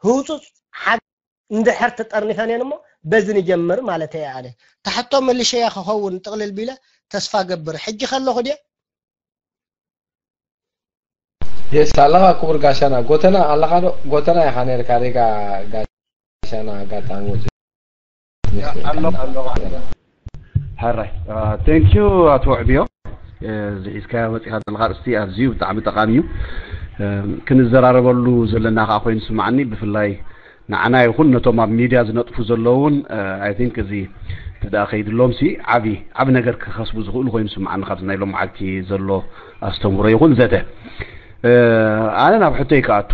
ህውፁፅ ሓ እንድሕር ተጠርኒፈን እየን እሞ በዚ ንጀምር ማለት እየ ኣነ። ታሕቶ መልሸያ ክኸውን ጥቕልል ቢለ ተስፋ ገብር። ሕጂ ከለኹ ድየ? የስ ኣለኻ ክቡር ጋሻና። ጎተና ኣለኻ ዶ? ጎተና ኢኻ ነርካ ሪጋ ጋሻና ኣጋጣሚ ወፂኡ። ኣለኹ ኣለኹ። ሕራይ። Thank you ኣቶ ዕብዮ። እዚ ሒዝካዮ መፂኻ ዘለኻ ኣርእስቲ ኣዝዩ ብጣዕሚ ጠቓሚ እዩ። ክንዘራረበሉ ዘለና ከዓ ኮይኑ ስማዕኒ ብፍላይ ንዓና ይኹን ነቶም ኣብ ሚድያ ዝነጥፉ ዘለውን I think እዚ ተደኣ ከይድሎም ሲ ዓቢ ዓቢ ነገር ክኸስቡ ዝኽእሉ ኮይኑ ስማዕኒ ካብዚ ናይ ሎም መዓልቲ ዘሎ ኣስተምሮ ይኹን ዘተ። ኣነ ናብ ሕቶይ ክኣቱ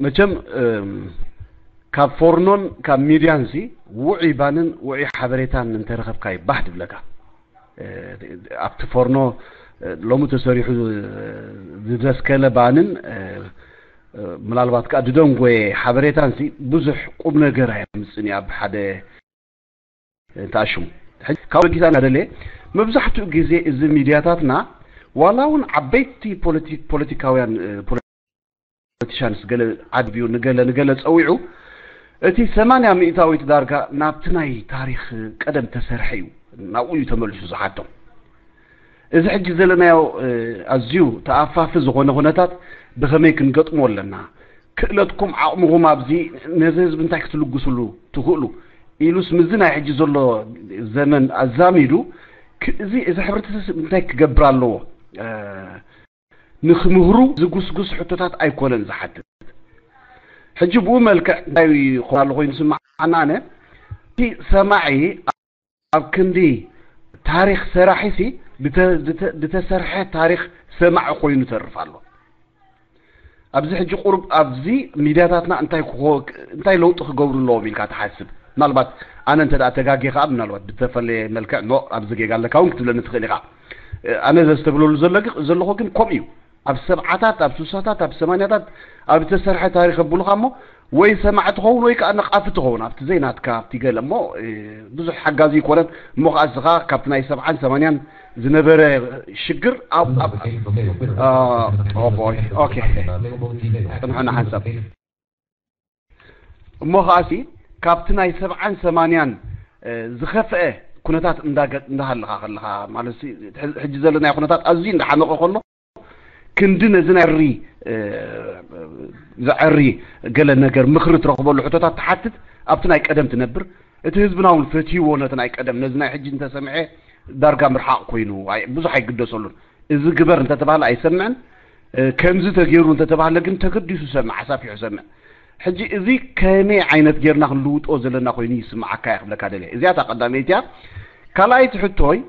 መቸም ካብ ፎርኖን ካብ ሚድያን ሲ ውዑይ ባንን ውዑይ ሓበሬታን እንተረኸብካ ይባህ ድብለካ ኣብቲ ፎርኖ ሎሚ ተሰሪሑ ዝደስከለ ባንን ምናልባት ከዓ ድደንጎየ ሓበሬታን ሲ ብዙሕ ቁም ነገር ኣየምፅን እዩ ኣብ ሓደ ተኣሽሙ ካብ ወጊታ እናደለየ መብዛሕትኡ ግዜ እዚ ሚድያታትና ዋላ እውን ዓበይቲ ፖለቲካውያን ፖለቲሻንስ ገለ ዓድብዩ ንገለ ንገለ ፀዊዑ እቲ ሰማንያ ሚእታዊት ዳርጋ ናብቲ ናይ ታሪክ ቀደም ተሰርሐ እዩ ናብኡ እዩ ተመልሱ ዝሓቶም እዚ ሕጂ ዘለናዮ ኣዝዩ ተኣፋፊ ዝኾነ ኩነታት ብኸመይ ክንገጥሞ ኣለና ክእለትኩም ዓቕምኹም ኣብዚ ነዚ ህዝቢ እንታይ ክትልግስሉ ትኽእሉ ኢሉስ ምዚ ናይ ሕጂ ዘሎ ዘመን ኣዛሚዱ እዚ እዚ ሕብረተሰብ እንታይ ክገብር ኣለዎ ንክምህሩ ዝጉስጉስ ሕቶታት ኣይኮነን ዝሓትት ሕጂ ብኡ መልክዕ እንታይ ይኾን ኣሎ ኮይኑ ስማዓና ኣነ እቲ ሰማዒ ኣብ ክንዲ ታሪኽ ሰራሒ ሲ ዝተሰርሐ ታሪኽ ሰማዒ ኮይኑ ተርፍ ኣሎ ኣብዚ ሕጂ ቁሩብ ኣብዚ ሚድያታትና እንታይ እንታይ ለውጢ ክገብሩ ኣለዎም ኢልካ ትሓስብ ምናልባት ኣነ እንተ ተጋጌ ከዓ ምናልባት ብተፈለየ መልክዕ ሞ ኣብዚ ጌጋ ኣለካ እውን ክትብለኒ ትኽእል ኢኻ ኣነ ዘስተብለሉ ዘለኹ ግን ከምኡ እዩ ኣብ ሰብዓታት ኣብ ሱሳታት ኣብ ሰማንያታት ኣብ ዝተሰርሐ ታሪኽ ኣብሉኻ እሞ ወይ ሰማዕ ትኸውን ወይ ከዓ ነቓፊ ትኸውን ኣብቲ ዘይናትካ ኣብቲ ገለ እሞ ብዙሕ ሓጋዚ ይኮነን እሞ ከዓ እስኻ ካብቲ ናይ ሰብዓን ሰማንያን ዝነበረ ሽግር ኣብ ኣብ ኦቦይ ኦኬ ጽንሑና ሓንሳብ እሞ ከዓሲ ካብቲ ናይ ሰብዓን ሰማንያን ዝኸፍአ ኩነታት እንዳሃለኻ ከለኻ ማለት ሕጂ ዘለናዮ ኩነታት ኣዝዩ እንዳሓመቐ ከሎ ክንዲ ነዚ ናይ ሪ ዘዐሪ ገለ ነገር ምኽሪ ትረኽበሉ ሕቶታት ትሓትት ኣብቲ ናይ ቀደም ትነብር እቲ ህዝብና እውን ፈትይዎ ነቲ ናይ ቀደም ነዚ ናይ ሕጂ እንተሰምዐ ዳርጋ ምርሓቕ ኮይኑ ብዙሕ ኣይግደሰሉን እዚ ግበር እንተተባህለ ኣይሰምዕን ከምዚ ተገይሩ እንተተባህለ ግን ተገዲሱ ሰምዕ ኣሳፊሑ ሰምዕ ሕጂ እዚ ከመይ ዓይነት ጌርና ክንልውጦ ዘለና ኮይኑ ይስምዓካ እየ ክብለካ ደልየ እዚኣታ ቀዳመይቲ እያ ካልኣይቲ ሕቶይ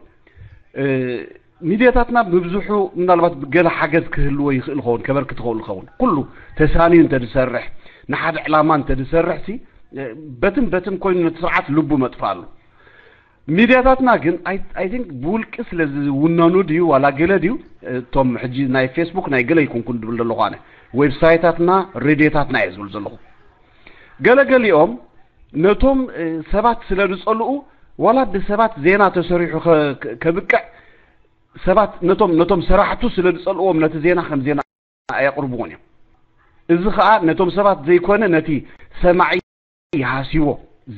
ሚድያታትና ብብዝሑ ምናልባት ገለ ሓገዝ ክህልዎ ይኽእል ኸውን ከበርክት ክኸውን ኸውን ኩሉ ተሳንዩ እንተ ዝሰርሕ ንሓደ ዕላማ እንተ ዝሰርሕ ሲ በትን በትን ኮይኑ ነቲ ስርዓት ልቡ መጥፋ ኣሎ ሚድያታትና ግን I think ብውልቂ ስለ ዝውነኑ ድዩ ዋላ ገለ ድዩ እቶም ሕጂ ናይ ፌስቡክ ናይ ገለ ይኩንኩን ድብል ዘለኹ ኣነ ዌብሳይታትና ሬድዮታትና እየ ዝብል ዘለኹ ገለገሊኦም ነቶም ሰባት ስለ ዝጸልኡ ዋላ ብሰባት ዜና ተሰሪሑ ከብቅዕ ሰባት ነቶም ነቶም ሰራሕቱ ስለ ዝጸልእዎም ነቲ ዜና ከም ዜና ኣየቕርብዎን እዮም እዚ ከዓ ነቶም ሰባት ዘይኮነ ነቲ ሰማዒ ይሃስይዎ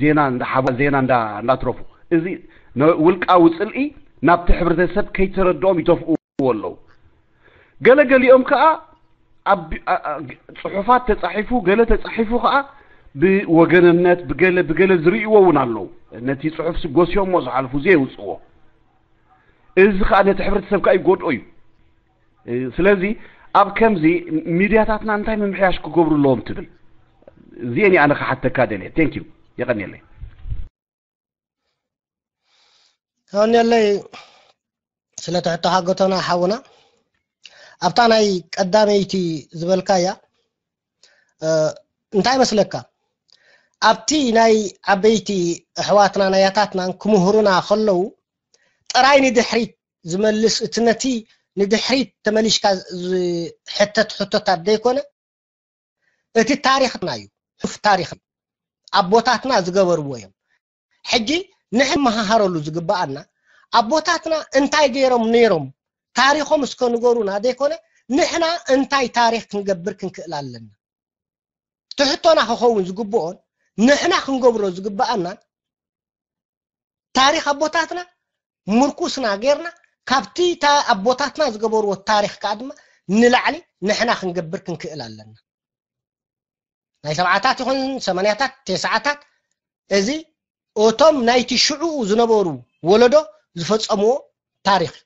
ዜና እንዳሓቡ ዜና እንዳትረፉ እዚ ውልቃዊ ፅልኢ ናብቲ ሕብረተሰብ ከይተረድኦም ይተፍእዎ ኣለዉ ገለገሊኦም ከዓ ፅሑፋት ተፃሒፉ ገለ ተፃሒፉ ከዓ ብወገንነት ብገለ ብገለ ዝርእይዎ እውን ኣለዉ ነቲ ፅሑፍ ስጎስዮሞ ዝሓልፉ ዘየውፅዎ እዚ ከዓ ነቲ ሕብረተሰብ ከዓ ይጎድኦ እዩ ስለዚ ኣብ ከምዚ ሚድያታትና እንታይ ምምሕያሽ ክገብሩ ኣለዎም ትብል እዚአን ኣነ ክሓተካ ደልየ ቴንክ ዩ የቀኒየለይ የቀኒየለይ ስለ ትሕቶ ሓጎተና ሓውና ኣብታ ናይ ቀዳመይቲ ዝበልካያ እንታይ መስለካ ኣብቲ ናይ ዓበይቲ ኣሕዋትና ናይ ኣያታትናን ክምህሩና ከለዉ ጥራይ ንድሕሪት ዝመልስ እቲ ነቲ ንድሕሪት ተመሊሽካ ዝሕተት ሕቶታት ዘይኮነ እቲ ታሪኽና እዩ ሕፍ ታሪኽ እዩ ኣቦታትና ዝገበርዎ እዮም ሕጂ ንሕን መሃሃረሉ ዝግበኣና ኣቦታትና እንታይ ገይሮም ነይሮም ታሪኾም እስከ ንገሩና ዘይኮነ ንሕና እንታይ ታሪኽ ክንገብር ክንክእል ኣለና ትሕቶና ክኸውን ዝግብኦን ንሕና ክንገብሮ ዝግብኣናን ታሪኽ ኣቦታትና ምርኩስና ጌርና ካብቲ ኣቦታትና ዝገበርዎ ታሪኽ ከዓ ድማ ንላዕሊ ንሕና ክንገብር ክንክእል ኣለና። ናይ ሰብዓታት ይኹን ሰማንያታት ተስዓታት እዚ እቶም ናይቲ ሽዑ ዝነበሩ ወለዶ ዝፈጸምዎ ታሪኽ እዩ።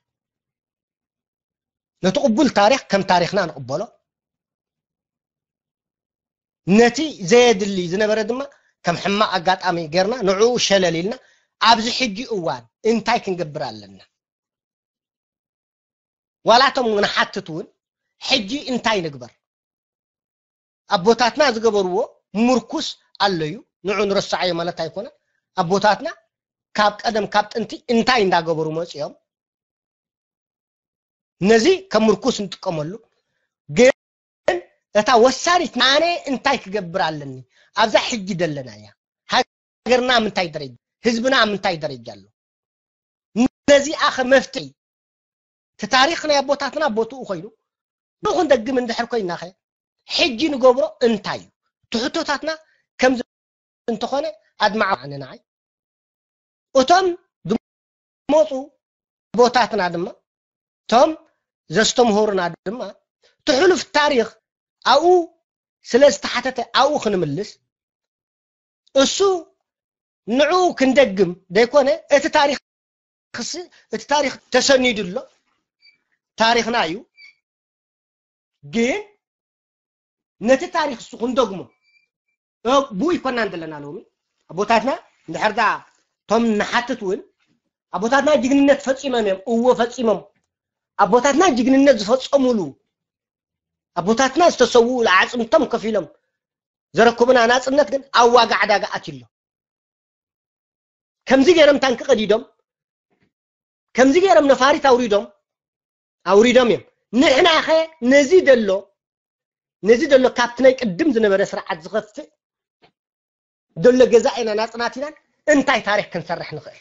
ነቲ ቅቡል ታሪኽ ከም ታሪኽና ንቕበሎ። ነቲ ዘየድሊ ዝነበረ ድማ ከም ሕማቕ ኣጋጣሚ ጌርና ንዕኡ ሸለል ኢልና ኣብዚ ሕጂ እዋን እንታይ ክንገብር ኣለና? ዋላቶም ንሓትት እውን ሕጂ እንታይ ንግበር? ኣቦታትና ዝገበርዎ ምርኩስ ኣሎ እዩ። ንዑ ንረስዓዮ ማለት ኣይኮነን። ኣቦታትና ካብ ቀደም ካብ ጥንቲ እንታይ እንዳገበሩ መፅኦም ነዚ ከም ምርኩስ ንጥቀመሉ። ግን እታ ወሳኒት ኣነ እንታይ ክገብር ኣለኒ ኣብዛ ሕጂ ደለናያ ሃገርና ምንታይ ደረጃ ህዝብና ምንታይ ደረጃ ኣሎ ነዚኣ ከ መፍትሒ እቲ ታሪኽ ናይ ኣቦታትና ቦትኡ ኮይኑ ንኹን ደግም እንድሕር ኮይናኸ ሕጂ ንገብሮ እንታይ እዩ ትሕቶታትና ከምዚ እንተኾነ ኣድማዕ ንዓይ እቶም ዝመፁ ኣቦታትና ድማ እቶም ዘስተምሆሩና ድማ ትሕሉፍ ታሪኽ ኣብኡ ስለ ዝተሓተተ ኣብኡ ክንምልስ እሱ ንዑ ክንደግም ደይኮነ እቲ ታሪኽ ክስ እቲ ታሪኽ ተሰኒዱ ኣሎ ታሪኽና እዩ ግን ነቲ ታሪኽ እሱ ክንደግሞ ብኡ ይኮናን ዘለና ሎሚ ኣቦታትና እንድሕር ዳ ቶም ንሓትት እውን ኣቦታትና ጅግንነት ፈፂሞም እዮም እዎ ፈፂሞም ኣቦታትና ጅግንነት ዝፈፀሙሉ ኣቦታትና ዝተሰውኡ ኣዕፅምቶም ከፊሎም ዘረከቡና ናፅነት ግን ኣብ ዋጋ ዕዳጋ ኣትዩ ኣሎ ከምዚ ገይሮም ታንኪ ቀዲዶም ከምዚ ገይሮም ነፋሪት ኣውሪዶም ኣውሪዶም እዮም ንሕናኸ ነዚ ደሎ ነዚ ደሎ ካብቲ ናይ ቅድም ዝነበረ ስርዓት ዝኸፍእ ደሎ ገዛ ኢና ናፅናት ኢናን እንታይ ታሪክ ክንሰርሕ ንኽእል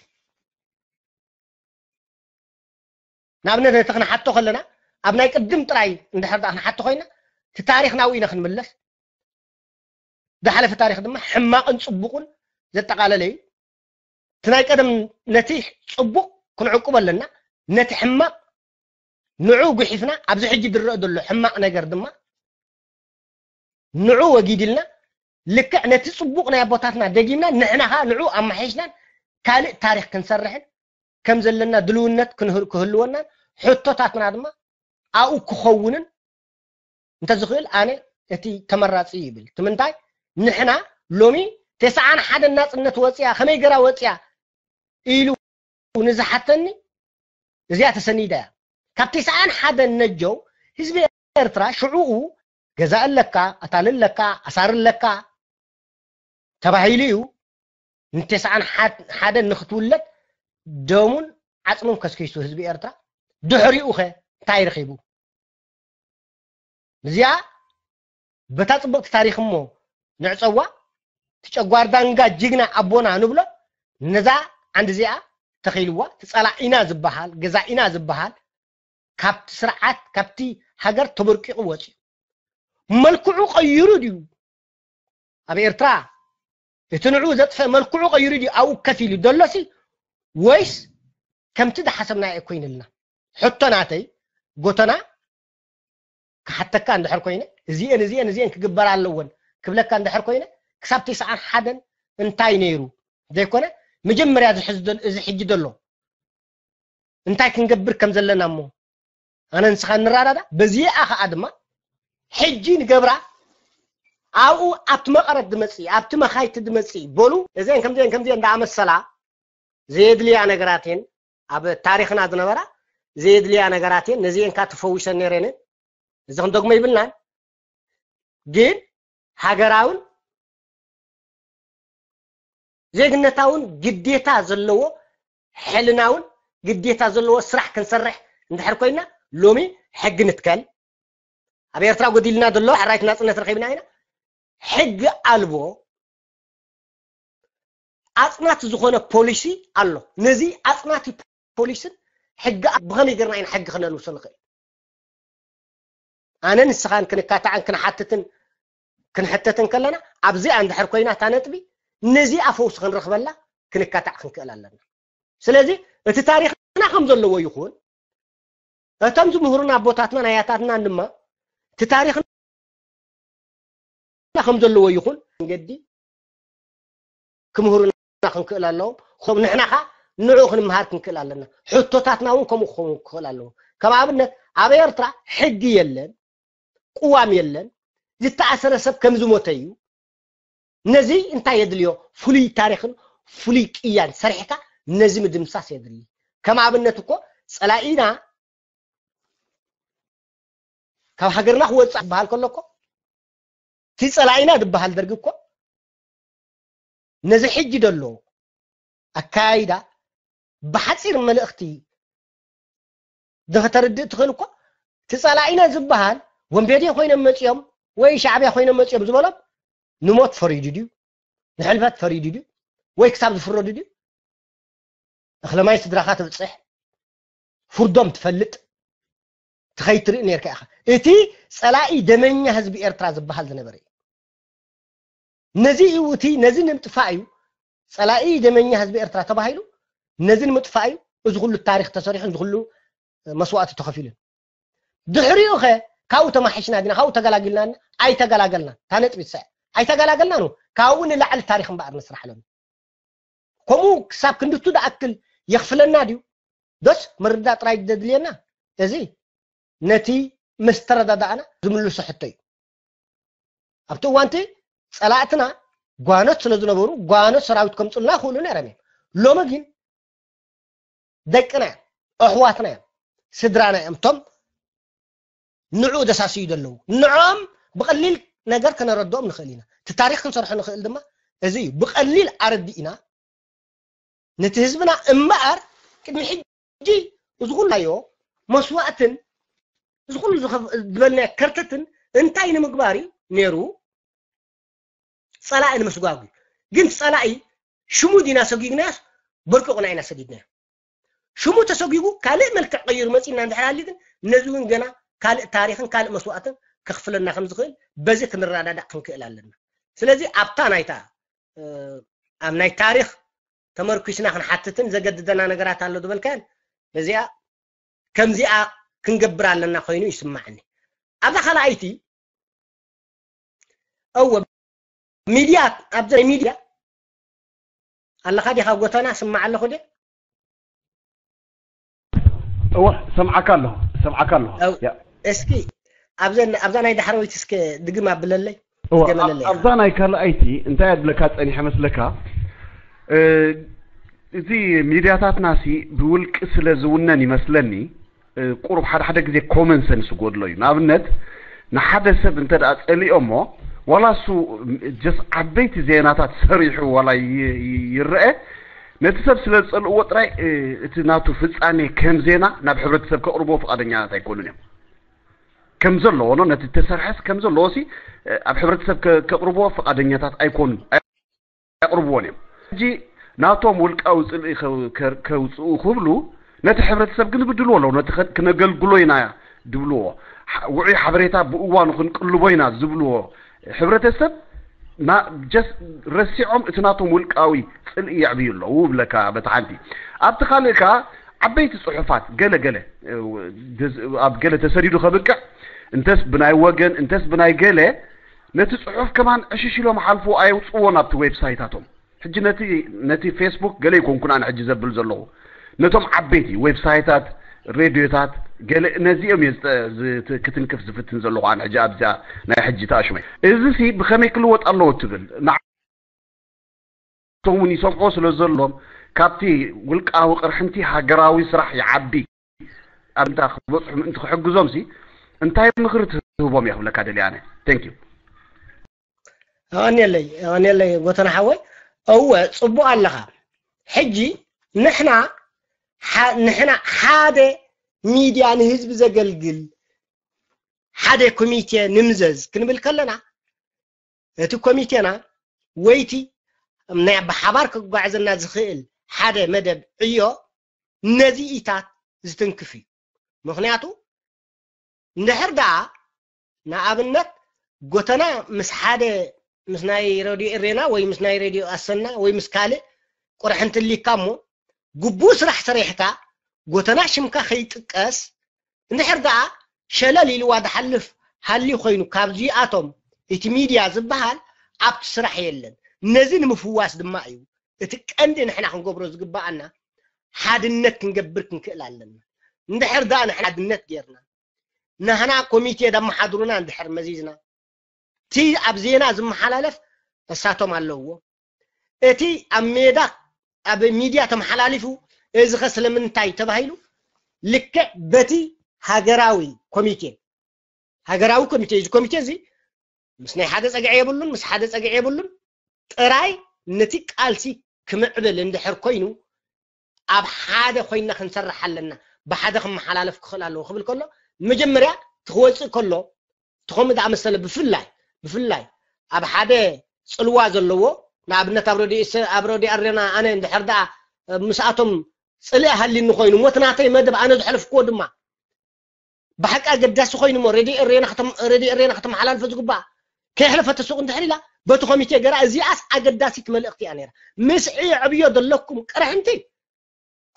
ንኣብነት እቲ ክንሓቶ ከለና ኣብ ናይ ቅድም ጥራይ እንድሕር ዳ ክንሓቶ ኮይና እቲ ታሪክ ናብኡ ኢና ክንምለስ ዝሓለፈ ታሪክ ድማ ሕማቅን ፅቡቅን ዘጠቃለለ እዩ እቲ ናይ ቀደም ነቲ ፅቡቅ ክንዕቁብ ኣለና ነቲ ሕማቅ ንዑ ጉሒፍና ኣብዚ ሕጂ ዝረአ ዘሎ ሕማቅ ነገር ድማ ንዑ ወጊድልና ልክዕ ነቲ ፅቡቅ ናይ ኣቦታትና ደጊምና ንሕና ከዓ ንዑ ኣማሒሽናን ካልእ ታሪክ ክንሰርሕን ከም ዘለና ድልውነት ክህልወናን ሕቶታትና ድማ ኣብኡ ክኸውንን እንተዝኽእል ኣነ እቲ ተመራፂ ይብል እቲ ምንታይ ንሕና ሎሚ ተስዓን ሓደን ናፅነት ወፅያ ከመይ ገራ ወፅያ ኢሉ ንዝሓተኒ እዚኣ ተሰኒዳ እያ ካብ ተስዓን ሓደን ነጀው ህዝቢ ኤርትራ ሽዑኡ ገዛ ኣለካ ኣታሊ ኣለካ ኣሳሪ ኣለካ ተባሂሉ እዩ ንተስዓን ሓደን ንክትውለድ ደሙን ዓፅሙን ከስኪሱ ህዝቢ ኤርትራ ድሕሪኡ ኸ እንታይ ረኺቡ እዚኣ በታ ፅብቕቲ ታሪክ እሞ ንዕፀዋ ትጨጓር ዳንጋ ጅግና ኣቦና ንብሎ ነዛ ዓንዲ እዚኣ ተኺልዋ ትፀላኢና ዝበሃል ገዛኢና ዝበሃል ካብቲ ስርዓት ካብቲ ሃገር ተበርቂቑ ወፅዩ መልክዑ ቀይሩ ድዩ ኣብ ኤርትራ እቲ ንዕኡ ዘጥፈ መልክዑ ቀይሩ ድዩ ኣብኡ ከፊሉ ደሎሲ ወይስ ከምቲ ዝሓሰብና ኣይኮይንልና ሕቶ ናተይ ጎተና ክሓተካ እንድሕር ኮይነ እዚአን እዚአን እዚአን ክግበራ ኣለወን ክብለካ እንድሕር ኮይነ ክሳብ ተስዓን ሓደን እንታይ ነይሩ ዘይኮነ መጀመርያ ዝሕዝ ዘሎ- እዚ ሕጂ ዘሎ እንታይ ክንገብር ከም ዘለና እሞ ኣነ ንስኻ ንረዳዳ በዚኣ ከዓ ድማ ሕጂ ንገብራ ኣብኡ ኣብቲ መቐረት ዝመፅእ ኣብቲ መኻይቲ ዝመፅእ በሉ እዚአን ከምዚአን ከምዚአን እንዳኣመሰላ ዘየድልያ ነገራት እየን ኣብ ታሪኽና ዝነበራ ዘየድልያ ነገራት እየን ነዚአን ከዓ ተፈዊሰን ነይረን እየን እዚ ክንደግሞ ይብልናን ግን ሃገራውን ዜግነታውን ግዴታ ዘለዎ ሕልናውን ግዴታ ዘለዎ ስራሕ ክንሰርሕ እንድሕር ኮይና ሎሚ ሕጊ ንትከል ኣብ ኤርትራ ጎዲልና ዘሎ ሕራይት ናፅነት ረኺብና ኢና ሕጊ ኣልቦ ኣፅናት ዝኾነ ፖሊሲ ኣሎ ነዚ ኣፅናት ፖሊስን ሕጊ ብኸመይ ገርና ኢና ሕጊ ክነልብሶ ንኽእል ኣነ ንስኻን ክንካታዕን ክንሓትትን ክንሕተት እንከለና ኣብዚኣ እንድሕር ኮይና እታ ነጥቢ ነዚኣ ፈውሲ ክንረኽበላ ክንካታዕ ክንክእል ኣለና። ስለዚ እቲ ታሪኽና ከም ዘለዎ ይኹን እቶም ዝምህሩና ኣቦታትናን ኣያታትናን ድማ እቲ ታሪኽና ከም ዘለዎ ይኹን መንገዲ ክምህሩና ክንክእል ኣለዎም። ከም ንሕና ኸዓ ንዑ ክንምሃር ክንክእል ኣለና። ሕቶታትና እውን ከምኡ ክኸውን ክኽእል ኣለዎ። ከም ኣብነት ኣብ ኤርትራ ሕጊ የለን፣ ቅዋም የለን፣ ዝተኣሰረ ሰብ ከም ዝሞተ እዩ። ነዚ እንታይ የድልዮ? ፍሉይ ታሪኽን ፍሉይ ቅያን ሰሪሕካ ነዚ ምድምሳስ የድሊ። ከም ኣብነት እኮ ጸላኢና ካብ ሃገርና ክወፅእ ዝበሃል ከሎ እኮ እቲ ፀላኢና ዝበሃል ደርጊ እኮ ነዚ ሕጂ ዘሎ ኣካያይዳ ብሓፂር መልእኽቲ ንክተርድእ ትኽእል እኮ እቲ ፀላኢና ዝበሃል ወንበዴ ኮይኖም መፂኦም ወይ ሻዕብያ ኮይኖም መፂኦም ዝበሎም ንሞት ፈሪዱ ድዩ? ንሕልፈት ፈሪዱ ድዩ? ወይ ክሳብ ዝፍረዱ ድዩ? እኽለ ማይ ስድራኻ ትብፅሕ፣ ፍርዶም ትፈልጥ፣ ትኸይድ ትርኢ ነርካ ኢኻ። እቲ ፀላኢ ደመኛ ህዝቢ ኤርትራ ዝበሃል ዝነበረ እዩ። ነዚ እዩ እቲ ነዚ ንምጥፋእ እዩ ፀላኢ ደመኛ ህዝቢ ኤርትራ ተባሂሉ ነዚ ንምጥፋእ እዩ እዚ ኩሉ ታሪኽ ተሰሪሑ እዚ ኩሉ መስዋእቲ ተኸፊሉ። ድሕሪኡ ኸ ካብኡ ተማሒሽና ዲና ካብኡ ተገላጊልና? ኣይተገላገልና። እታ ነጥቢ ትስዕር። ኣይተገላገልና ነው። ካብኡ ንላዕሊ ታሪኽ እምበኣር ንስራሕ ኣለና። ከምኡ ክሳብ ክንድቱ ዝኣክል የኽፍለና ድዩ? ዶስ ምርዳእ ጥራይ ዘድልየና? እዚ ነቲ ምስ ተረዳዳእና ዝምልሶ ሕቶ እዩ። ኣብቲ እዋንቲ ጸላእትና ጓኖት ስለ ዝነበሩ ጓኖት ሰራዊት ከምጽኡልና ይኽእሉ ነይሮም እዮም። ሎሚ ግን ደቅና እዮም፣ ኣሕዋትና እዮም፣ ስድራና እዮም። እቶም ንዑ ዘሳስዩ ዘለዉ ንዖም ብቐሊል ነገር ከነረድኦም ንኽእል ኢና። እቲ ታሪኽ ክንሰርሖ ንኽእል ድማ እዚ እዩ። ብቐሊል ኣረዲእና ነቲ ህዝብና እምበኣር ቅድሚ ሕጂ እዚ ኩላዮ መስዋእትን እዚ ኩሉ ዝበልናዮ ከርተትን እንታይ ንምግባር እዩ ነይሩ? ጸላኢ ንምስጓግ እዩ። ግን ጸላኢ ሽሙ ዲና ሰጊግናዮስ በርቂቑና ኢና ሰጊግናዮ። ሽሙ ተሰጊጉ ካልእ መልክዕ ቀይሩ መፂና እንድሕር ሃልዩ ግን ነዚ እውን ገና ካልእ ታሪኽን ካልእ መስዋእትን ከኽፍለና ከም ዝኽእል በዚ ክንረዳዳእ ክንክእል ኣለና። ስለዚ ኣብታ ናይታ ኣብ ናይ ታሪኽ ተመርኩስና ክንሓትትን ዘገድደና ነገራት ኣሎ ዝበልካን ነዚኣ ከምዚኣ ክንገብር ኣለና ኮይኑ ይስማዕኒ። ኣብዛ ካልኣይቲ እወ ሚድያ ኣብዛ ሚድያ ኣለኻ ዲኻ ጎተና ስማዕ ኣለኹ ደ እወ ሰምዓካ ኣለኹ ሰምዓካ ኣለኹ እስኪ ኣብዛ ናይ ዳሕረወይቲ እስከ ድግም ኣብለለይ እወ ኣብዛ ናይ ካልኣይቲ እንታይ ኣድለካ ፀኒሐ መስለካ እቲ ሚድያታትና ሲ ብውልቂ ስለ ዝውነን ይመስለኒ ቁሩብ ሓደ ሓደ ግዜ ኮመን ሰንስ ጎድሎ እዩ ንኣብነት ንሓደ ሰብ እንተ ደኣ ጸሊኦሞ ዋላ እሱ ጀስ ዓበይቲ ዜናታት ሰሪሑ ዋላ ይረአ ነቲ ሰብ ስለ ዝጸልእዎ ጥራይ እቲ ናቱ ፍጻሜ ከም ዜና ናብ ሕብረተሰብ ከቕርብዎ ፍቓደኛታት ኣይኮኑን እዮም ከም ዘለዎ ኖ ነቲ ተሰርሐስ ከም ዘለዎ ሲ ኣብ ሕብረተሰብ ከቕርብዎ ፍቓደኛታት ኣይኮኑን ኣቕርብዎን እዮም። ሕጂ ናቶም ውልቃዊ ጽልኢ ከውጽኡ ክብሉ ነቲ ሕብረተሰብ ግን ይብድልዎ ኣለዉ። ነቲ ክነገልግሎ ኢና ድብልዎ፣ ውዑይ ሓበሬታ ብእዋኑ ክንቅልቦ ኢና ዝብልዎ ሕብረተሰብ just ረሲዖም እቲ ናቶም ውልቃዊ ጽልኢ የዕብዩ ኣለዉ ይብለካ በቲ ሓንቲ። ኣብቲ ካልእ ከኣ ዓበይቲ ጽሑፋት ገለ ገለ ኣብ ገለ ተሰዲዱ ከብቅዕ እንተስ ብናይ ወገን እንተስ ብናይ ገለ ነቲ ጽሑፍ ከማን ዕሽሽ ኢሎም ሓልፍዎ ኣየውጽእዎን ኣብቲ ዌብሳይታቶም። ሕጂ ነቲ ነቲ ፌስቡክ ገለ ይኮንኩን ኣነ ሕጂ ዘብል ዘለኹ ነቶም ዓበይቲ ዌብሳይታት ሬድዮታት ገለ ነዚኦም እየ ክትንክፍ ዝፍትን ዘለኹ ኣነ ሕጂ ኣብዚኣ ናይ ሕጂ ተኣሽመይ እዚ ሲ ብኸመይ ክልወጥ ኣለዎ ትብል ንዓቶም እውን ይሰምዖ ስለ ዘሎም ካብቲ ውልቃዊ ቅርሕንቲ ሃገራዊ ስራሕ ይዓቢ ኣብንታ ክበፅሑ ምእንቲ ክሕግዞም ሲ እንታይ ምኽሪ ትህቦም እየ ክብለካ ደልየ ኣነ thank you ኣቐንየለይ ኣቐንየለይ ጎተና ሓወይ እወ ፅቡቅ ኣለኻ ሕጂ ንሕና ንሕና ሓደ ሚድያ ንህዝቢ ዘገልግል ሓደ ኮሚቴ ንምዘዝ ክንብል ከለና እቲ ኮሚቴና ወይቲ ናይ ብሓባር ክጓዓዘና ዝኽእል ሓደ መደብ ዕዮ ነዚ ኢታት ዝትንክፍ እዩ ምኽንያቱ እንድሕር ደኣ ንኣብነት ጎተና ምስ ሓደ ምስ ናይ ሬድዮ ኤሬና ወይ ምስ ናይ ሬድዮ ኣሰና ወይ ምስ ካልእ ቁርሕ እንትልካ እሞ ግቡእ ስራሕ ሰሪሕካ ጎተና ሽምካ ከይጥቀስ እንድሕር ደኣ ሸለል ኢልዋ ዝሓልፍ ሃልዩ ኮይኑ ካብዚኣቶም እቲ ሚድያ ዝበሃል ኣብቲ ስራሕ የለን። ነዚ ንምፍዋስ ድማ እዩ እቲ ቀንዲ ንሕና ክንገብሮ ዝግባኣና ሓድነት ክንገብር ክንክእል ኣለና። እንድሕር ደኣ ንሕና ሓድነት ጌርና ናህና ኮሚቴ ደመሓድሩና እንድሕር መዚዝና እቲ ኣብ ዜና ዝመሓላለፍ እሳቶም ኣለውዎ። እቲ ኣብ ሜዳ ኣብ ሚድያ ተመሓላሊፉ እዚ ኸ ስለምንታይ ተባሂሉ ልክዕ በቲ ሃገራዊ ኮሚቴ ሃገራዊ ኮሚቴ እዚ ኮሚቴ እዚ ምስ ናይ ሓደ ጸግዒ የብሉን ምስ ሓደ ጸግዒ የብሉን ጥራይ ነቲ ቃልሲ ክምዕብል እንድሕር ኮይኑ ኣብ ሓደ ኮይና ክንሰርሕ ኣለና ብሓደ ክመሓላለፍ ክኽእል ኣለዎ ክብል ከሎ መጀመርያ ትክወፅእ ከሎ ትኸም ዝኣመሰለ ብፍላይ ብፍላይ ኣብ ሓደ ፅልዋ ዘለዎ ንኣብነት ኣብ ረዲዮ ኣሬና ኣነ እንድሕር ደኣ ምስኣቶም ፅልኢ ሃሊኒ ኮይኑ ሞት ናተይ መደብ ኣነ ዘሕለፍክዎ ድማ ብሓቂ ኣገዳሲ ኮይኑ ሞ ሬድዮ ኤሬና ከተመሓላልፎ ዝግባእ ከየሕለፈ ተሱቕ እንድሕር ኢላ በቲ ኮሚቴ ገራ እዚኣስ ኣገዳሲት መልእኽቲ እያ ነይራ ምስ ዕብዮ ዘለኩም ቅርሕንቲ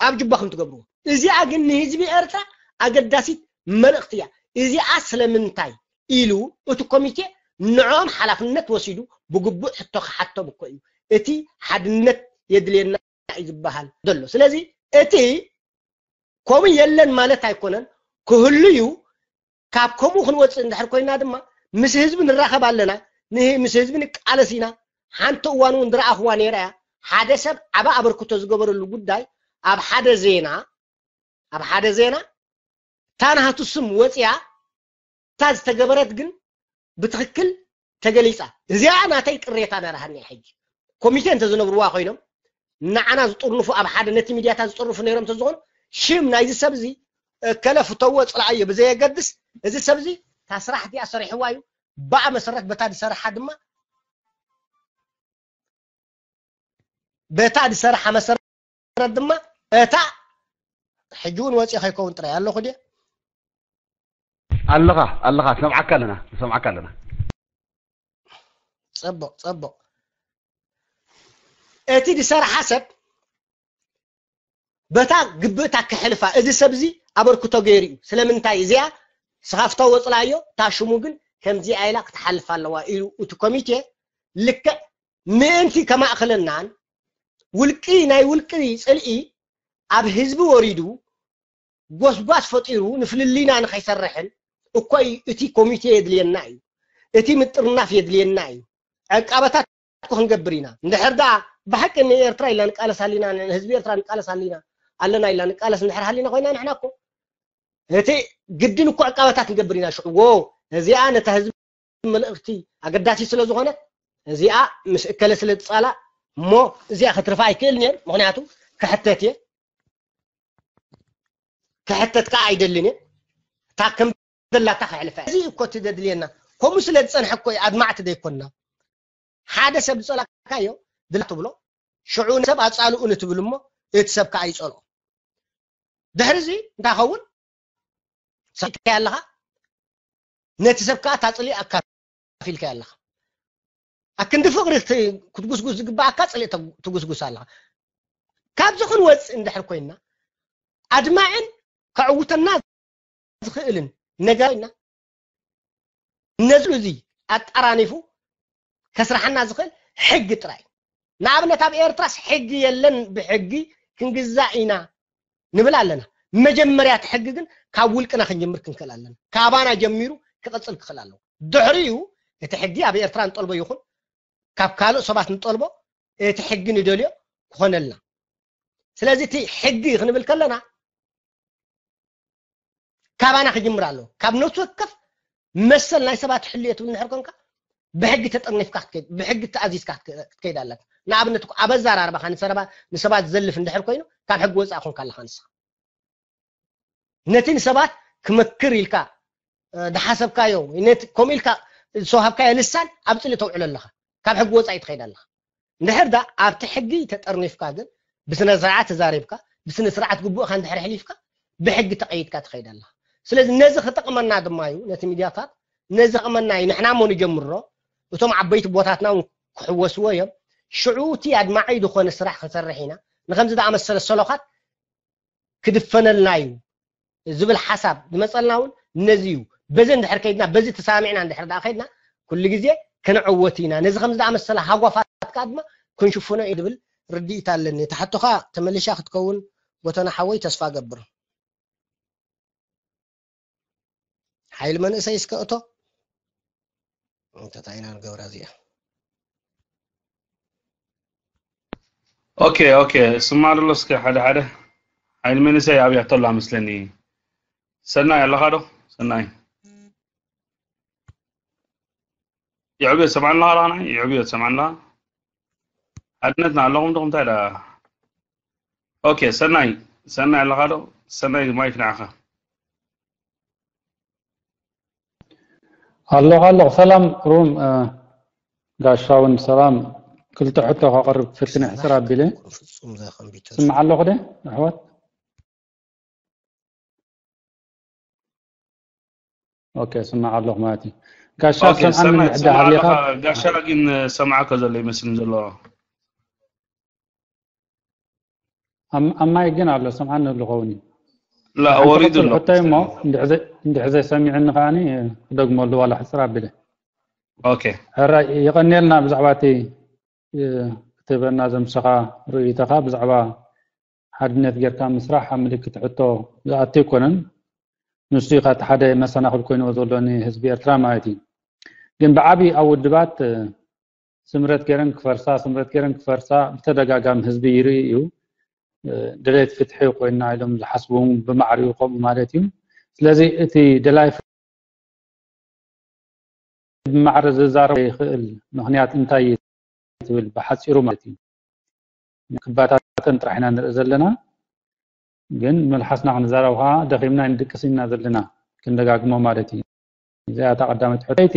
ኣብ ጅባኹም ትገብርዎ እዚኣ ግን ንህዝቢ ኤርትራ ኣገዳሲት መልእኽቲ እያ እዚኣ ስለምንታይ ኢሉ እቲ ኮሚቴ ንዕኦም ሓላፍነት ወሲዱ ብግቡእ ሕቶ ክሓቶም እኮ እዩ እቲ ሓድነት የድልየና እዩ ዝበሃል ዘሎ ስለዚ እቲ ከምኡ የለን ማለት ኣይኮነን ክህሉ እዩ ካብ ከምኡ ክንወፅእ እንድሕር ኮይና ድማ ምስ ህዝቢ ንራኸብ ኣለና ምስ ህዝቢ ንቃለስ ኢና ሓንቲ እዋን እውን ዝረኣኽዋ ነይራ እያ ሓደ ሰብ ዓባ ኣበርክቶ ዝገበረሉ ጉዳይ ኣብ ሓደ ዜና ኣብ ሓደ ዜና እታ ናሃቱ ስም ወፅያ እታ ዝተገበረት ግን ብትኽክል ተገሊፃ እዚኣ ናተይ ቅሬታ ነራሃኒ ሕጂ ኮሚቴ እንተዝነብርዋ ኮይኖም ንዓና ዝጥርንፉ ኣብ ሓደ ነቲ ሚድያታት ዝጥርፉ ነይሮም እንተዝኾኑ ሽም ናይዚ ሰብ እዚ እከለ ፍተዎ ፅላኣዮ ብዘየገድስ እዚ ሰብ እዚ እታ ስራሕ እዚኣ ሰሪሕዋ እዩ ብኣ መሰረት በታ ዝሰርሓ ድማ በታ ዝሰርሓ መሰረት ድማ እታ ሕጂ እውን ወፂ ከይከውን ጥራይ ኣለኹ ድየ ኣለኻ ኣለኻ ሰምዓካ ኣለና ሰምዓካ ኣለና ፅቡቕ ፅቡቕ እቲ ዝሰርሓ ሰብ በታ ግብእታ ክሕልፋ እዚ ሰብ እዚ ኣበርክቶ ገይሩ እዩ ስለምንታይ እዚኣ ስኻፍታ ወፅላዮ እታ ሽሙ ግን ከምዚኣ ኢላ ክትሓልፍ ኣለዋ ኢሉ እቲ ኮሚቴ ልክዕ ምእንቲ ከማእኽለናን ውልቂ ናይ ውልቂ ፅልኢ ኣብ ህዝቢ ወሪዱ ጎስጓስ ፈጢሩ ንፍልልይና ንኸይሰርሕን እኮ እዩ እቲ ኮሚቴ የድልየና እዩ እቲ ምጥርናፍ የድልየና እዩ ዕቃበታት እኮ ክንገብር ኢና እንድሕር ደኣ ብሓቂ ንኤርትራ ኢልና ንቃለስ ሃሊና ንህዝቢ ኤርትራ ንቃለስ ሃሊና ኣለና ኢልና ንቃለስ እንድሕር ሃሊና ኮይና ንሕና እኮ እቲ ግድን እኮ ዕቃበታት ክንገብር ኢና ሽዑ እዚኣ ነታ ህዝቢ መልእኽቲ ኣገዳሲት ስለ ዝኾነት እዚኣ ምስ እከለ ስለ ትፃላእ እሞ እዚኣ ክትርፋ ኣይክእልን እየ ምኽንያቱ ክሕተት እየ ክሕተት ከዓ ኣይደልን እየ እታ ከም ዘላታ ክሕልፋ እዚ እኮ እቲ ዘድልየና ከምኡ ስለ ዝፀንሐ እኮ ኣድማዕቲ ዘይኮንና ሓደ ሰብ ዝፀላእካዮ ድላ ትብሎ ሽዑ ንሰብ ኣፃልኡ ንትብል እሞ እቲ ሰብ ከዓ ይፀልኦ ድሕሪ እዚ እንታይ ኸውን ሰብካ ኣለኻ ነቲ ሰብ ከዓ ታፅሊ ኣካፊልካ ኣለኻ ኣክንዲ ፍቅሪ ክትጉስጉስ ዝግባኣካ ፅልእ ትጉስጉስ ኣለኻ ካብዚ ክንወፅእ እንድሕር ኮይና ኣድማዕን ከዕውተና ዝኽእልን ነገር ኢና ነዚ እዚ ኣጠራኒፉ ከስራሓና ዝኽእል ሕጊ ጥራይ ንኣብነት ኣብ ኤርትራስ ሕጊ የለን ብሕጊ ክንግዛእ ኢና ንብል ኣለና መጀመርያ እቲ ሕጊ ግን ካብ ውልቅና ክንጅምር ክንክእል ኣለና ካባና ጀሚሩ ክቕፅል ክኽእል ኣለዎ ድሕሪኡ እቲ ሕጊ ኣብ ኤርትራ ንጠልቦ ይኹን ካብ ካልእ ሰባት ንጠልቦ እቲ ሕጊ ንደልዮ ክኾነልና ስለዚ እቲ ሕጊ ክንብል ከለና ካባና ክጅምር ኣለዎ ካብ ነፍሲ ወከፍ መሰል ናይ ሰባት ሕልዮ ትብል እንድሕር ኮንካ ብሕጊ ተጠርኒፍካ ክትከይድ ብሕጊ ተኣዚዝካ ክትከይድ ኣለካ ንኣብነት ኣብ ኣዘራርባኻ ንሰረባ ንሰባት ዘልፍ እንድሕር ኮይኑ ካብ ሕጊ ወፃእ ኮንካ ኣለኻ ንስኻ ነቲ ንሰባት ክመክር ኢልካ ድሓሰብካዮ ነቲ ከምኡ ኢልካ ዝሰውሃብካዮ ልሳን ኣብ ፅሊ ተውዕሎ ኣለኻ ካብ ሕጊ ወፃኢ ትኸይድ ኣለኻ እንድሕር ዳ ኣብቲ ሕጊ ተጠርኒፍካ ግን ብስነ ስርዓት ተዛሪብካ ብስነ ስርዓት ግቡእካ እንድሕር ሕሊፍካ ብሕጊ ተቐይድካ ትኸይድ ኣለኻ ስለዚ ነዚ ክጠቕመና ድማ እዩ ነቲ ሚድያታት ነዚ ከመና እዩ ንሕና እሞ ንጀምሮ፣ እቶም ዓበይቲ ቦታትና እውን ክሕወስዎ እዮም። ሽዑ እቲ ኣድማዒ ዝኾነ ስራሕ ክንሰርሕ ኢና። ንከምዚ ዝኣመሰለ ሰሎኻት ክድፈነልና እዩ ዝብል ሓሳብ ዝመፀልና እውን ነዚ እዩ። በዚ እንድሕር ከይድና፣ በዚ ተሳሚዕና እንድሕር ደኣ ከይድና፣ ኩሉ ግዜ ክንዕወት ኢና። ነዚ ከም ዝኣመሰለ ሃጓፋት ከዓ ድማ ክንሽፍኖ እዩ ዝብል ርድኢት ኣለኒ። እቲ ሕቶኻ ተመሊሻ ክትከውን ጎተና ሓወይ ተስፋ ገብር። ሓይሊ መንእሰይ እስከ እቶ። እንተታይ ኢና ንገብራ እዚኣ። ኦኬ ኦኬ፣ ስማዕ ኣሎ እስከ ሓደ ሓደ። ሓይሊ መንእሰይ ኣብያቶ ኣላ መስለኒ። ሰናይ ኣለኻ ዶ? ሰናይ። የዕብዮ ትሰምዓና ኣለኻ? የዕብዮ ትሰምዓና? ሓድነትና ኣለኹም ዶ? እንታይ ዳ? ኦኬ፣ ሰናይ፣ ሰናይ ኣለኻ ዶ? ሰናይ ማይክ ንዓኻ። ኣለኹ ኣለኹ። ሰላም ሩም፣ እ፣ ጋሻውን ሰላም። ክልተ ሕቶ ከቕርብ ክፍትን ሕስር ኣቢለ። ፍጹም እዛ ኮምፒውተር። ስምዓ ኣለኹ ደ ኣሕዋት? ኦኬ፣ ስምዓ ኣለኹ ማለት እዩ። ጋሻ ኦኬ፣ ሰምዓኒ ሰናይ፣ እንድሕር ስምዓ ሃሊኻ ኣለኻ። ጋሻ ግን ሰምዓካ ዘሎ ይመስል ዘሎ። ኣብ ኣብ ማይ ግን ኣሎ፣ ሰምዓኒ ዝኸውን እዩ። ላ፣ ሓንቲ ወሪዱ ቀጽል ኣሎ። ሕቶይ እሞ፣ እንድሕር ዘ-፣ እንድሕር ዘይሰሚዕኒ ከዓኒ፣ እ፣ ክደግመሉ ዋላ ሕጽር ኣቢለ። ኦኬ። ሕራይ፣ የቐንየልና ብዛዕባ እቲ፣ እ፣ ክትህበና ዘምሰኻ ርእይቶኻ ብዛዕባ ሓድነት ጌርካ ምስራሕ ኣብ ምልክት ሕቶ ዝኣቱ ኣይኮነን። ንሱ እዩ እቲ ሓደ መሰናኽል ኮይንዎ ዘሎ ንህዝቢ ኤርትራ ማለት እዩ። ግን ብዓቢ ኣብ ውድባት፣ እ፣ ስምረት ገይረን ክፈርሳ፣ ስምረት ገይረን ክፈርሳ ብተደጋጋሚ ህዝቢ ይርኢ እዩ። እ፣ ደለይቲ ፍትሒ ኮይንና ኢሎም ዝሓስቡ እውን ብማዕሪኡ ከምኡ ማለት እዩ። ስለዚ እቲ ደላይ ብማዕረ ዝዛረብ ይኽእል ምኽንያት እንታይ እዩ ትብል ብሓጺሩ ማለት እዩ። ክባታተን ጥራሕ ኢና ንርኢ ዘለና፣ ግን መልሓስና ክንዛረብ ከዓ ደኺምና ንድቅስ ኢና ዘለና፣ ክንደጋግሞ ማለት እዩ። እዚኣ እታ ቀዳመይቲ ሕቶይቲ።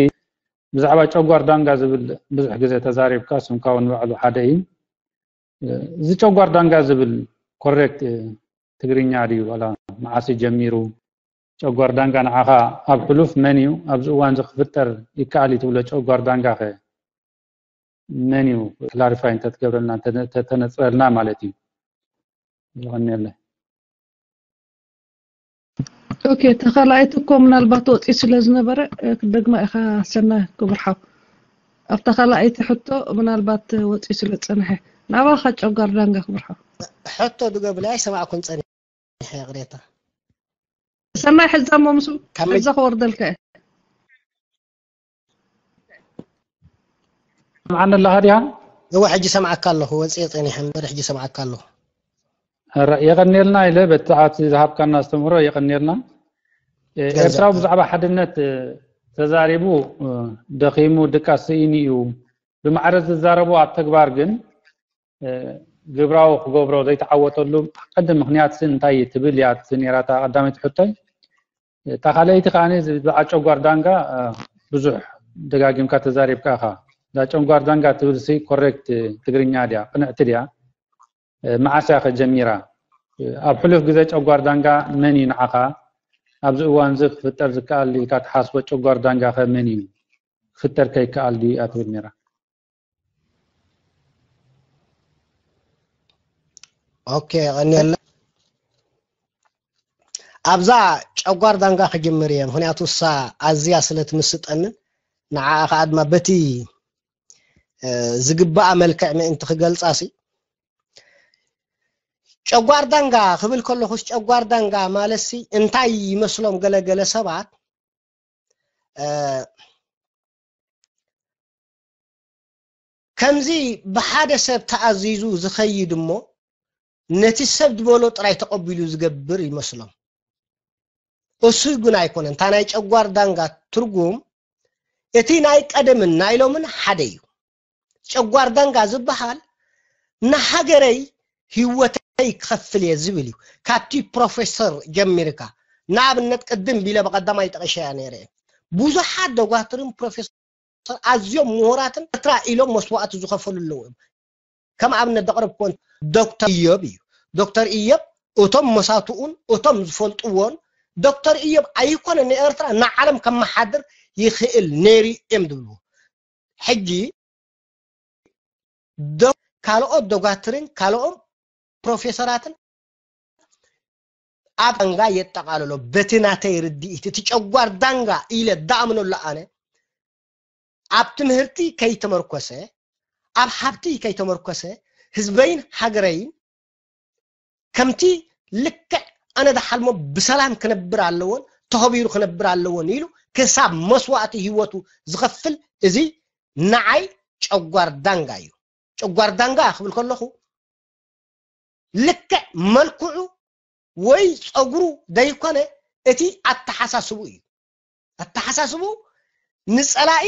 ብዛዕባ ጨጓር ዳንጋ ዝብል ብዙሕ ግዜ ተዛሪብካ፣ ስምካ እውን ባዕሉ ሓደ እዩ። እዚ ጨጓር ዳንጋ ዝብል ኮሬክት ትግርኛ ድዩ? ዋላ መዓስ እዩ ጀሚሩ? ጨጓር ዳንጋ ንዓኻ ኣብ ሕሉፍ መን እዩ? ኣብዚ እዋን እዚ ክፍጠር ይከኣል እዩ ትብሎ ጨጓር ዳንጋ ከ መን እዩ? ክላሪፋይ እንተትገብረልና፣ እንተ-፣ እንተተነጽረልና ማለት እዩ። የቐንየለይ። ኦኬ፣ እታ ካልኣይቲ እኮ ምናልባት ወፂኡ ስለ ዝነበረ፣ እ፣ ክትደግማ ኢኻ ሰናይ ክቡር ሓው። ኣብታ ካልኣይቲ ሕቶ ምናልባት ወፂኡ ስለ ዝፀንሐ። ናባኻ ጨጓር ዳንጋ ክቡር ሓው። ሕቶ ድገብላ ኣይሰማዕኩን ፀኒሐ፣ ይቕሬታ። ሰናይ ሕዛ እሞ ምስ ካብ መጀ- ሕዛ ክወርደልካ እየ። ትሰምዓኒ ኣለኻ ዲኻ? እወ፣ ሕጂ ሰምዓካ ኣለኹ። ወፂኤ ጸኒሐ እምበር ሕጂ ሰምዓካ ኣለኹ። ረ-፣ የቐንየልና ኢለ በቲ ሰዓት ዝሃብካና ኣስተምህሮ የቐንየልና። እ፣ ገንዘብ ኤርትራዊ ብዛዕባ ሓድነት፣ እ፣ ተዛሪቡ፣ እ፣ ደኺሙ ድቃስ ስኢኑ እዩ ብማዕረ ዝዛረቦ፣ ኣብ ተግባር ግን፣ እ፣ ግብራዊ ክገብሮ ዘይተዓወተሉ ቀንዲ ምኽንያት ሲ እንታይ እዩ ትብል እያ እቲ ነይራ እታ ቀዳመይቲ ሕቶይ። እታ ካልኣይቲ ከኣ እዚ ብዛዕባ ጨጓር ዳንጋ፣ እ፣ ብዙሕ ደጋጊምካ ተዛሪብካ ኢኻ። እዛ ጨጓር ዳንጋ ትብል ሲ ኮሬክት ትግርኛ ድያ? ቅንዕቲ ድያ? እ፣ መዓስ እያ ከ ጀሚራ? እ፣ ኣብ ሕሉፍ ግዜ ጨጓር ዳንጋ መን እዩ ንዓኻ ኣብዚ እዋን እዚ ክፍጠር ዝከኣል ኢልካ ትሓስቦ ጨጓር ዳንጋ ከ መን እዩ? ክፍጠር ከ ይከኣል ድዩ እያ ትብል ነይራ። ኦኬ፣ የቐንየልና። ኣብዛ ጨጓር ዳንጋ ክጅምር እየ፣ ምኽንያቱ እሳ ኣዝያ ስለ ትምስጠንን ንዓኣ ኸኣ ድማ በቲ፣ እ፣ ዝግባኣ መልክዕ ምእንቲ ክገልጻ ሲ፣ ጨጓር ዳንጋ ክብል ከለኹስ፣ ጨጓር ዳንጋ ማለትሲ እንታይ ይመስሎም ገለ ገለ ሰባት፣ እ፣ ከምዚ ብሓደ ሰብ ተኣዚዙ ዝኸይድ እሞ፣ ነቲ ሰብ ዝበሎ ጥራይ ተቐቢሉ ዝገብር ይመስሎም። እሱ ግን ኣይኮነን። እታ ናይ ጨጓር ዳንጋ ትርጉም፣ እቲ ናይ ቀደምን ናይ ሎምን ሓደ እዩ። ጨጓር ዳንጋ ዝበሃል፣ ንሃገረይ ህይወተይ ክኸፍል እየ ዝብል እዩ። ካብቲ ፕሮፌሰር ጀሚርካ፣ ንኣብነት ቅድም ቢለ ብቐዳማይ ጠቒሸያ ነይረ እየ። ብዙሓት ደጓትርን ፕሮፌሰር ኣዝዮም ምሁራትን ኤርትራ ኢሎም መስዋእቲ ዝኸፈሉ ኣለዉ እዮም። ከም ኣብነት ዘቕረብክዎ ዶክተር ኢዮብ እዩ። ዶክተር ኢዮብ እቶም መሳትኡን እቶም ዝፈልጥዎን፣ ዶክተር ኢዮብ ኣይኮነ ንኤርትራ ንዓለም ከመሓድር ይኽእል ነይሩ እዮም ዝብልዎ። ሕጂ ካልኦት ዶጋትርን ካልኦም ፕሮፌሰራትን ኣብ ዳንጋ የጠቓልሎ። በቲ ናተይ ርድኢት እቲ ጨጓር ዳንጋ ኢለ ዳኣምነሉ ኣነ ኣብ ትምህርቲ ከይተመርኮሰ፣ ኣብ ሃብቲ ከይተመርኮሰ፣ ህዝበይን ሃገረይን ከምቲ ልክዕ ኣነ ዝሓልሞ ብሰላም ክነብር ኣለዎን ተኸቢሩ ክነብር ኣለዎን ኢሉ ክሳብ መስዋእቲ ህይወቱ ዝኸፍል፣ እዚ ንዓይ ጨጓር ዳንጋ እዩ። ጨጓር ዳንጋ ክብል ከለኹ ልክዕ መልክዑ ወይ ፀጉሩ ዘይኮነ እቲ ኣተሓሳስቡ እዩ። ኣተሓሳስቡ ንፀላኢ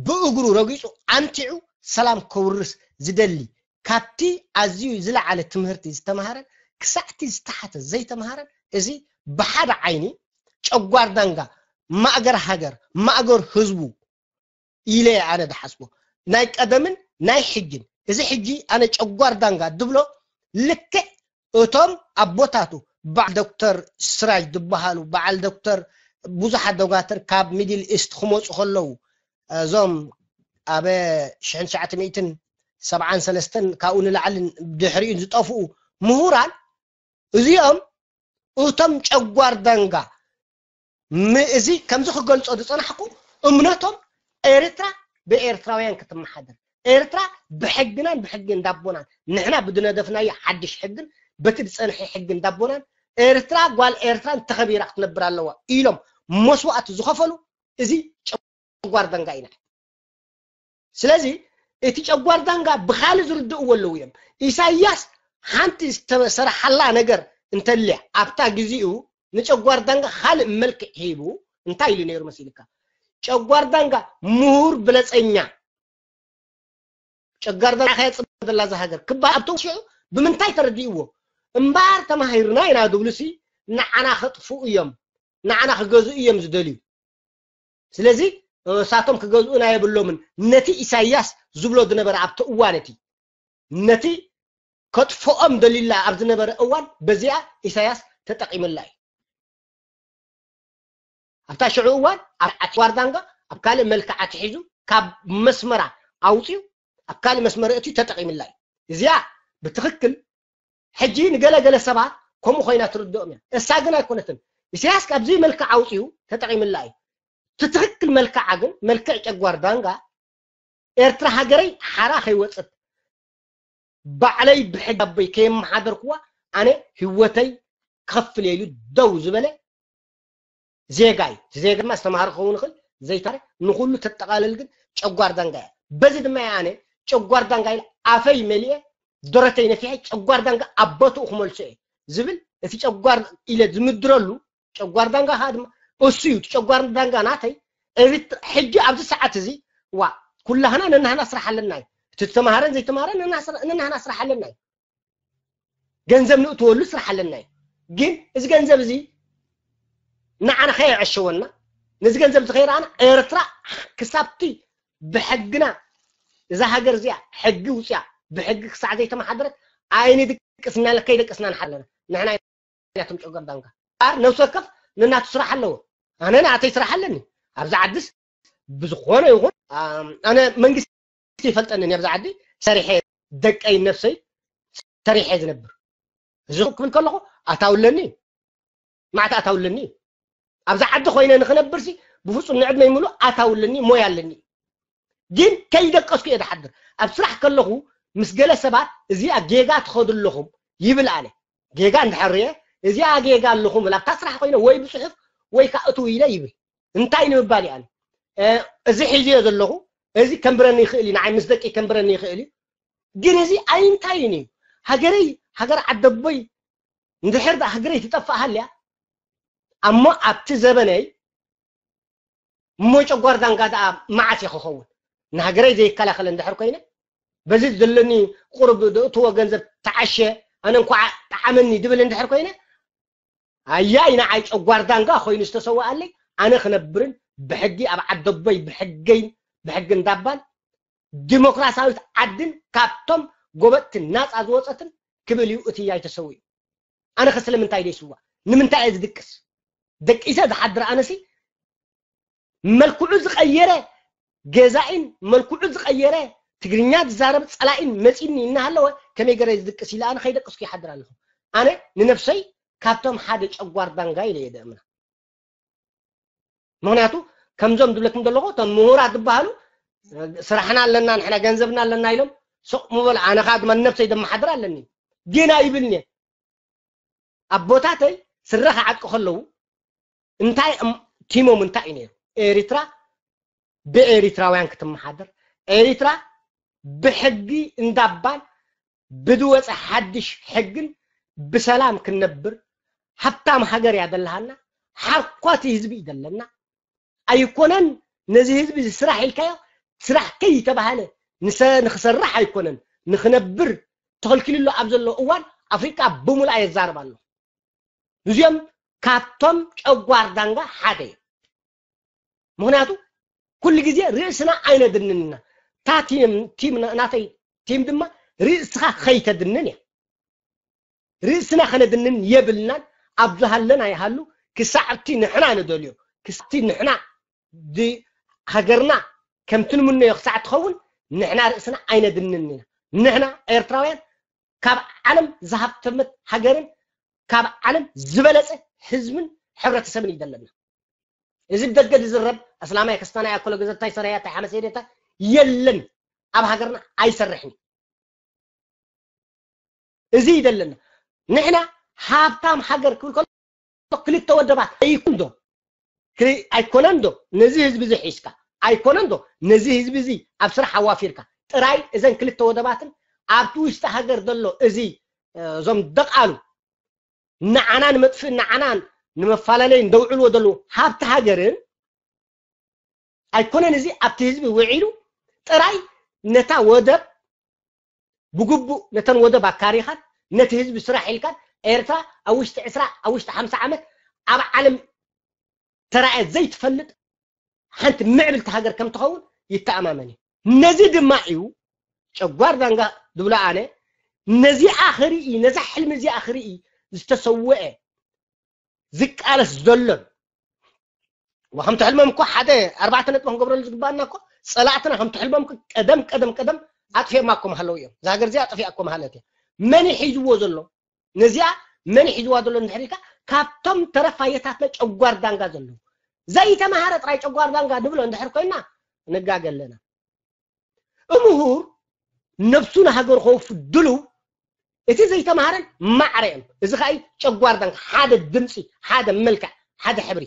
ብእግሩ ረጊፁ ኣንቲዑ ሰላም ከውርስ ዝደሊ፣ ካብቲ ኣዝዩ ዝለዓለ ትምህርቲ ዝተምሃረን ክሳዕቲ ዝተሓተ ዘይተምሃረን፣ እዚ ብሓደ ዓይኒ ጨጓር ዳንጋ ማእገር ሃገር ማእገር ህዝቡ ኢለ ኣነ ዝሓስቦ ናይ ቀደምን ናይ ሕጅን። እዚ ሕጂ ኣነ ጨጓር ዳንጋ ድብሎ ልክዕ እቶም ኣቦታቱ በዓል ዶክተር ስራጅ ዝበሃሉ በዓል ዶክተር ብዙሓት ዶጋትር ካብ ሚድል ኢስት ክመፁ ከለዉ እዞም ኣብ ሽሕን ትሽዓተ ሚእትን ሰብዓን ሰለስተን ካብኡ ንላዕልን ድሕሪኡ ዝጠፍኡ ምሁራን እዚኦም እቶም ጨጓር ዳንጋ ም- እዚ ከምዚ ክገልጾ ዝጸናሕኩ እምነቶም ኤርትራ ብኤርትራውያን ክትመሓደር ኤርትራ ብሕግናን ብሕጊ እንዳቦናን ንሕና ብዝነደፍናዮ ሓድሽ ሕግን በቲ ዝጸንሐ ሕጊ እንዳቦናን ኤርትራ ጓል ኤርትራን ተኸቢራ ክትነብር ኣለዋ ኢሎም መስዋእቲ ዝኸፈሉ እዚ ጨጓር ዳንጋ ኢና። ስለዚ እቲ ጨጓር ዳንጋ ብኻልእ ዝርድእዎ ኣለዉ እዮም። ኢሳያስ ሓንቲ ዝተሰርሓላ ነገር እንተልያ ኣብታ ግዜኡ ንጨጓር ዳንጋ ካልእ መልክዕ ሂቡ እንታይ ኢሉ ነይሩ መሲልካ? ጨጓር ዳንጋ ምሁር ብለፀኛ ጨጓር ዳንጋ ከየፅበ ዘላ እዛ ሃገር ክበሃል ኣብቶም ሽዑ ብምንታይ ተረዲእዎ? እምበኣር ተማሂርና ኢና ዝብሉሲ ንዓና ከጥፍኡ እዮም፣ ንዓና ክገዝኡ እዮም ዝደልዩ። ስለዚ እሳቶም ክገዝኡና የብሎምን። ነቲ ኢሳያስ ዝብሎ ዝነበረ ኣብቲ እዋን እቲ ነቲ ከጥፍኦም ደሊላ ኣብ ዝነበረ እዋን በዚኣ ኢሳያስ ተጠቂምላ እዩ። ኣብታ ሽዑ እዋን ኣብ ዓቲ ጓርዳንጋ ኣብ ካልእ መልክዕ ኣትሒዙ ካብ መስመራ ኣውፅዩ ኣብ ካልእ መስመር እቲ ተጠቂምላ እዩ። እዚኣ ብትኽክል ሕጂ ንገለገለ ሰባት ከምኡ ኮይና ትርድኦም እያ። እሳ ግን ኣይኮነትን። ኢሳያስ ካብዚ መልክዕ ኣውፅኡ ተጠቂምላ እዩ። እቲ ትኽክል መልክዓ ግን መልክዕ ጨጓር ዳንጋ ኤርትራ ሃገረይ ሓራ ከይወፅት ባዕለይ ብሕጊ ኣቦይ ከየመሓደርኩዋ ኣነ ህይወተይ ከፍል ኢሉ ደው ዝበለ ዜጋ እዩ። እቲ ዜጋ ድማ ዝተማሃረ ክኸውን ይኽእል ዘይተማሃረ ንኹሉ ተጠቓልል ግን ጨጓር ዳንጋ እያ። በዚ ድማ እየ ኣነ ጨጓር ዳንጋ ኢለ ኣፈይ መሊኤ ደረተይ ነፊሐ ጨጓር ዳንጋ ኣብ ቦትኡ ክመልሶ እየ ዝብል እቲ ጨጓር ኢለ ዝምድረሉ ጨጓር ዳንጋ ከዓ ድማ እሱ እዩ እቲ ጨጓር ዳንጋ ናተይ። ሕጂ ኣብዚ ሰዓት እዚ ዋ ኩላህና ነናህና ስራሕ ኣለና እዩ እቲ ዝተማሃረን ዘይተማሃረን ነናህና ስራሕ ኣለና እዩ። ገንዘብ ንእትወሉ ስራሕ ኣለና እዩ። ግን እዚ ገንዘብ እዚ ንዓና ከየዕሸወና ነዚ ገንዘብ እዚ ከይረኣና ኤርትራ ክሳብቲ ብሕግና እዛ ሃገር እዚኣ ሕጊ ውፅያ ብሕጊ ክሳዕ ዘይተመሓደረት ኣይንድቅስና ከይደቀስና ንሓለና ንሕና ናቶም ጨጓር ዳንጋ ኣር ነብሲ ወከፍ ነናቱ ስራሕ ኣለዎ። ኣነ ንኣተይ ስራሕ ኣለኒ ኣብዚ ዓድስ ብዝኾነ ይኹን ኣነ መንግስቲ ይፈልጠንን ኣብዚ ዓዲ ሰሪሐ ደቀይ ነብሰይ ሰሪሐ ዝነብር እዚ ክብል ከለኹ ኣታውለኒ ማዕት ኣታውለኒ ኣብዚ ዓዲ ኮይነ ንክነብርሲ ብፍፁም ንዕድመይ ምሉእ ኣታውለኒ ሞያ ኣለኒ ግን ከይደቀስኩ እየ ዝሓድር ኣብ ስራሕ ከለኹ ምስ ገለ ሰባት እዚኣ ጌጋ ትኸዱ ኣለኹም ይብል ኣነ ጌጋ እንድሕር ርየ እዚኣ ጌጋ ኣለኹም ብል ኣብታ ስራሕ ኮይነ ወይ ብፅሑፍ ወይ ከዓ እትው ኢለ ይብል እንታይ ንምባል እየ ኣነ እዚ ሒዝዮ ዘለኹ እዚ ከንብረኒ ይኽእል እዩ ንዓይ ምስ ደቂ ከንብረኒ ይኽእል እዩ ግን እዚ ኣይንታይን እዩ ሃገረይ ሃገር ዓደቦይ እንድሕር ደኣ ሃገረይ ትጠፍእ ሃልያ እሞ ኣብቲ ዘበነይ እሞ ጨጓር ዳንጋ ደኣ መዓስ እየ ክኸውን ንሃገረይ ዘይከላኸል እንድሕር ኮይነ በዚ ዘለኒ ቁሩብ ዘእትዎ ገንዘብ ተዓሸ ኣነ እንኳዓ ጠዓመኒ ድብል እንድሕር ኮይነ ኣያይ ንዓይ ጨጓር ዳንጋ ኮይኑ ዝተሰወኣለይ ኣነ ክነብርን ብሕጊ ኣብ ዓደቦይ ብሕገይን ብሕጊ እንዳባን ዲሞክራሲያዊት ዓድን ካብቶም ጎበጥቲ ናፃ ዝወፀትን ክብል እዩ እቲ ያይ ተሰዊኡ ኣነ ከ ስለምንታይ ደይስዋ ንምንታይ እየ ዝድቅስ ደቂሰ ዝሓድር ኣነሲ መልክዑ ዝቐየረ ገዛኢን መልክዑ ዝቐየረ ትግርኛ ዝዛረብ ጸላኢን መጺኒ እናሃለወ ከመይ ገረ ዝድቅስ ኢለ ኣነ ከይደቅስኩ ይሓድር ኣለኹ። ኣነ ንነፍሰይ ካብቶም ሓደ ጨጓር ዳንጋ ኢለ እየ ደእምና። ምክንያቱ ከምዞም ዝብለኩም ዘለኹ እቶም ምሁራት ዝበሃሉ ስራሕና ኣለና ንሕና ገንዘብና ኣለና ኢሎም ሱቕ ምበሉ ኣነ ከዓ ድማ ንነፍሰይ ዘመሓድር ኣለኒ ግን ኣይብልኒ። ኣቦታተይ ስረ ክዓጥቁ ከለዉ እንታይ እም- ቲሞም እንታይ እዩ ነይሩ? ኤሪትራ ብኤሪትራውያን ክትመሓደር፣ ኤሪትራ ብሕጊ እንዳባን ብዝወፀ ሓድሽ ሕግን ብሰላም ክንነብር፣ ሃብታም ሃገር እያ ዘለሃና፣ ሓርኳቲ ህዝቢ እዩ ዘለና። ኣይኮነን ነዚ ህዝቢ እዚ ስራሕ ኢልካዮ ስራሕ ከይተባሃለ ንሰ- ንክሰርሕ ኣይኮነን ንክነብር ተኸልኪሉ ኣሎ ኣብ ዘሎ እዋን ኣፍሪቃ ብሙሉኣ የዛርብ ኣሎ። እዚኦም ካብቶም ጨጓር ዳንጋ ሓደ እዮም። ምክንያቱ ኩሉ ግዜ ርእስና ኣይነድንንና። እታ ቲም ቲም ናተይ ቲም ድማ ርእስኻ ከይተድንን እያ። ርእስና ከነድንን የብልናን። ኣብ ዝሃለና ይሃሉ ክሳዕ እቲ ንሕና ንደልዮ ክሳዕ እቲ ንሕና ድ- ሃገርና ከምቲ ንምነዮ ክሳዕ ትኸውን ንሕና ርእስና ኣይነድንን ኢና። ንሕና ኤርትራውያን ካብ ዓለም ዝሃብተመት ሃገርን ካብ ዓለም ዝበለጸ ህዝብን ሕብረተሰብን እዩ ዘለና። እዚ ብደገ ዝዝረብ ኣስላማይ ከስታናይ ኣኮሎ ገዘታይ ሰራያታይ ሓመሰ ሄደታ የለን ኣብ ሃገርና ኣይሰርሕን እዩ። እዚ እዩ ዘለና። ንሕና ሃብታም ሃገር ክብል ከሎ ክልተ ወደባት ኣይኩን ዶ ክል- ኣይኮነን ዶ ነዚ ህዝቢ እዚ ሒዝካ ኣይኮነን ዶ ነዚ ህዝቢ እዚ ኣብ ስራሕ ኣዋፊርካ ጥራይ እዘን ክልተ ወደባትን ኣብቲ ውሽጢ ሃገር ዘሎ እዚ እ፣ እዞም ደቃሉ ንዓና ንምጥፍእ ንዓና ንመፈላለይ እንደውዕልዎ ዘለዉ ሃብቲ ሃገርን ኣይኮነን እዚ ኣብቲ ህዝቢ ውዒሉ ጥራይ ነታ ወደብ ብግቡእ ነተን ወደብ ኣካሪኻን ነቲ ህዝቢ ስራሕ ኢልካን ኤርትራ ኣብ ውሽጢ ዕስራ ኣብ ውሽጢ ሓምሳ ዓመት ኣብ ዓለም ተራእየ ዘይትፈልጥ ሓንቲ ምዕብልቲ ሃገር ከም ትኸውን ይተኣማመን እዩ። ነዚ ድማ እዩ ጨጓር ዳንጋ ዝብሎ ኣነ ነዚኣ ክርኢ ነዛ ሕልሚ እዚኣ ክርኢ ዝተሰወአ ዝቃለስ ዘሎን ወከምቲ ሕልሞም እኮ ሓደ ኣርባዕተ ነጥቢ ክንገብረሉ ዝግባኣና እኮ ጸላእትና ከምቲ ሕልሞም እኮ ቀደም ቀደም ቀደም ኣጥፊኦማ እኮ ምሃለዉ እዮም። እዛ ሃገር እዚኣ ኣጥፊኣ እኮ ምሃለት እያ። መን እዩ ሒዝዎ ዘሎ? ነዚኣ መን እዩ ሒዝዋ ዘሎ እንድሕር ኢልካ ካብቶም ተረፋየታትና ጨጓር ዳንጋ ዘለዉ ዘይተማሃረ ጥራይ ጨጓር ዳንጋ ንብሎ እንድሕር ኮይና ንጋገ ኣለና። ምሁር ነብሱ ንሃገሩ ከውፍ ድልው እቲ ዘይተማሃረን ማዕረ እዮም። እዚ ከዓ ጨጓር ዳንጋ ሓደ ድምፂ ሓደ መልክዕ ሓደ ሕብሪ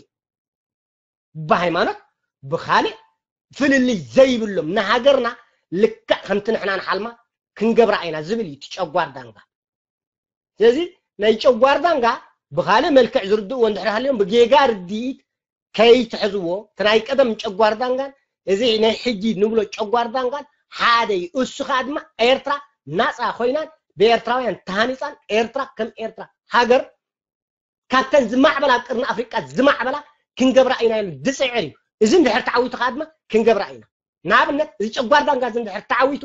ብሃይማኖት ብካልእ ፍልልይ ዘይብሎም ንሃገርና ልክዕ ከምቲ ንሕና ንሓልማ ክንገብራ ኢና ዝብል እዩ እቲ ጨጓር ዳንጋ። ስለዚ ናይ ጨጓር ዳንጋ ብካልእ መልክዕ ዝርድእዎ እንድሕር ሃልዮም ብጌጋ ርድኢት ከይትሕዝዎ እቲ ናይ ቀደም ጨጓር ዳንጋን እዚ ናይ ሕጂ ንብሎ ጨጓር ዳንጋን ሓደ እዩ። እሱ ከዓ ድማ ኤርትራ ናፃ ኮይናን ብኤርትራውያን ተሃኒፃን ኤርትራ ከም ኤርትራ ሃገር ካብተን ዝማዕበላ ኣብ ቅርኒ ኣፍሪቃ ዝማዕበላ ክንገብራ ኢና ኢሉ ዝፅዕር እዩ። እዚ እንድሕር ተዓዊቱ ከዓ ድማ ክንገብራ ኢና። ንኣብነት እዚ ጨጓር ዳንጋ እዚ እንድሕር ተዓዊቱ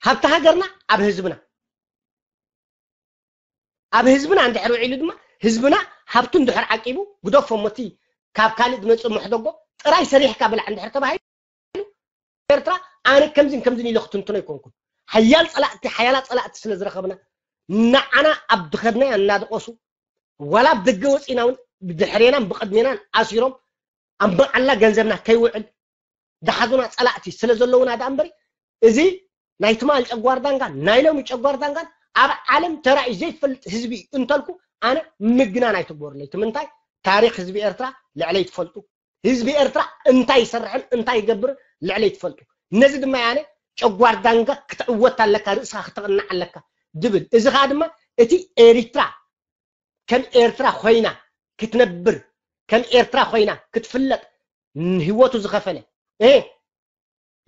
ሃብቲ ሃገርና ኣብ ህዝብና ኣብ ህዝብና እንድሕር ውዒሉ ድማ ህዝብና ሃብቱ እንድሕር ዓቂቡ ግደፎ ሞቲ ካብ ካልእ ዝመፅእ መሕደጎ ጥራይ ሰሪሕካ ብላዕ እንድሕር ተባሂሉ ኤርትራ ኣነ ከምዚን ከምዚን ኢለ ክትንትኖ ኣይኮንኩን። ሓያል ፀላእቲ ሓያላት ፀላእቲ ስለ ዝረኸብና ንዓና ኣብ ድኸድናያ እናደቆሱ ዋላ ኣብ ደገ ወፂና እውን ብድሕሬናን ብቅድሜናን ኣሲሮም ኣብ መዓላ ገንዘብና ከይውዕል ዝሓዙና ፀላእቲ ስለ ዘለውና ደኣ እምበሪ እዚ ናይ ትማል ጨጓር ዳንጋን ናይ ሎሚ ጨጓር ዳንጋን ኣብ ዓለም ተራእዩ ዘይፈልጥ ህዝቢ እዩ እንተልኩ ኣነ ምግናን ኣይትግበሩለይ። እቲ ምንታይ ታሪክ ህዝቢ ኤርትራ ልዕለይ ትፈልጡ ህዝቢ ኤርትራ እንታይ ይሰርሕን እንታይ ይገብርን ልዕለይ ትፈልጡ። ነዚ ድማ ያነ ጨጓር ዳንጋ ክትዕወት ኣለካ፣ ርእስኻ ክትቕናዕ ኣለካ ድብል። እዚ ኸኣ ድማ እቲ ኤሪትራ ከም ኤርትራ ኮይና ክትነብር ከም ኤርትራ ኮይና ክትፍለጥ ህይወቱ ዝኸፈለ እ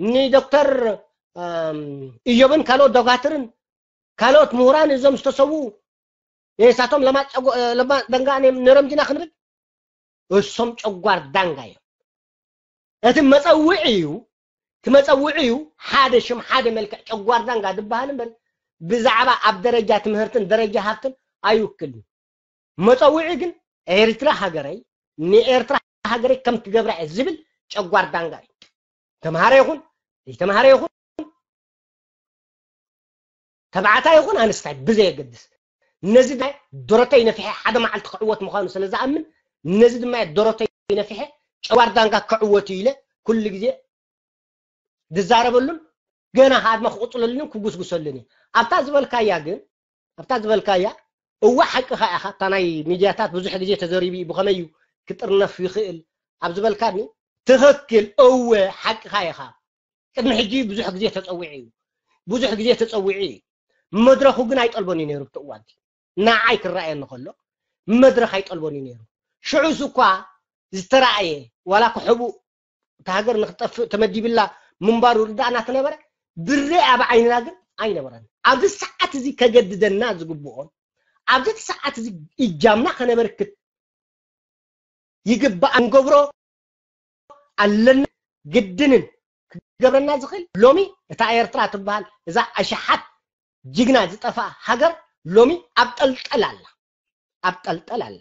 ንዶክተር እዮብን ካልኦት ዶጋትርን ካልኦት ምሁራን እዞም ዝተሰዉ ንሳቶም ለማት ደንጋ ነሮም ዲና ክንብል እሶም ጨጓር ዳንጋ እዮም። እቲ መፀውዒ እዩ እቲ መፀውዒ እዩ ሓደ ሽም ሓደ መልክዕ ጨጓር ዳንጋ ዝበሃል እምበር ብዛዕባ ኣብ ደረጃ ትምህርትን ደረጃ ሃብትን ኣይውክልን። መፀውዒ ግን ኤርትራ ሃገረይ ንኤርትራ ሃገረይ ከም ክገብራ እየ ዝብል ጨጓር ዳንጋ እዩ። ተምሃረ ይኹን ዘይተምሃረ ይኹን፣ ተባዕታይ ይኹን ኣንስታይ ብዘየገድስ፣ ነዚ ድማ ደረተይ ነፊሐ ሓደ መዓልቲ ክዕወት ምዃኑ ስለ ዝኣምን፣ ነዚ ድማ ደረተይ ነፊሐ ጨጓር ዳንጋ ክዕወት ኢለ ኩሉ ግዜ ዝዛረበሉን ገና ከዓ ድማ ክቕፅለሉን ክጉስጉሰሉን እዩ። ኣብታ ዝበልካያ ግን ኣብታ ዝበልካያ እዋ ሓቅኻ ኢኻ። እታ ናይ ሚድያታት ብዙሕ ግዜ ተዘሪቡ እዩ፣ ብኸመይ እዩ ክጥርነፍ ይኽእል ኣብ ዝበልካኒ፣ ትኽክል፣ እወ ሓቅኻ ኢኻ። ቅድሚ ሕጂ ብዙሕ ግዜ ተፀዊዑ እዩ፣ ብዙሕ ግዜ ተፀዊዑ እዩ። መድረኹ ግን ኣይጠልቦን እዩ ነይሩ። ብቲ እዋንቲ ንዓይ ክረኣየኒ ከሎ መድረኽ ኣይጠልቦን እዩ ነይሩ። ሽዑስ እኳ ዝተረኣየ ዋላ ክሕቡእ እታ ሃገር ንክትጠፍእ ተመዲብላ ምንባሩ ርዳእ እናተነበረ ብረ ኣብ ዓይንና ግን ኣይነበረን። ኣብዚ ሰዓት እዚ ከገድደና ዝግብኦን ኣብዚ ሰዓት እዚ እጃምና ከነበርክት ይግባእ እንገብሮ ኣለና። ግድንን ክገብረና ዝኽእል ሎሚ እታ ኤርትራ ትበሃል እዛ ኣሽሓት ጅግና ዝጠፍኣ ሃገር ሎሚ ኣብ ጠልጠል ኣላ፣ ኣብ ጠልጠል ኣላ።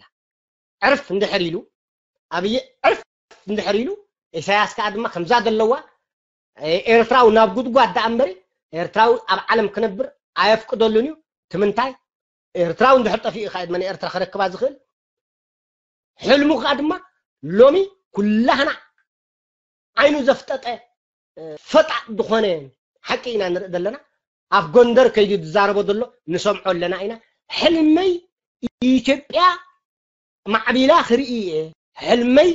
ዕርፍ እንድሕር ኢሉ ኣብይ ዕርፍ እንድሕር ኢሉ ኢሳያስ ከዓ ድማ ከምዛ ዘለዋ ኤርትራዊ ናብ ጉድጓድ ደኣ እምበሪ ኤርትራዊ ኣብ ዓለም ክነብር ኣየፍቅደሉን እዩ። ትምንታይ ኤርትራዊ እንድሕር ጠፊኡ ከዓ ድማ ንኤርትራ ክረክባ ዝኽእል ሕልሙ ከዓ ድማ ሎሚ ኩላህና ዓይኑ ዘፍጠጠ ፈጣጥ ዝኾነ ሓቂ ኢና ንርኢ ዘለና። ኣብ ጎንደር ከይዱ ዝዛረቦ ዘሎ ንሰምዖ ኣለና ኢና። ሕልመይ ኢትዮጵያ ማዕቢላ ክርኢ እየ። ሕልመይ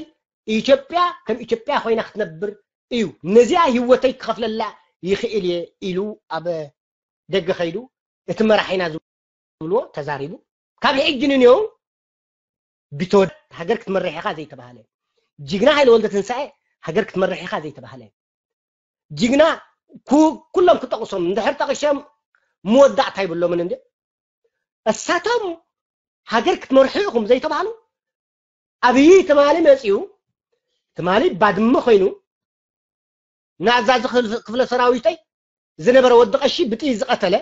ኢትዮጵያ ከም ኢትዮጵያ ኮይና ክትነብር እዩ። ነዚኣ ህይወተይ ክኸፍለላ ይኽእል እየ ኢሉ ኣብ ደገ ከይዱ እቲ መራሒና ዝብልዎ ተዛሪቡ። ካብ ሕጂ ንንየው ቢተወደድ ሃገር ክትመርሕ ኢኻ ዘይተባህለ፣ ጅግና ሃይለ ወልደ ትንሳኤ ሃገር ክትመርሕ ኢኻ ዘይተባህለ፣ ጅግና ኩሎም ክጠቕሶም እንድሕር ጠቕሾም መወዳእታ ይብሎምን እንደ እሳቶም ሃገር ክትመርሑ ኢኹም ዘይተባህሉ ኣብይ ትማሊ መፂኡ ትማሊ ባድመ ኮይኑ ንኣዛዚ ክፍለ ሰራዊተይ ዝነበረ ወዲ ቀሺ ብጥይት ዝቐተለ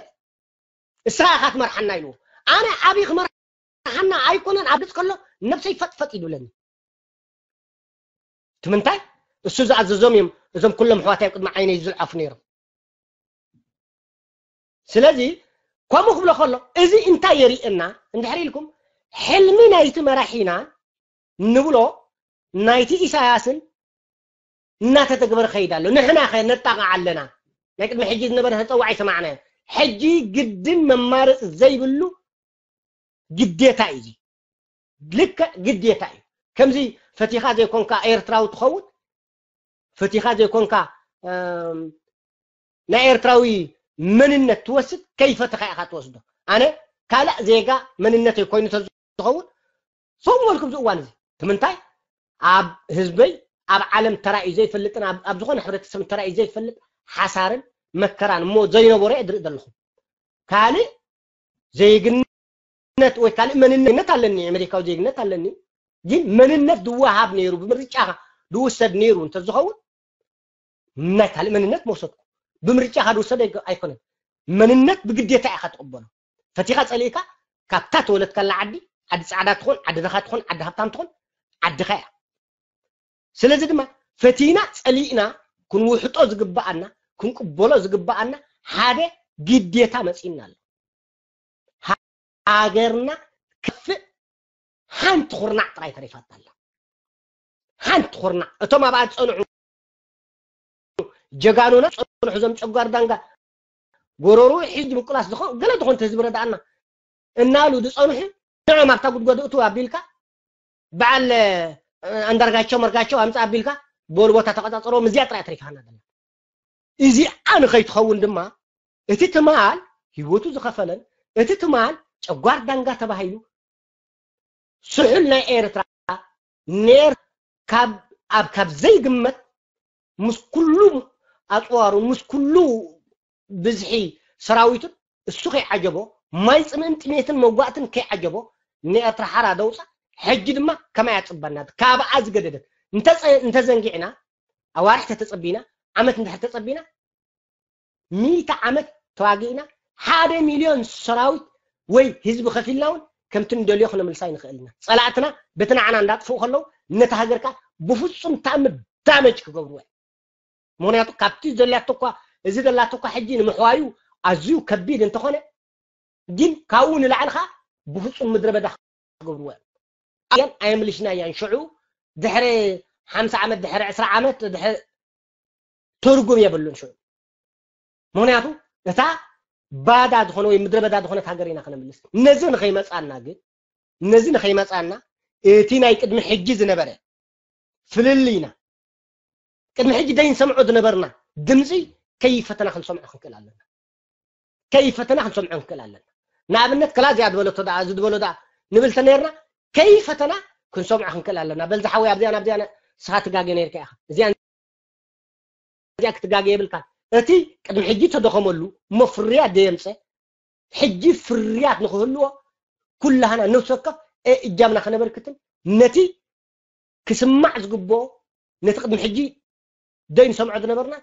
እስኻ ኢኻ ትመርሓና ኢልዎ። ኣነ ኣብይ ክመርሓና ኣይኮነን ኣብ ገፅ ከሎ ነብሰይ ፈጥፈጥ ይብለኒ። ትምንታይ እሱ ዝኣዘዞም እዮም እዞም ኩሎም ኣሕዋተይ ኣብ ቅድሚ ዓይነይ ዝልዓፉ ነይሮም። ስለዚ ከምኡ ክብሎ ከሎ እዚ እንታይ የርእየና እንድሕር ኢልኩም ሕልሚ ናይቲ መራሒና ንብሎ ናይቲ ኢሳያስን እናተተግበረ ከይድ ኣሎ። ንሕና ከ ነጣቕዓ ኣለና። ናይ ቅድሚ ሕጂ ዝነበረ ተፀዋዒ ሰማዕናዮ። ሕጂ ግድን መማረፂ ዘይብሉ ግዴታ እዩ። ልክዕ ግዴታ እዩ። ከምዚ ፈቲኻ ዘይኮንካ ኤርትራዊ ትኸውን፣ ፈቲኻ ዘይኮንካ ናይ ኤርትራዊ መንነት ትወስድ፣ ከይፈተኻ ኢኻ ትወስዶ። ኣነ ካልእ ዜጋ መንነተይ ኮይኑ ተዝኸውን ሰው መልኩም ዝእዋን እዚ ትምንታይ ኣብ ህዝበይ ኣብ ዓለም ተራእዩ ዘይፈልጥን ኣብ ዝኾነ ሕብረተሰብ ተራእዩ ዘይፈልጥ ሓሳርን መከራን እሞ ዘይነበሮ እየ ዝርኢ ዘለኹ። ካልእ ዜግነት ወይ ካልእ መንነት ኣለኒ፣ ኣሜሪካዊ ዜግነት ኣለኒ። ግን መንነት ዝወሃብ ነይሩ ብምርጫኻ ዝውሰድ ነይሩ እንተዝኸውን ናይ ካልእ መንነት መውሰድኩ። ብምርጫኻ ዝውሰድ ኣይኮነን። መንነት ብግዴታ ኢኻ ትቕበሎ። ፈቲኻ ጸሊእካ ካብታ ተወለድካላ ዓዲ፣ ዓዲ ጻዕዳ ትኹን፣ ዓዲ ድኻ ትኹን፣ ዓዲ ሃብታም ትኹን፣ ዓድኻ እያ። ስለዚ ድማ ፈቲና ጸሊእና ክንውሕጦ ዝግብኣና ክንቅበሎ ዝግብኣና ሓደ ግዴታ መጺእና ኣሎ። ሃገርና ከፍእ ሓንቲ ኩርናዕ ጥራይ ተሪፋታ ኣላ። ሓንቲ ኩርናዕ እቶም ኣብኣ ዝጸንዑ ጀጋኑና ዝጸንሑ እዞም ጨጓር ዳንጋ ጎረሩ ሕጂ ምቁላስ ዝኾ ገለ ዝኾን ተዝብረ ደኣና እናሉ ዝጸንሑ ንዕኦም ኣብታ ጉድጓድ እቱ ኣቢልካ በዓል ኣንዳርጋቸው መርጋቸው ኣምጻ ኣቢልካ በሉ ቦታ ተቆጻጸሮም እዚኣ ጥራይ ተሪፋና ዘላ። እዚኣ ንኸይትኸውን ድማ እቲ ትማል ህይወቱ ዝኸፈለን እቲ ትማል ጨጓር ዳንጋ ተባሂሉ ስሑል ናይ ኤርትራ ኔር ካብ ኣብ ካብ ዘይግመት ምስ ኩሉ ኣጽዋሩ ምስ ኩሉ ብዝሒ ሰራዊቱን እሱ ከይዓጀቦ ማይ ጽምእን ጥሜትን መጓእትን ከይዓጀቦ ንኤርትራ ሓራ ደውፃ ሕጂ ድማ ከማይ ኣጽበና ካብኣ ዝገደደት እንተዘንጊዕና ኣዋርሕ ተተጸቢና ዓመት እንድሕር ተጸቢና ሚእቲ ዓመት ተዋጊእና ሓደ ሚልዮን ሰራዊት ወይ ህዝቢ ከፊልና እውን ከምቲ ንደልዮ ክነምልሳ ይንኽእል ኢና። ጸላእትና በቲ ንዓና እንዳጥፍኡ ከለዉ ነቲ ሃገርካ ብፍጹም ተኣምር ዳመጅ ክገብርዎ እዮም። ምክንያቱ ካብቲ ዘላቶ እኳ፣ እዚ ዘላቶ እኳ ሕጂ ንምሕዋዩ ኣዝዩ ከቢድ እንተኾነ፣ ግን ካብኡ ንላዕሊ ኸዓ ብፍጹም ምድረ በዳ ክገብርዎ እዮም። ኣየምልሽናያን ሽዑ ድሕሪ ሓምሳ ዓመት፣ ድሕሪ ዕስራ ዓመት፣ ድሕሪ ትርጉም የብሉን ሽዑ። ምክንያቱ እታ ባዳ ዝኾነ ወይ ምድረ በዳ ዝኾነት ሃገር ኢና ክነምልስ። ነዚ ንኸይመጻና ግን፣ ነዚ ንኸይመጻና እቲ ናይ ቅድሚ ሕጂ ዝነበረ ፍልልይና፣ ቅድሚ ሕጂ ደይንሰምዖ ዝነበርና ድምፂ ከይፈተና ክንሰምዖ ክንክእል ኣለና። ከይፈተና ክንሰምዖ ክንክእል ኣለና። ንኣብነት ከላ እዚኣ ዝበለቶ ደኣ፣ እዚ ዝበሎ ደኣ ንብል ተነርና፣ ከይፈተና ክንሰምዖ ክንክእል ኣለና። በል ዝሓወይ ኣብዚኣ ናብዚኣ ንስኻ ትጋገ ነርካ ኢኻ። እዚኣ እዚኣ ክትጋገ የብልካን። እቲ ቅድሚ ሕጂ ተደኸመሉ እሞ ፍርያት ደየምፀ፣ ሕጂ ፍርያት ንኽህልዎ ኩላህና ነፍሲ ወከፍ እጃምና ከነበርክትን ነቲ ክስማዕ ዝግብኦ ነቲ ቅድሚ ሕጂ ደይንሰምዖ ዝነበርና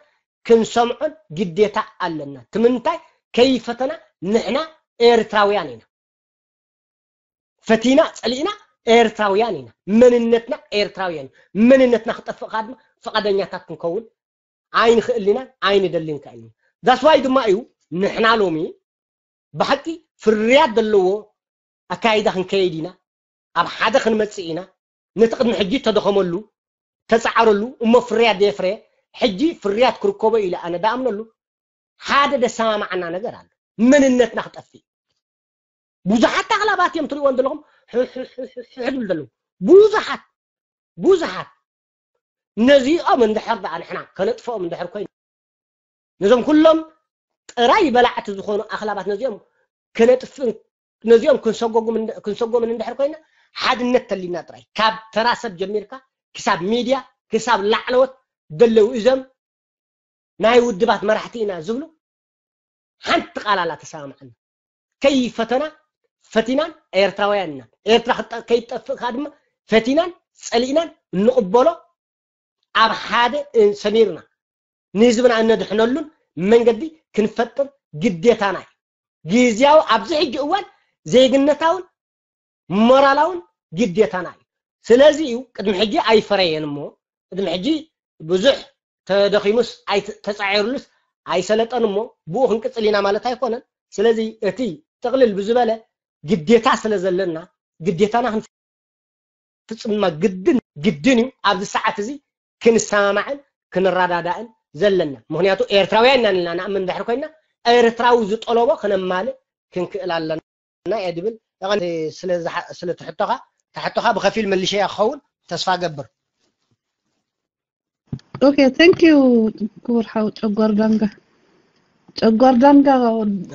ክንሰምዖን ግዴታ ኣለና። ትምንታይ ከይፈተና ንሕና ኤርትራውያን ኢና። ፈቲና ጸሊእና ኤርትራውያን ኢና። መንነትና ኤርትራውያን እዩ። መንነትና ክጠፍእ ከኣ ድማ ፍቓደኛታት ክንከውን ኣይንኽእልን ኢና፣ ኣይንደልን ከኣ ኢና። That's why ድማ እዩ ንሕና ሎሚ ብሓቂ ፍርያት ዘለዎ ኣካይዳ ክንከይድ ኢና፣ ኣብ ሓደ ክንመጽእ ኢና። ነቲ ቅድሚ ሕጂ ተደኸመሉ፣ ተጻዕረሉ፣ እሞ ፍርያት ዘየፍረየ ሕጂ ፍርያት ክርከቦ ኢለ ኣነ ዝኣምነሉ ሓደ ዘሰማማዓና ነገር ኣሎ። መንነትና ክጠፍእ። ብዙሓት ኣኽላባት እዮም ትሪእዎም ዘለኹም፣ ሕሕ ዝብሉ ዘለዉ። ብዙሓት፣ ብዙሓት። ነዚኦም እንድሕር ደኣ ንሕና ከነጥፍኦም እንድሕር ኮይኑ፣ ነዞም ኩሎም ጥራይ በላዕቲ ዝኾኑ ኣኽላባት ነዚኦም ከነጥፍእን ነዚኦም ክንሰጎጉም እንድ-፣ ክንሰጎምን እንድሕር ኮይና፣ ሓድነት ተሊና ጥራይ፣ ካብ ተራ ሰብ ጀሚርካ ክሳብ ሚድያ፣ ክሳብ ላዕለዎት ዘለዉ እዞም ናይ ውድባት መራሕቲ ኢና ዝብሉ፣ ሓንቲ ቃል ኣላ ተሰማምዓና። ከይፈተና ፈቲናን ኤርትራውያን ኢና። ኤርትራ ክጠ-፣ ከይትጠፍእ ከኣ ድማ ፈቲናን ጸሊእናን እንቕበሎ፣ ኣብ ሓደ እ-፣ ሰሚርና ንህዝብና እነድሕነሉን መንገዲ ክንፈጥር ግዴታና እዩ። ግዝያዊ ኣብዚ ሕጂ እዋን ዜግነታውን ሞራላውን ግዴታና እዩ። ስለዚ እዩ ቅድሚ ሕጂ ኣይፈረየን እሞ፣ ቅድሚ ሕጂ ብዙሕ ተደኺሙስ ኣይተ-፣ ተጻዒሩሉስ ኣይሰለጠን እሞ፣ ብኡ ክንቅጽል ኢና ማለት ኣይኮነን። ስለዚ እቲ ጥቕልል ብዝበለ ግዴታ ስለ ዘለና፣ ግዴታና ክንፍጽም ድማ ግድን፣ ግድን እዩ። ኣብዚ ሰዓት እዚ ክንሰማማዕን ክንረዳዳእን ዘለና። ምኽንያቱ ኤርትራውያን ኢና ንልና ንኣምን እንድሕር ኮይና፣ ኤርትራዊ ዝጠለቦ ከነማልእ ክንክእል ኣለና እየ ድብል። እቐን ስለ ዝሓ-፣ ስለ ትሕቶኻ፣ ትሕቶኻ ብኸፊል መሊሸያ ክኸውን ተስፋ ገብር። ኦኬ፣ thank you ክቡር ሓው ጨጓር ዳንጋ። ጨጓር ዳንጋ፣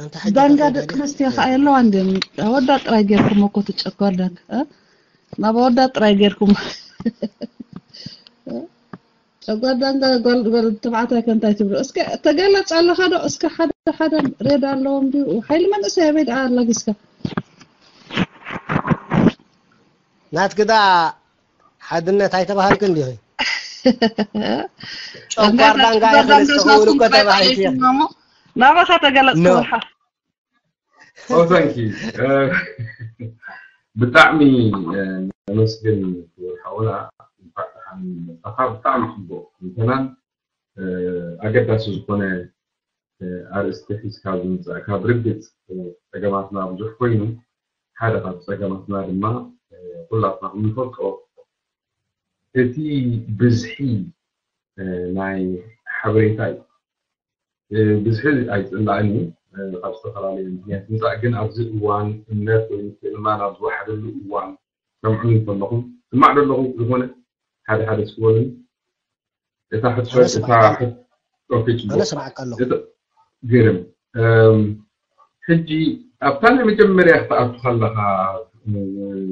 ኣንተ ሓጂ ዳንጋ ተጋጋሊ። ደቂ ኣንስትዮ ኸኣ የለዋ እንድን። ኣወዳት ጥራይ ጌርኩም እኮ እቲ ጨጓር ዳንጋ፣ እ? ናብ ኣወዳት ጥራይ ጌርኩም። ጨጓር ዳንጋ ጓል፣ ጓል ተባዕታይ ከ እንታይ ትብሉ? እስከ ተገለጽ ኣለኻ ዶ? እስከ ሓደ፣ ሓደ ሬድ ኣለዎም ድዩ? ሓይሊ መንእሰይ ኣበይ ደኣ ኣላጊስካ? ናትኪ ደኣ ሓድነት ኣይተባሃልክን ዲኺ? ጨጓር ዳንጋ ጨጓር ዳንጋ ኢኺ ንስኺ እውን እኮ ተባሂልኪ ኢኺ። ናባኻ ተገለጽ ኖ። ክብርኻ። Oh, thank you። እ፣ ብጣዕሚ፣ እ፣ ነመስግን ክቡር ሓውና፣ እንኳዕ ደሓን መጻኻ። ብጣዕሚ ጽቡቕ ትንተናን፣ እ፣ ኣገዳሲ ዝኾነ፣ እ፣ ኣርእስቲ ሒዝካ ዝምጻእካ። ብርግጽ፣ እ፣ ጸገማትና ብዙሕ ኮይኑ፣ ሓደ ካብ ጸገማትና ድማ፣ እ፣ ኩላትና ከም ንፈልጦ እቲ ብዝሒ፣ እ፣ ናይ ሓበሬታ እዩ። እ፣ ብዝሒ ኣይጽላእን እዩ፣ እ፣ ካብ ዝተፈላለየ ምኽንያት ይምጻእ፣ ግን ኣብዚ እዋን እምነት ወይ ምትእምማን ኣብ ዝወሓደሉ እዋን ሰምዑኒ እንተለኹም፣ ስማዕ ዶ ኣለኹ? ዝኾነ ሓደ ሓደ እስኪ በሉኒ። እታ ሕቶ፣ ኣነ እታ ስማዕካ ኣለኹ። ሕቶ፣ ኦኬ፣ ጽቡቅ። ኣነ ስማዕካ ኣለኹ። እታ፣ ግርም። እም፣ ሕጂ ኣብታ ናይ መጀመርያ ክትኣቱ ከለኻ፣ እም፣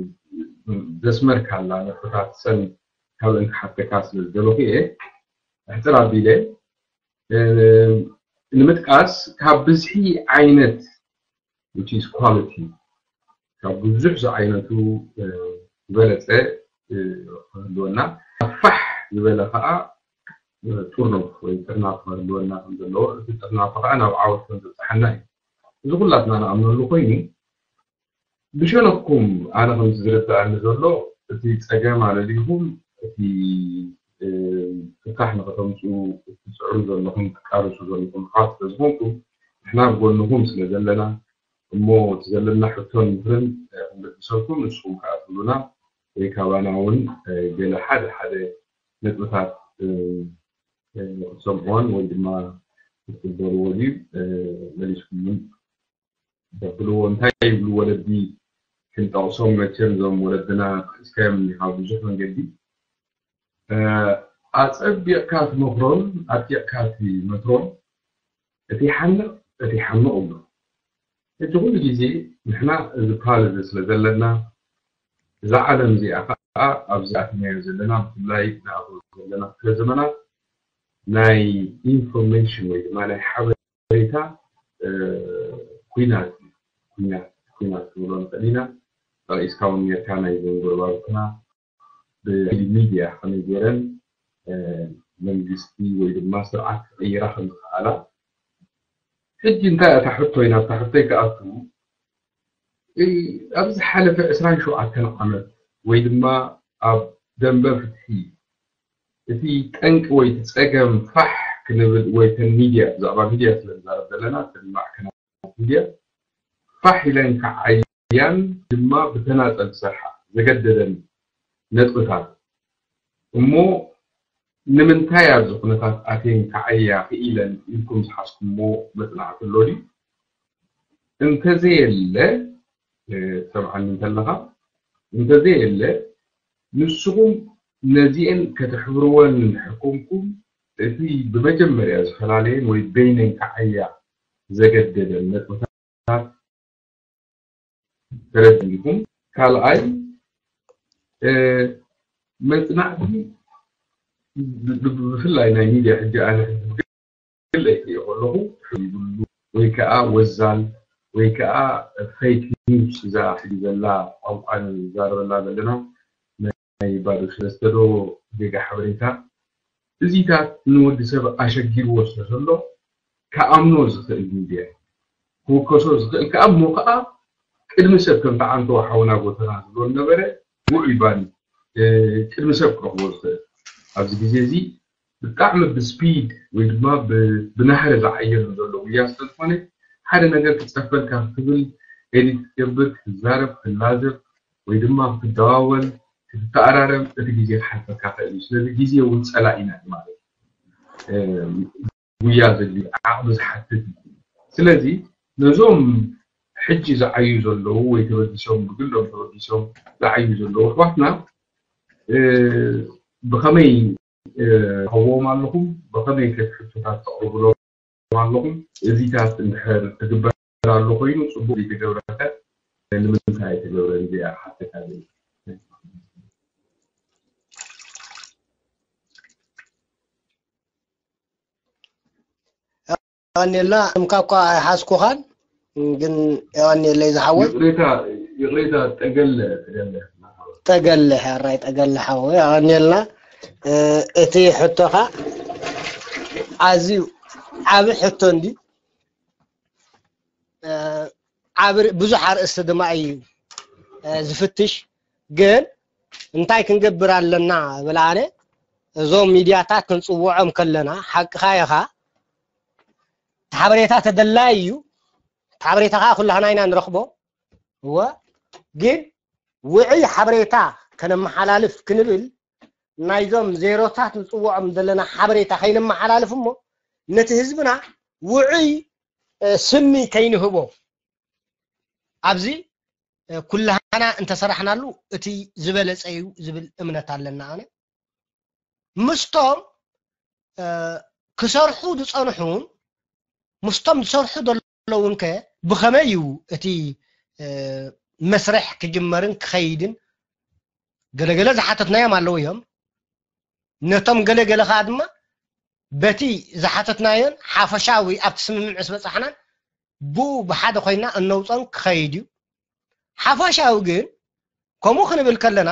ዘስመርካላ ነጥብታት ሰን ካብ እንክሓተካ ስለ ዝደለኹ እየ። ኣሕጽር ኣቢለ፣ እ፣ ንምጥቃስ ካብ ብዝሒ ዓይነት፣ which is quality፣ ካብ ብዙሕ ዝዓይነቱ፣ እ፣ ዝበለጸ፣ እ፣ ክህልወና፣ ፋሕ ዝበለ ከኣ፣ እ፣ ጥርኑፍ ወይ ጥርናፍ ክህልወና ከም ዘለዎ፣ እቲ ጥርናፍ ከኣ ናብ ዓወት ከም ዘብጽሓና እዩ። እዚ ኩላትና ንኣምነሉ ኮይኑ፣ ብሸነኩም ኣነ ከምዚ ዝርድኣኒ ዘሎ፣ እቲ ጸገም ኣለሊኹም እቲ ፍታሕ ንኸተምፅኡ እትፅዕሩ ዘለኹም ትቃለሱ ዘለኹም ኣሕዋት ስለዝኾንኩም ንሕና ኣብ ጎንኹም ስለ ዘለና እሞ እቲ ዘለና ሕቶን ምኽርን ክንልግሰልኩም ንስኹም ከዓ ትብሉና ወይ ካባና እውን ገለ ሓደ ሓደ ነጥብታት ክትሰምዕዎን ወይ ድማ ክትቅበልዎ ድዩ መሊስኩም እውን ተብልዎ እንታይ ይብሉ ወለዲ ክንጠቕሶም መቸም እዞም ወለድና ጠቒስካዮም እኒኻ ብዙሕ መንገዲ ኣፀቢቕካ ትመኽሮን ኣጢቕካ ትመትሮን እቲ ሓንቕ እቲ ሓምቕ እብሎ ሕጂ ኩሉ ግዜ ንሕና እዚ ፓል እዚ ስለ ዘለና እዛ ዓለም እዚኣ ከዓ ኣብዚ ኣትናዮ ዘለና ብፍላይ ንኣብ ዘለና ክፍለ ዘመናት ናይ ኢንፎርሜሽን ወይ ድማ ናይ ሓበሬታ ኩናት ኩናት ኩናት ክንብሎ ንኽእል ኢና ጠቒስካ እውን ጌርካ ናይ ዘንጎርባብትና ብሚድያ ከመይ ገይረን መንግስቲ ወይ ድማ ስርዓት ክቕይራ ከም ዝኽኣላ ሕጂ እንታይ እታ ሕቶ ኢና ኣብታ ሕቶይ ክኣቱ ኣብ ዝሓለፈ ዕስራን ሸውዓተን ዓመት ወይ ድማ ኣብ ደንበ ፍትሒ እቲ ጠንቂ ወይ እቲ ፀገም ፋሕ ክንብል ወይ ተን ሚድያ ብዛዕባ ሚድያ ስለ ንዛረብ ዘለና ማዕከናት ሚድያ ፋሕ ኢለን ከዓያን ድማ ብተናፀል ዝሰርሓ ዘገደደን ነጥብታት እሞ ንምንታይ ኣብዚ ኩነታት ኣትየን ከዓያ ክኢለን ኢልኩም ዝሓዝኩሞ መፅናዕቲ ኣሎ ድዩ? እንተዘየለ ሰምዓኒ እንተለኻ እንተዘየለ ንስኹም ነዚአን ከተሕብርወን እንድሕር ኮንኩም እቲ ብመጀመርያ ዝፈላለየን ወይ በይነን ከዓያ ዘገደደን ነጥብታት ተረዲእኩም ካልኣይ መፅናዕቲ ብፍላይ ናይ ሚድያ ሕጂ ኣነ ግለይ ክሪኦ ከለኹ ይብሉ ወይ ከዓ ወዛል ወይ ከዓ ፌክ ኒውስ እዛ ሕጂ ዘላ ቋንቋ ንዛረበላ ዘለና ናይ ባዶ ሰለስተ ዶ ጌጋ ሓበሬታ እዚታት ንወዲ ሰብ ኣሸጊርዎ ስለ ዘሎ ክኣምኖ ዝኽእል ሚድያ ክውከሶ ዝኽእል ክኣምኖ ከዓ ቅድሚ ሰብ ከም ተዓንቶ ሓውና ጎተና ዝብሎ ነበረ ውዑይ ባኒ ቅድሚ ሰብ ክረኽቦ ዝኽእል ኣብዚ ግዜ እዚ ብጣዕሚ ብስፒድ ወይ ድማ ብናህሪ ዝዓየሉ ዘሎ ጉያ ስለ ዝኾነ ሓደ ነገር ክፀፈልካ ክትብል ኤዲት ክትገብር ክትዛረብ ክትላዘብ ወይ ድማ ክትደዋወል ክትተኣራረብ እቲ ግዜ ክሓልፈካ ክእል እዩ ስለዚ ግዜ እውን ፀላኢና እዩ ማለት እዩ ጉያ ዘድልዩ ዓቕሚ ዝሓትት እዩ ስለዚ ነዞም ሕጂ ዝዓዩ ዘለዉ ወይ ተበጊሶም ብግሎም ተበጊሶም ዝዓዩ ዘለዉ ኣሕዋትና ብኸመይ ትረኽብዎም ኣለኹም ብኸመይ ከ ሕቶታት ተቕርብሎም ኣለኹም እዚታት እንድሕር ትግበር ኣሎ ኮይኑ ፅቡቅ ዘይተገብረከ ንምንታይ ኣይተገብረን እዚኣ ሓተካ የቐንየልና ስምካ እኳ ኣይሓዝኩኻን ግን የቐንየለይ ዝሓወይ ይቕሬታ ይቕሬታ ጠገለ ጠገለ ጠገለ ሕራይ ጠገለ ሓወይ የቐንየልና እቲ ሕቶኻ ኣዝዩ ዓቢ ሕቶ እንዲ ዓቢ ብዙሕ ኣርእስቲ ድማ እዩ ዝፍትሽ ግን እንታይ ክንገብር ኣለና እብል ኣነ እዞም ሚድያታት ክንፅውዖም ከለና ሓቅኻ ኢኻ እቲ ሓበሬታ ተደላይ እዩ እቲ ሓበሬታ ከዓ ኩላህና ኢና ንረኽቦ እወ ግን ውዑይ ሓበሬታ ከነመሓላልፍ ክንብል ናይዞም ዜሮታት ንፅውዖም ዘለና ሓበሬታ ከይነመሓላልፍ እሞ ነቲ ህዝብና ውዑይ ስሚ ከይንህቦ ኣብዚ ኩላህና እንተሰራሕናሉ እቲ ዝበለፀ እዩ ዝብል እምነት ኣለና ኣነ ምስቶም ክሰርሑ ዝፀንሑን ምስቶም ዝሰርሑ ዘለውን ከ ብኸመይ እዩ እቲ መስርሕ ክጅመርን ክኸይድን ገለገለ ዝሓተትናዮም ኣለዉ እዮም ነቶም ገለገለ ከዓ ድማ በቲ ዝሓተትናዮን ሓፈሻዊ ኣብቲ ስምምዕ ዝበፃሕናን ብኡ ብሓደ ኮይና እነውፀን ክኸይድ እዩ ሓፈሻዊ ግን ከምኡ ክንብል ከለና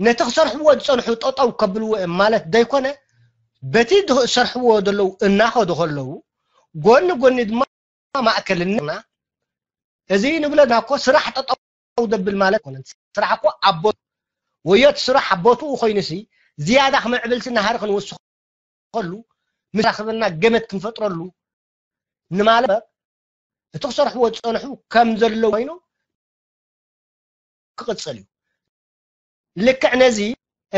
ነቲ ክሰርሕዎ ዝፀንሑ ጠጠው ከብልዎ እዮም ማለት ዘይኮነ በቲ ዝሰርሕዎ ዘለዉ እናኸዱ ከለዉ ጎኒ ጎኒ ድማ ማእከል እና እዚ ንብለና እኮ ስራሕ ጠጠው ደብል ማለት ኮነ ስራሕ እኮ ኣቦ ወዮ እቲ ስራሕ ኣብ ቦትኡ ኮይኑሲ ዝያዳ ክምዕብልሲ ናሃሪ ክንውስኸሉ ምስ ራኽበና ገመድ ክንፈጥረሉ ንማለ እቲ ክሰርሕዎ ዝፀንሑ ከም ዘለዉ ኮይኑ ክቕፅል እዩ። ልክዕ ነዚ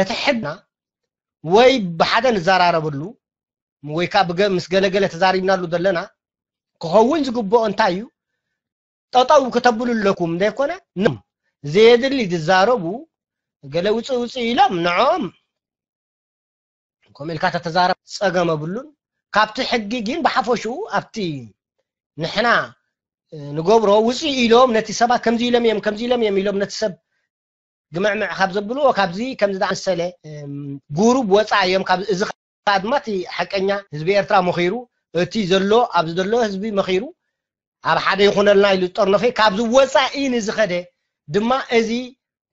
እቲ ሕግና ወይ ብሓደ ንዘራረበሉ ወይ ከዓ ምስ ገለገለ ተዛሪብናሉ ዘለና ክኸውን ዝግብኦ እንታይ እዩ? ጠጠው ክተብሉ ኣለኩም ዘይኮነ ንም ዘየድሊ ዝዛረቡ ገለ ውፅእ ውፅእ ኢሎም ንዖም ከምኡ ኢልካ ተተዛረብ ፀገም የብሉን። ካብቲ ሕጊ ግን ብሓፈሽኡ ኣብቲ ንሕና ንገብሮ ውፅእ ኢሎም ነቲ ሰባት ከምዚ ኢሎም እዮም ከምዚ ኢሎም እዮም ኢሎም ነቲ ሰብ ግምዕምዕ ካብ ዘብልዎ ካብዚ ከምዚ ዝኣመሰለ ጉሩብ ወፃ እዮም። ካብ እዚ ድማ እቲ ሓቀኛ ህዝቢ ኤርትራ መኺሩ እቲ ዘሎ ኣብዚ ዘሎ ህዝቢ መኺሩ ኣብ ሓደ ይኹነልና ኢሉ ዝጠርነፈ ካብዚ ወፃኢ ንዝኸደ ድማ እዚ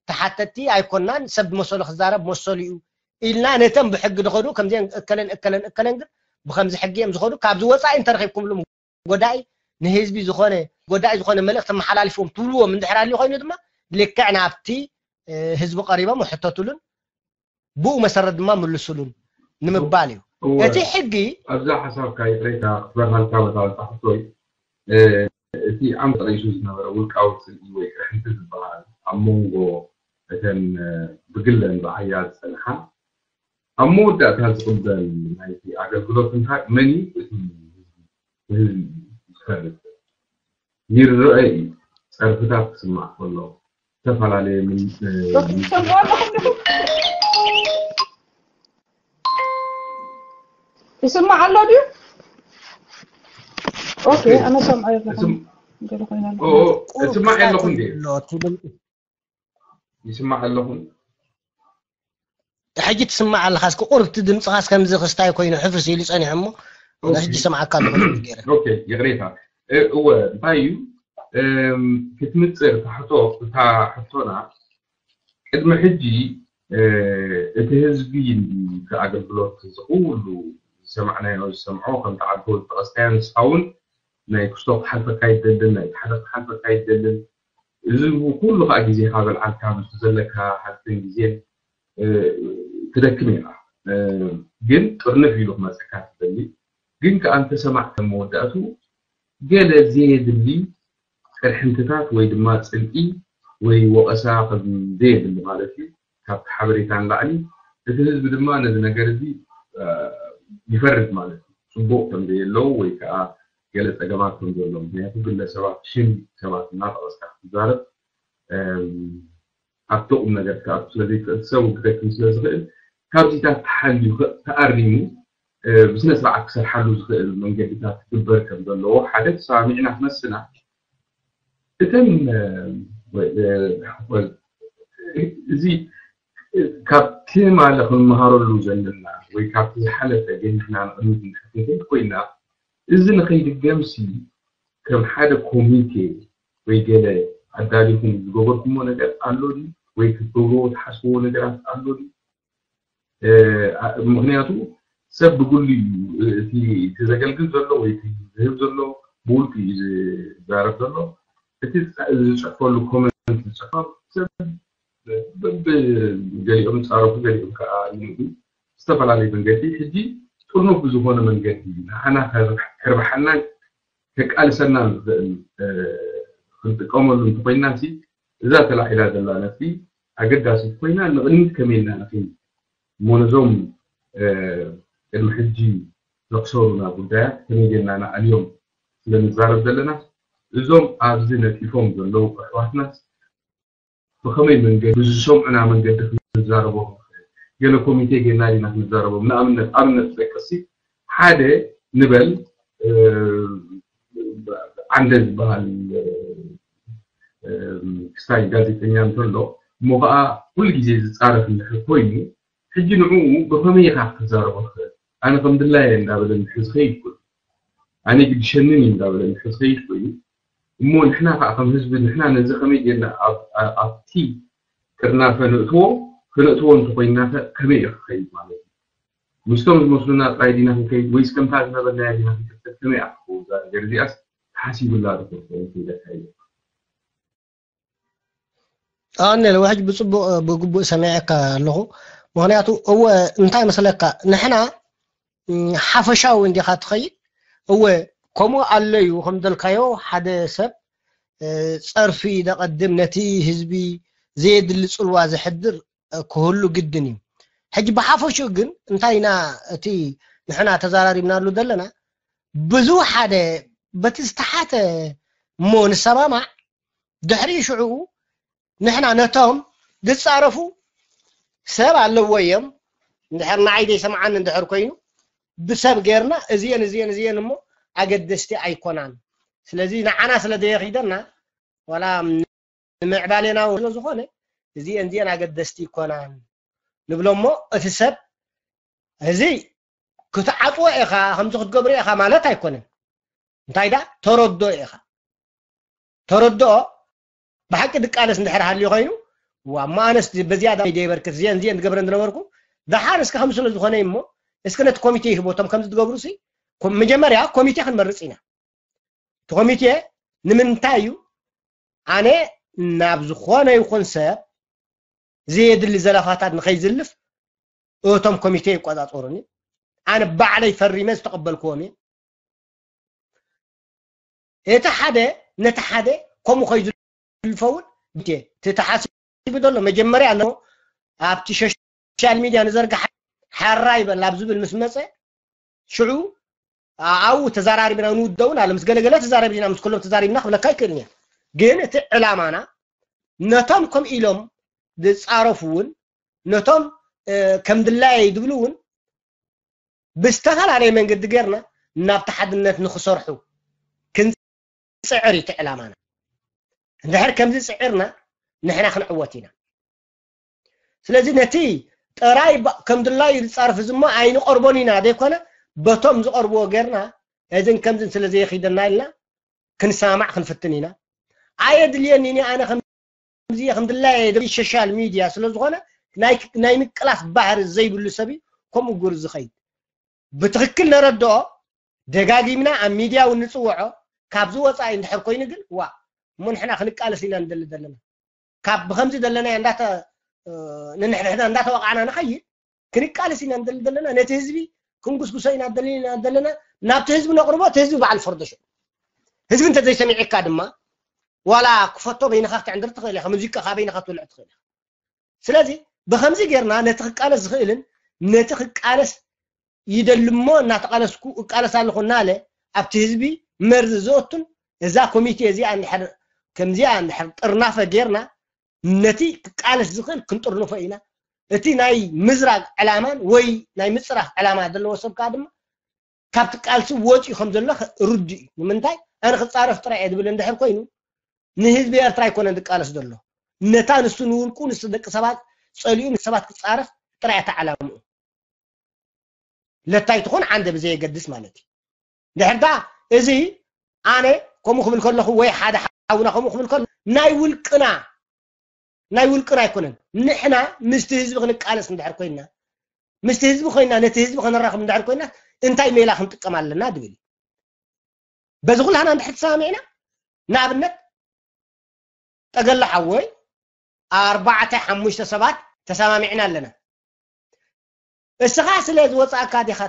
ተሓተቲ ኣይኮናን። ሰብ መሰሉ ክዛረብ መሰሉ እዩ ኢልና ነተን ብሕጊ ዝኸዱ ከምዚአን እከለን እከለን እከለን ግን ብከምዚ ሕጊ እዮም ዝኸዱ። ካብዚ ወፃኢ እንተረኺብኩምሎም ጎዳኢ ንህዝቢ ዝኾነ ጎዳኢ ዝኾነ መልእኽቲ መሓላልፎም ትብልዎም እንድሕር ኣልዩ ኮይኑ ድማ ልክዕ ናብቲ ህዝቢ ቀሪቦም ሕተቱሉን ብኡ መሰረት ድማ ምልሱሉን ንምባል እዩ። እቲ ሕጊ ኣብዛ ሓሳብካ ይቅሬታ ክትበርሃልካ በታ ዝፃሕፍቶይ እቲ ዓም ተጠቂሱ ዝነበረ ውልቃዊ ፅልኢ ወይ ቅርሕንቲ ዝበሃል ኣብ መንጎ እተን ብግለን ብዓያ ዝፀንሓ ኣብ መወዳእታ ዝቕበል ናይቲ ኣገልግሎት እንታይ መን እዩ? እቲ ህዝቢ ዝፈርድ ይረአ እዩ። ፀርፍታት ክስማዕ ከሎ ዝተፈላለየ ይስማዕ ኣሎ ድዩ? ኦኬ ኣነ ሰምዐ ኣለኹ። እስማዕ ኣለኹ እንዴ? ይስማዕ ኣለኹ። ሕጂ ትስማዕ ኣለኻስ ቁርብቲ ድምፅኻስ ከምዚ ክስታይ ኮይኑ ሕፍስ ኢሉ ፀኒሑ እሞ ሕጂ ሰምዓካ ኣለኹ ገይረ ይቅሬታ እወ እንታይ እዩ ክትምፅእ እታ ሕቶ እታ ሕቶና ቅድሚ ሕጂ እቲ ህዝቢ ኣገልግሎት ዝኽውሉ ዝሰማዕናዮ ዝሰምዖ ከምቲ ዓቦ ዝጠቐስካዮ ንስኻ እውን ናይ ክስቶ ክሓልፈካ ይደልን ናይ ሓደር ክሓልፈካ ይደልን እዚ ኩሉ ከዓ ግዜካ በልዓልካ ምስቲ ዘለካ ሃብትን ግዜን ትደክም ኢኻ ግን ጥርንፍ ኢሉ ክመፀካ ትደሊ ግን ከዓ እንተሰማዕ ከም መወዳእቱ ገለ ዘየድሊ ቅርሕንትታት ወይ ድማ ፅልኢ ወይ ወቐሳ ከም ዘየድሊ ማለት እዩ ካብቲ ሓበሬታ ንላዕሊ እቲ ህዝቢ ድማ ነዚ ነገር እዚ ይፈርድ ማለት እዩ ፅቡቅ ከም ዘየለው ወይ ከዓ ገለ ፀገማት ከም ዘሎ ምክንያቱ ግለሰባት ሽም ሰባት እናጠቐስካ ክትዛረብ ኣብቲ ቁም ነገር ክትኣቱ ስለዘይክእል ሰብ ክደክም ስለዝኽእል ካብዚታት ተሓልዩ ተኣሪሙ ብስነ ስርዓት ክሰርሓሉ ዝኽእል መንገድታት ክግበር ከም ዘለዎ ሓደ ተሰማሚዕና ክነስና እተን እዚ ካብ ትማሊ ክንመሃረሉ ዘለና ወይ ካብቲ ዝሓለፈ ገዲፍና ንቕድሚት እንድሕር ክንከይድ ኮይና እዚ ንኸይድገምሲ ከም ሓደ ኮሚቴ ወይ ገለ ኣዳሊኹም ዝገበርኩሞ ነገር ኣሎ ድዩ ወይ ክትገብርዎ ትሓስብዎ ነገራት ኣሎ ድዩ ምክንያቱ ሰብ ብግሉ እዩ እቲ ዘገልግል ዘሎ ወይ ዝህብ ዘሎ ብውልቂ እዩ ዝዛረብ ዘሎ እቲ ዝፅሕፈሉ ኮመንት ዝፅሕፈሉ ሰብ ገሊኦም ይፃረፉ ገሊኦም ከዓ ይንእዱ ዝተፈላለየ መንገዲ ሕጂ ጥርኑፍ ብዝኾነ መንገዲ ንዓና ከርብሓናን ከቃልሰናን ዝኽእል ክንጥቀመሉ እንተኮይና ሲ እዛ ተላዒላ ዘላ ነጥቢ ኣገዳሲት ኮይና ንቕድሚት ከመይ ኢልና ንኺን እሞ ነዞም ቅድሚ ሕጂ ዘክሰሩና ጉዳያት ከመይ ጌርና ንኣልዮም ስለንዛረብ ዘለና እዞም ኣብዚ ነጢፎም ዘለዉ ኣሕዋትናስ ብኸመይ መንገዲ ብዝሰምዑና መንገዲ ክንዛረቦም ንኽእል ገለ ኮሚቴ ጌርና ዲና ክንዛረቦም ንኣብነት ኣብነት ዝጠቅስ ሓደ ንበል ዓንደ ዝበሃል ክስታይ ጋዜጠኛ እንተሎ እሞ ከዓ ኩሉ ግዜ ዝፃረፍ እንድሕር ኮይኑ ሕጂ ንዕኡ ብኸመይ ኢኻ ክትዛረቦ ትኽእል ኣነ ከም ድላየ እንዳበለ እንድሕር ዝኸይድ ኮይኑ ኣነ ግድሸንን እዩ እንዳበለ እንድሕር ዝኸይድ ኮይኑ እሞ ንሕና ከዓ ከም ህዝቢ ንሕና ነዚ ከመይ ጌርና ኣብቲ ጥርናፈ ንእትዎ ክነእትዎ እንተኮይና ከ ከመይ እዩ ክኸይድ ማለት እዩ ምስቶም ዝመስሉና ጥራይ ዲና ክንከይድ ወይስ ከምታ ዝነበርናያ ዲና ክንከተል ከመይ እያ ክትኸውን እዛ ነገር እዚኣስ ተሓሲቡላ ዶ ክትኸውን ክብለካ ኢለ ኣነ ለወ ሕጂ ብፅቡቕ ብግቡእ ሰሚዐካ ኣለኹ። ምክንያቱ እወ እንታይ መስለካ ንሕና ሓፈሻዊ እንዲኻ ትኸይድ። እወ ከምኡ ኣለዩ ከምዘልካዮ ሓደ ሰብ ጸርፊ ደቐድም ነቲ ህዝቢ ዘየድሊ ፅልዋ ዘሕድር ክህሉ ግድን እዩ። ሕጂ ብሓፈሽኡ ግን እንታይ ኢና እቲ ንሕና ተዘራሪብናሉ ዘለና ብዙ ሓደ በቲ ዝተሓተ እሞ ንሰማማዕ ድሕሪ ሽዑ ንሕና ነቶም ዝፃረፉ ሰብ ኣለዎ እዮም። እንድሕር ንዓይ ዘይሰምዓኒ እንድሕር ኮይኑ ብሰብ ጌርና እዚአን እዚአን እዚአን እሞ ኣገደስቲ ኣይኮናን። ስለዚ ንዓና ስለ ዘየኺደና ዋላ ንምዕባሌና ስለ ዝኾነ እዚአን እዚአን ኣገደስቲ ይኮናን ንብሎ እሞ እቲ ሰብ እዚ ክትዓፅዎ ኢኻ ከምዚ ክትገብሮ ኢኻ ማለት ኣይኮነን። እንታይ ዳ ተረዶ ኢኻ ተረድኦ ብሓቂ ድቃለስ እንድሕር ሃልዩ ኮይኑ ዋ እሞ ኣነስ በዚያዳ ደይበርክት እዚአን እዚአን ዝገብረን ዝነበርኩ ደሓር እስከ ከም ስለ ዝኾነ እሞ እስከ ነቲ ኮሚቴ ይህቦ እቶም ከምዚ ትገብሩ ሲ መጀመርያ ኮሚቴ ክንመርፅ ኢና። እቲ ኮሚቴ ንምንታይ እዩ ኣነ ናብ ዝኾነ ይኹን ሰብ ዘየድሊ ዘለፋታት ንኸይዝልፍ እቶም ኮሚቴ ይቆፃፀሩኒ ኣነ ባዕለይ ፈሪመ ዝተቐበልክዎም እየ። እቲ ሓደ ነቲ ሓደ ከምኡ ከይዝልፈውን ተተሓሲቡ ዘሎ መጀመርያ ኣሎ ኣብቲ ሶሻል ሚድያ ንዘርግሓ ሓራ ይበል ኣብ ዝብል ምስ መፀ ሽዑ ኣብኡ ተዛራሪብና ንውደውን ኣለ ምስ ገለገለ ተዛረቢና ምስ ኩሎም ተዛሪብና ክብለካ ይክእል እየ። ግን እቲ ዕላማና ነቶም ከም ኢሎም ዝፃረፉ እውን ነቶም ከም ድላየይ ዝብሉ እውን ብዝተፈላለየ መንገዲ ጌርና ናብቲ ሓድነት ንክሰርሑ ክንፅዕር እዩ እቲ ዕላማና። እንድሕር ከምዚ ፅዕርና ንሕና ክንዕወት ኢና። ስለዚ ነቲ ጥራይ ከም ድላዩ ዝፃርፍ እዚ እሞ ኣይንቐርቦን ኢና ዘይኮነ በቶም ዝቐርብዎ ጌርና እዝን ከምዝን ስለ ዘየኺደና ኢልና ክንሰማማዕ ክንፍትን ኢና። ኣየድልየኒ ኣነ ከም እዚ ከም ድላየ ሶሻል ሚድያ ስለ ዝኾነ ናይ ምቅላስ ባህሪ ዘይብሉ ሰብ እዩ። ከምኡ ጉር ዝኸይድ ብትኽክል ነረድኦ ደጋጊምና ኣብ ሚድያ እውን ንፅውዖ ካብዚ ወፃኢ እንድሕር ኮይኑ ግን ዋ እሞ ንሕና ክንቃለስ ኢና ንደሊ ዘለና ካብ ብከምዚ ዘለና እንዳተ ንንሕድሕድና እንዳተወቃዕና ንኸይድ ክንቃለስ ኢና ንደሊ ዘለና ነቲ ህዝቢ ክንጉስጉሶ ኢና ደሊ ዘለና ናብቲ ህዝቢ ነቕርቦ እቲ ህዝቢ በዓል ፈርዶ ሽዑ ህዝቢ እንተዘይሰሚዕካ ድማ ዋላ ክፈቶ በይንኻ ክትዕንድር ትኽእል ኢኻ ሙዚቃ ካብ በይንኻ ትውልዕ ትኽእል ኢኻ ስለዚ ብኸምዚ ጌርና ነቲ ክቃለስ ዝኽእልን ነቲ ክቃለስ ይደሊ እሞ እናተቃለስኩ እቃለስ ኣለኹ እናለ ኣብቲ ህዝቢ መርዚ ዘእቱን እዛ ኮሚቴ እዚኣ እንድሕር ከምዚኣ እንድሕር ጥርናፈ ጌርና ነቲ ክቃለስ ዝኽእል ክንጥርንፎ ኢና። እቲ ናይ ምዝራግ ዕላማን ወይ ናይ ምፅራፍ ዕላማ ዘለዎ ሰብ ከዓ ድማ ካብቲ ቃልሲ ወፂኡ ከም ዘሎ ርዱ እዩ። ንምንታይ ኣነ ክፃረፍ ጥራይ እየ ዝብል እንድሕር ኮይኑ ንህዝቢ ኤርትራ ኣይኮነን ዝቃለስ ዘሎ ነታ ንሱ ንውልቁ ንሱ ደቂ ሰባት ፀሊኡ ንሰባት ክፃረፍ ጥራይ እታ ዕላምኡ ለታይ ትኾን ዓንደ ብዘየገድስ ማለት እዩ። ድሕርታ እዚ ኣነ ከምኡ ክብል ከለኹ ወይ ሓደ ሓውና ከምኡ ክብል ከሎ ናይ ውልቅና ናይ ውልቅና ኣይኮነን። ንሕና ምስቲ ህዝቢ ክንቃለስ እንድሕር ኮይና ምስቲ ህዝቢ ኮይና ነቲ ህዝቢ ከነራኽብ እንድሕር ኮይና እንታይ ሜላ ክንጥቀም ኣለና ድብል በዚ ኩላህና እንድሕር ተሰማሚዕና ንኣብነት ጠገለ ሓወይ ኣርባዕተ ሓሙሽተ ሰባት ተሰማሚዕና ኣለና። እስኻ ስለ ዝወፃእካ ዲኻ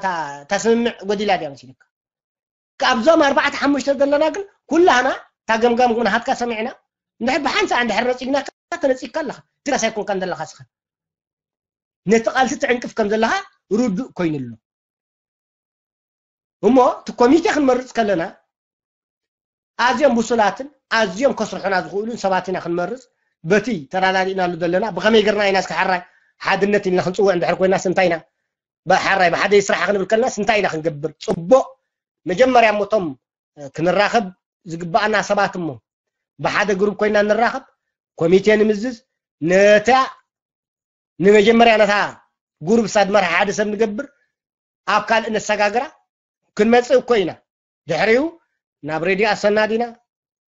እታ ስምምዕ ጎዲላ ድያ መሲልካ? ካብዞም ኣርባዕተ ሓሙሽተ ዘለና ግን ኩላህና እታ ገምጋም ናሃትካ ሰሚዕና እንድሕር ብሓንሳእ እንድሕር ነፂግናካ ተነፂግካ ኣለኻ። ትራስ ኣይኮንካን ዘለኻ እስኻ ነቲ ቃልሲ ትዕንቅፍ ከም ዘለኻ ርዱእ ኮይኑ ኣሎ። እሞ እቲ ኮሚቴ ክንመርፅ ከለና ኣዝዮም ብሱላትን ኣዝዮም ከስርሑና ዝኽእሉን ሰባት ኢና ክንመርፅ በቲ ተራዳዲእናሉ ዘለና ብኸመይ ገርና ኢና እስከ ሓራይ ሓድነት ኢልና ክንፅውዕ እንድሕር ኮይናስ እንታይ ኢና ብሓራይ ብሓደ ስራሕ ክንብል ከለናስ እንታይ ኢና ክንገብር ፅቡቕ መጀመርያ እሞ እቶም ክንራኸብ ዝግባኣና ሰባት እሞ ብሓደ ግሩብ ኮይና ንራኸብ ኮሚቴ ንምዝዝ ነታ ንመጀመርያ ነታ ግሩብ ሳድመርሓ ሓደ ሰብ ንገብር ኣብ ካልእ ነሰጋግራ ክንመፅእ እኮ ኢና ድሕሪኡ ናብ ሬድዮ ኣሰና ዲና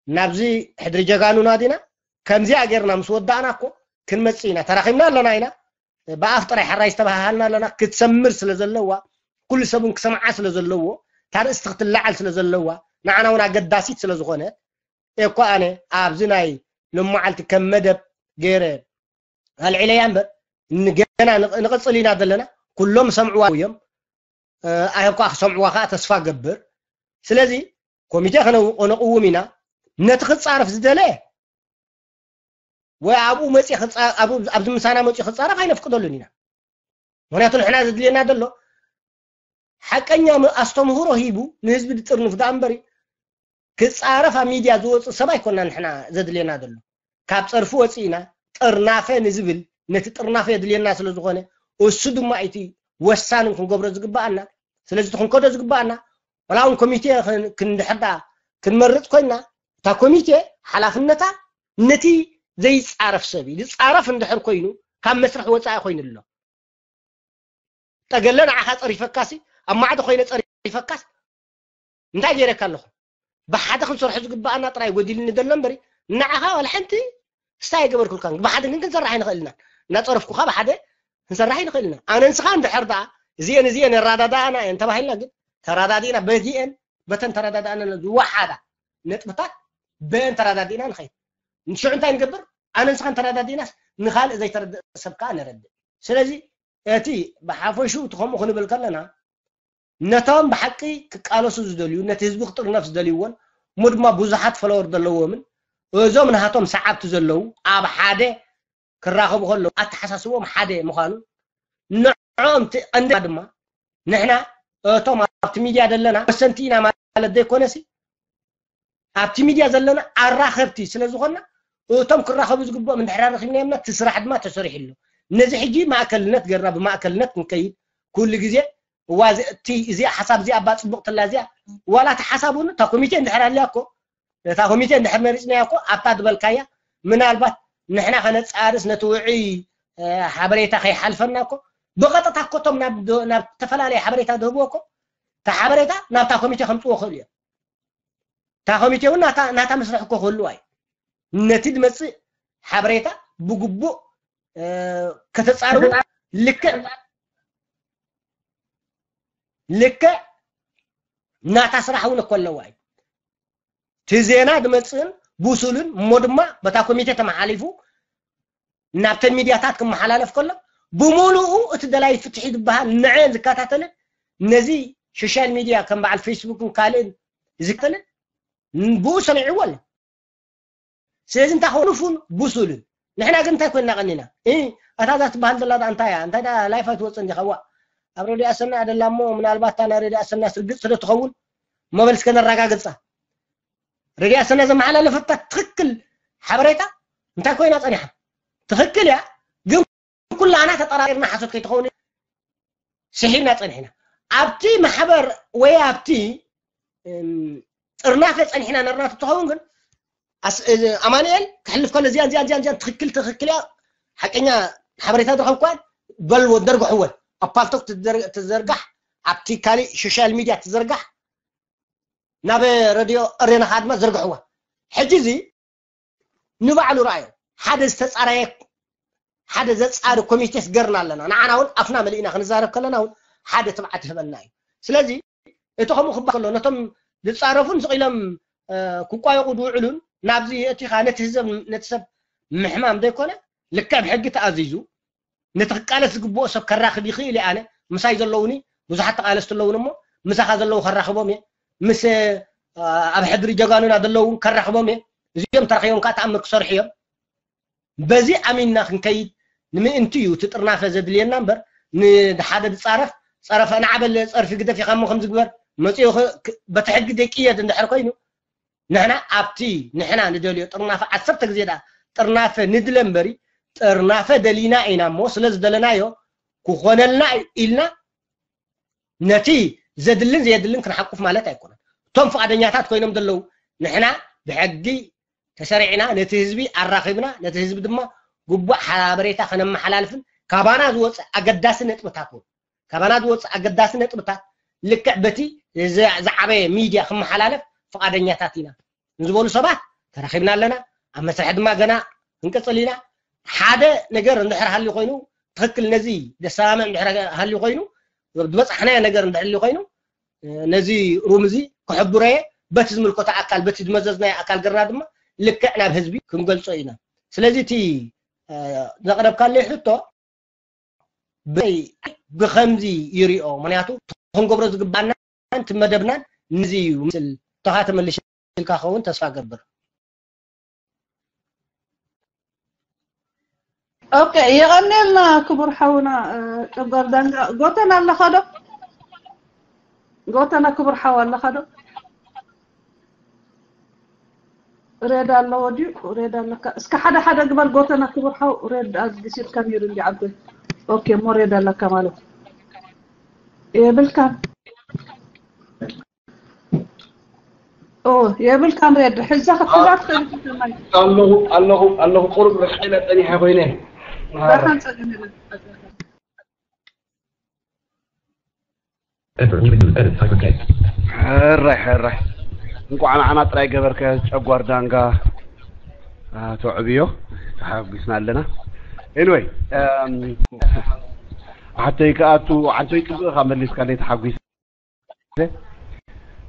ናብዚ ሕድሪ ጀጋኑና ዲና ከምዚኣ ጌርና ምስ ወዳእና እኮ ክንመፅእ ኢና ተራኺብና ኣለና ኢና ብኣፍ ጥራይ ሕራይ ዝተባሃሃልና ኣለና ክትሰምር ስለ ዘለዋ ኩሉ ሰብ እውን ክሰምዓ ስለ ዘለዎ ታርእስቲ ክትለዓል ስለ ዘለዋ ንዓና እውን ኣገዳሲት ስለ ዝኾነት እኮ ኣነ ኣብዚ ናይ ሎማዓልቲ ከም መደብ ገይረ ኣልዒለያ እምበር፣ ገና ንቕፅል ኢና ዘለና። ኩሎም ሰምዕዋ እዮም። ኣይኳ ክሰምዕዋ ከዓ ተስፋ ገብር። ስለዚ ኮሚቴ ከነቕውም ኢና። ነቲ ክፃረፍ ዝደለ ወይ ኣብኡ መፂ ኣብዚ ምሳና መፂ ክፃረፍ ኣይነፍቅደሉን ኢና። ምክንያቱ ንሕና ዘድልየና ዘሎ ሓቀኛ ኣስተምህሮ ሂቡ ንህዝቢ ዝጥርንፍ ደኣ እምበሪ ክፃረፍ ኣብ ሚድያ ዝወፅእ ሰብ ኣይኮና ንሕና ዘድልየና ዘሎ። ካብ ፀርፊ ወፂእና ጥርናፈ ንዝብል ነቲ ጥርናፈ የድልየና ስለ ዝኾነ እሱ ድማ እቲ ወሳንን ክንገብሮ ዝግባኣና። ስለዚ እቲ ክንከዶ ዝግባኣና ዋላ እውን ኮሚቴ ክንድሕር ደኣ ክንመርፅ ኮይና እታ ኮሚቴ ሓላፍነታ ነቲ ዘይፃረፍ ሰብ እዩ። ዝፃረፍ እንድሕር ኮይኑ ካብ መስርሕ ወፃኢ ኮይኑ ኣሎ። ጠገለ ንዓኻ ፀሪፈካሲ ኣብ ማዕዶ ኮይነ ፀሪፈካስ እንታይ ገይረካ ኣለኹ? ብሓደ ክንሰርሖ ዝግባኣና ጥራይ ጎዲልኒ ዘሎ እምበሪ ንዓኻ ዋላ ሓንቲ ስታይ ኣይገበርኩልካን። ብሓደ ግን ክንሰርሕ ኣይንኽእል ኢና። እናፀረፍኩኻ ብሓደ ክንሰርሕ ኣይንኽእል ኢና። ኣነ ንስኻ እንድሕር ደኣ እዚአን እዚአን የረዳዳኣና እየን ተባሂልና ግን ተረዳዲእና በዚአን በተን ተረዳዳእና ዝወሓዳ ነጥብታት በየን ተረዳዲእና ንኸይድ። ንሽዑ እንታይ ንገብር? ኣነ ንስኻ እንተረዳዲእናስ ንኻልእ ዘይተረድእ ሰብ ከዓ ነረድእ። ስለዚ እቲ ብሓፈሹ እቲ ከምኡ ክንብል ከለና ነቶም ብሓቂ ክቃለሱ ዝደልዩ ነቲ ህዝቢ ክጥርነፍ ዝደልይዎን እሞ ድማ ብዙሓት ፈለወር ዘለዎምን እዞም ናሃቶም ሰዓብቲ ዘለዉ ኣብ ሓደ ክራኸቡ ከለዉ ኣተሓሳስቦም ሓደ ምዃኑ ንዕኦም ቀንዲ ድማ ንሕና እቶም ኣብቲ ሚድያ ዘለና ወሰንቲ ኢና ማለት ዘይኮነሲ ኣብቲ ሚድያ ዘለና ኣራኸብቲ ስለ ዝኾንና እቶም ክራኸቡ ዝግብኦም እንድሕር ኣረኺብናዮምና እቲ ስራሕ ድማ ተሰሪሑ ኣሎ። ነዚ ሕጂ ማእከልነት ገርና ብማእከልነት ክንከይድ ኩሉ ግዜ እዋ እዚ ሓሳብ እዚኣ እባ ፅቡቕ ትላ እዚኣ ዋላ እቲ ሓሳብ እውን እታ ኮሚቴ እንድሕር ኣልያ እኮ እታ ኮሚቴ እንድሕር መሪፅናያ እኮ ኣብታ ዝበልካያ ምናልባት ንሕና ከነፃርስ ነቲ ውዑይ ሓበሬታ ከይሓልፈና እኮ ብቐጥታ እኮ እቶም ናብ ዝተፈላለየ ሓበሬታ ዝህብዎ እኮ እታ ሓበሬታ ናብታ ኮሚቴ ከምፅዎ ክእሉ እዮም። እታ ኮሚቴ እውን ናታ መስርሕ እኮ ክህልዋ እዩ። ነቲ ዝመፅእ ሓበሬታ ብግቡእ ከተፃርቡ ልክዕ ልክዕ ናታ ስራሕ እውን እኮ ኣለዋ እዩ። እቲ ዜና ዝመፅእን ብሱልን እሞ ድማ በታ ኮሚቴ ተመሓሊፉ ናብተን ሚድያታት ክመሓላለፍ ከሎ ብምሉኡ እቲ ደላይ ፍትሒ ዝበሃል ንዐን ዝከታተልን ነዚ ሶሻል ሚድያ ከም በዓል ፌስቡክን ካልእን ዝከታተልን ብኡ ሰሚዕዎ ኣሎ። ስለዚ እንታይ ክኾኑ ፉን ብሱልን ንሕና ግን እንታይ ኮይንና ቀኒና? እታ እዛ ትበሃል ዘላ እንታይ እያ? እንታይ ላይፍ ኣይትወፅእ እንዲኻ? ዋ ኣብ ረድዮ ኣሰና ደላ እሞ ምናልባት እታ ናይ ረድዮ ኣሰና ስርግፅ ስለ ትኸውን እሞ በል እስከ ነረጋግፃ። ረድዮ ኣሰና ዘመሓላለፈታ ትኽክል ሓበሬታ እንታይ ኮይና ፀኒሓ? ትኽክል እያ ግን ኩላና ተጠራጢርና ሓሶት ከይትኸውን ስሒብና ፀኒሕና። ኣብቲ ማሕበር ወይ ኣብቲ ጥርናፈ ፀኒሕና ነርና ትኸውን ግን ኣማንኤል ክሕልፍ ከሎ እዚኣን እዚኣን እዚኣን ትኽክል ትኽክል እያ ሓቀኛ ሓበሬታ ዝረኸብኳን በልዎ ደርግሕወን ኣብ ፓልቶክ ትዘርጋሕ ኣብቲ ካሊእ ሶሻል ሚድያ ትዘርጋሕ ናብ ረድዮ ኣሬና ከዓ ድማ ዘርግሕዋ ሕጂ እዚ ንባዕሉ ረኣዮ ሓደ ዝተፃረየ ሓደ ዘፃሪ ኮሚቴስ ገርና ኣለና ንዓና እውን ኣፍና መሊእና ክንዛረብ ከለና እውን ሓደ ትብዓት ይህበና እዩ ስለዚ እቲ ከምኡ ክባ ከሎ ነቶም ዝፃረፉን ስቕ ኢሎም ክቋየቑ ዝውዕሉን ናብዚ የእቲኻ ነቲ ህዝብ ነቲ ሰብ ምሕማም ዘይኮነ ልክዕ ብሕጊ ተኣዚዙ ነቲ ክቃለስ ዝግብኦ ሰብ ከራኽብ ይኽእል እየ ኣነ ምሳይ ዘለውኒ ብዙሓት ተቃለስቲ ኣለውን እሞ ምሳኻ ዘለዉ ከራኽቦም እየ ምስ ኣብ ሕድሪ ጀጋኑና ዘለዉ እውን ከራኽቦም እየ እዚኦም ተረኺቦም ከዓ ተኣምር ክሰርሑ እዮም በዚ ኣሚንና ክንከይድ ንምእንቲ እዩ እቲ ጥርናፈ ዘድልየና እምበር ንሓደ ዝፃረፍ ፀረፈ ንዓበለ ፀርፊ ግደፍ ኢኻ እሞ ከም ዝግበር መፅኡ በቲ ሕጊ ዘይቅየድ እንድሕር ኮይኑ ንሕና ኣብቲ ንሕና ንደልዮ ጥርናፈ ዓሰርተ ግዜ ደኣ ጥርናፈ ንድለ እምበሪ ጥርናፈ ደሊና ኢና እሞ ስለ ዝደለናዮ ክኾነልና ኢልና ነቲ ዘድልን ዘየድልን ክንሓቁፍ ማለት ኣይኮነን። እቶም ፍቓደኛታት ኮይኖም ዘለዉ ንሕና ብሕጊ ተሰሪዕና ነቲ ህዝቢ ኣራኺብና ነቲ ህዝቢ ድማ ግቡእ ሓበሬታ ከነመሓላልፍን ካባና ዝወፅእ ኣገዳሲ ነጥብታት እውን ካባና ዝወፅእ ኣገዳሲ ነጥብታት ልክዕ በቲ ዝዓበየ ሚድያ ክመሓላለፍ ፍቓደኛታት ኢና ንዝበሉ ሰባት ተራኺብና ኣለና ኣብ መስርሒ ድማ ገና ክንቅፅል ኢና ሓደ ነገር እንድሕር ሃልዩ ኮይኑ ትኽክል ነዚ ዘሰማምዕ እንድሕር ሃልዩ ኮይኑ ዝበፃሕናዮ ነገር እንድሕር ሃልዩ ኮይኑ ነዚ ሩም እዚ ክሕብሮ እየ በቲ ዝምልከቶ ኣካል በቲ ዝመዘዝናዮ ኣካል ገርና ድማ ልክዕ ናብ ህዝቢ ክንገልፆ ኢና ስለዚ እቲ ዘቕረብካለይ ሕቶ ብይ ብኸምዚ ይሪኦ። ምክንያቱ ክንገብሮ ዝግባና እቲ መደብናን ንዚ እዩ ምስል ተኻ ተመልሽ ኢልካ ከውን ተስፋ ገብር። ኦኬ፣ የቐኔልና ክቡር ሓውና ጨጓር ዳንጋ። ጎተና ኣለኻ ዶ? ጎተና ክቡር ሓው ኣለኻ ዶ? ሬድ ኣለዎ ድዩ? ሬድ ኣለካ? እስከ ሓደ ሓደ ግበር ጎተና ክቡር ሓው። ሬድ ኣግሲርካ ነይሩ እንዲ ዓበይ። ኦኬ፣ እሞ ሬድ ኣለካ ማለት የብልካን። ኦ፣ የብልካን ሬድ። ሕዛ ክትሕዛ ትኽእል ኢኻ ከማይ። ኣለኹ ኣለኹ ኣለኹ ቁሩብ ርሕቂለ ጸኒሐ ኮይነ። ደሓን ጸገም የለን። ሕራይ ሕራይ፣ እንኳዕ ንዓና ጥራይ ገበርከ ጨጓር ዳንጋ። ኣቶ ዕብዮ፣ ተሓጒስና ኣለና። ኤንወይ፣ ሓተይ ክኣቱ ዓንተይ ጽቡቕ ኢኻ መሊስካለይ፣ ተሓጒሰ።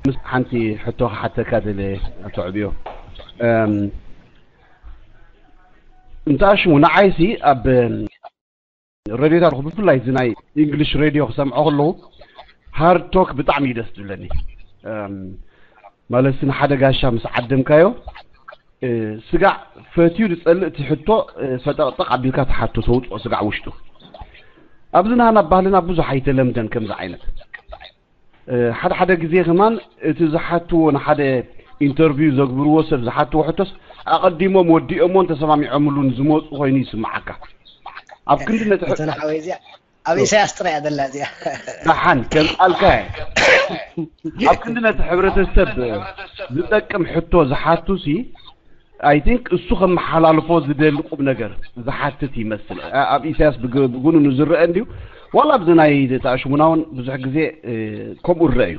ምስ ሓንቲ ሕቶ ክሓተካ ደለ ኣቶ ዕብዮ። እንታ ሽሙ ንዓይሲ ኣብ ረድዮታት ብፍላይ እዚ ናይ ኢንግሊሽ ሬድዮ ክሰምዖ ከለኹ ሃርድ ቶክ ብጣዕሚ እዩ ደስ ዝብለኒ። ማለትሲ ንሓደ ጋሻ ምስ ዓደምካዮ ስጋዕ ፈትዩ ዝጸልእ እቲ ሕቶ ፈጠቕጠቕ ኣቢልካ ትሓቶ ተውፅኦ ስጋዕ ውሽጡ። ኣብዚ ናህና ባህልና ብዙሕ ኣይተለምደን ከምዚ ዓይነት። ሓደ ሓደ ግዜ ከማን እቲ ዝሓትዎ ንሓደ ኢንተርቪው ዘግብርዎ ሰብ ዝሓትዎ ሕቶስ ኣቐዲሞም ወዲኦሞን ተሰማሚዖምሉን ዝመፁ ኮይኑ ይስምዓካ። ኣብ ክንዲ ነቲ ሕቶ እተን ሓወይ እዚኣ ኣብ ኢሳያስ ጥራይ እያ ዘላ እዚኣ። ደሓን ከምጻልካ እየ። ኣብ ክንዲ ነቲ ሕብረተሰብ ዝጠቅም ሕቶ ዝሓቱ ሲ I think እሱ ከመሓላልፎ ዝደሊ ቁም ነገር ዝሓትት ይመስል። ኣብ ኢሳያስ ብጉኑኑ ዝረአ እንድዩ ዋላ ኣብዚ ናይ ተኣሽሙና እውን ብዙሕ ግዜ ከምኡ ዝረአ እዩ።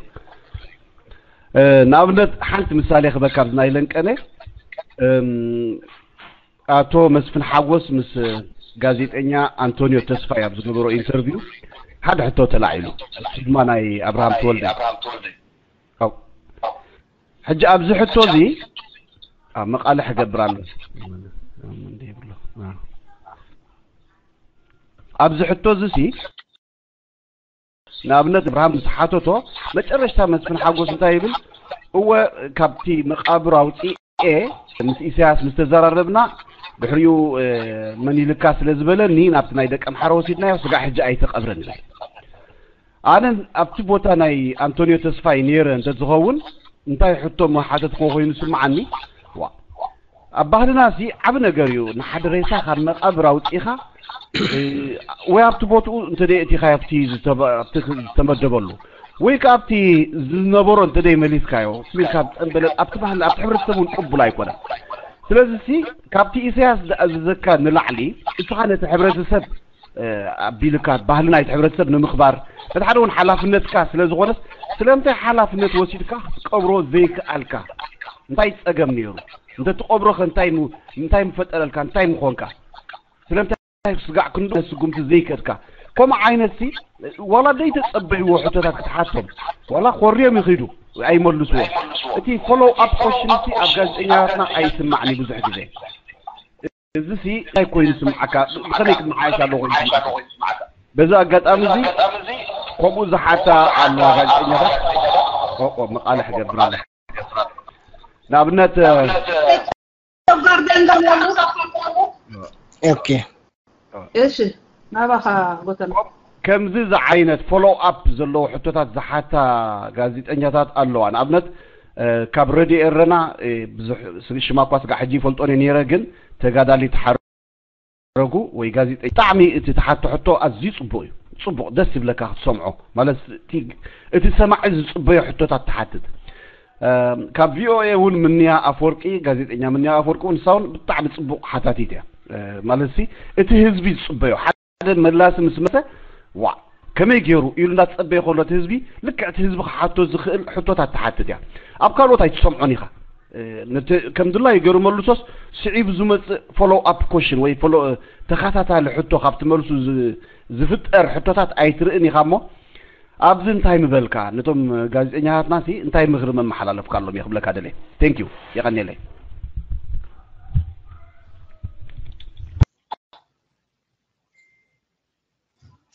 ንኣብነት ሓንቲ ምሳሌ ክበካ ኣብዚ ናይ ለንቀነ ኣቶ መስፍን ሓጎስ ምስ ጋዜጠኛ ኣንቶኒዮ ተስፋይ ኣብ ዝገበሮ ኢንተርቪው ሓደ ሕቶ ተላዒሉ፣ እሱ ድማ ናይ ኣብርሃም ተወልደ። ሕጂ ኣብዚ ሕቶ እዚ መቃልሕ እገብር ኣሎ። ኣብዚ ሕቶ እዚ ሲ ንኣብነት ኣብርሃም ምስ ሓተቶ መጨረሽታ መስፍን ሓጎስ እንታይ ይብል? እወ ካብቲ መቃብር ኣውፂኤ ምስ ኢሳያስ ምስ ተዘራረብና ድሕሪኡ መን ይልካ ስለ ዝበለኒ ናብቲ ናይ ደቀምሓረ ወሲድናዮ ስጋዕ ሕጂ ኣይተቀብረን ይብል። ኣነ ኣብቲ ቦታ ናይ ኣንቶኒዮ ተስፋይ ነይረ እንተዝኸውን እንታይ ሕቶ ምሓተትክዎ ኮይኑ ስምዓኒ። ዋ ኣብ ባህልና ሲ ዓቢ ነገር እዩ ንሓደ ሬሳ ካብ መቃብር ኣውፂኻ ወይ ኣብቲ ቦትኡ እንተደይ እቲኻዮ ኣብቲ ዝተመደበሉ ወይ ከዓ ኣብቲ ዝነበሮ እንተደይ መሊስካዮ ስሚልካ ዝፀንበለት ኣብቲ ባህሊ ኣብቲ ሕብረተሰብ እውን ቅቡል ኣይኮነን። ስለዚ ሲ ካብቲ ኢሳያስ ዝኣዘዘካ ንላዕሊ እስኻ ነቲ ሕብረተሰብ ኣቢልካ ባህሊ ናይቲ ሕብረተሰብ ንምኽባር ነቲ ሓደ እውን ሓላፍነትካ ስለ ዝኾነስ ስለምንታይ ሓላፍነት ወሲድካ ክትቀብሮ ዘይከኣልካ? እንታይ ጸገም ነይሩ? እንተትቐብሮ ከ እንታይ እንታይ ምፈጠረልካ? እንታይ ምኾንካ? ስለምንታይ ስጋዕ ክንዱ ስጉምቲ ዘይከድካ? ከምኡ ዓይነት ሲ ዋላ ዘይተጸበይዎ ሕቶታት ክትሓቶም ዋላ ኮርዮም ይኺዱ ኣይመልስዎ። እቲ ፎሎ ኣፕ ኮሽን ሲ ኣብ ጋዜጠኛታትና ኣይስማዕኒ ብዙሕ ግዜ። እዚ ሲ እንታይ ኮይኑ ስምዓካ? ብኸመይ ክመሓየሽ ኣለዎ ኮይኑ ስምዓካ? በዚ ኣጋጣሚ እዚ ከምኡ ዝሓታ ኣለዋ ጋዜጠኛታት። ኦኦ መቃልሕ ገብር ኣለ። ንኣብነት ጨጓር ደንገል ያሉ ኦኬ እሺ ናባኻ ጎተና ከምዚ ዝዓይነት ፎሎ ኣፕ ዘለዎ ሕቶታት ዝሓታ ጋዜጠኛታት ኣለዋ። ንኣብነት ካብ ረድዮ ኤረና ብዙሕ ሽማ እኳ ስጋዕ ሕጂ ይፈልጦን እየ ነይረ፣ ግን ተጋዳሊት ሓረጉ ወይ ጋዜጠኛ ብጣዕሚ እቲ ትሓቶ ሕቶ ኣዝዩ ጽቡቕ እዩ። ጽቡቕ ደስ ይብለካ ክትሰምዖ ማለት እቲ ሰማዒ ዝጽበዮ ሕቶታት ትሓትት። ካብ ቪኦኤ እውን ምንያ ኣፈወርቂ ጋዜጠኛ ምንያ ኣፈወርቂ እውን ንሳ እውን ብጣዕሚ ጽቡቕ ሓታቲት እያ። ማለት ሲ እቲ ህዝቢ ዝጽበዮ ሓደ መላሲ ምስ መሰ ዋእ ከመይ ገይሩ ኢሉ እንዳተጸበየ ከሎ እቲ ህዝቢ ልክዕ እቲ ህዝቢ ክሓቶ ዝኽእል ሕቶታት ትሓትት እያ። ኣብ ካልኦት ኣይትሰምዖን ኢኻ። ነቲ ከም ድላዩ ገይሩ መልሶስ ስዒቡ ዝመጽእ ፎሎው ኣፕ ኮሽን ወይ ተኸታታሊ ሕቶ ካብቲ መልሱ ዝፍጠር ሕቶታት ኣይትርእን ኢኻ እሞ ኣብዚ እንታይ ምበልካ ነቶም ጋዜጠኛታትና ሲ እንታይ ምኽሪ መመሓላለፍካሎም እየ ክብለካ ደለ። Thank you የቐንየለይ።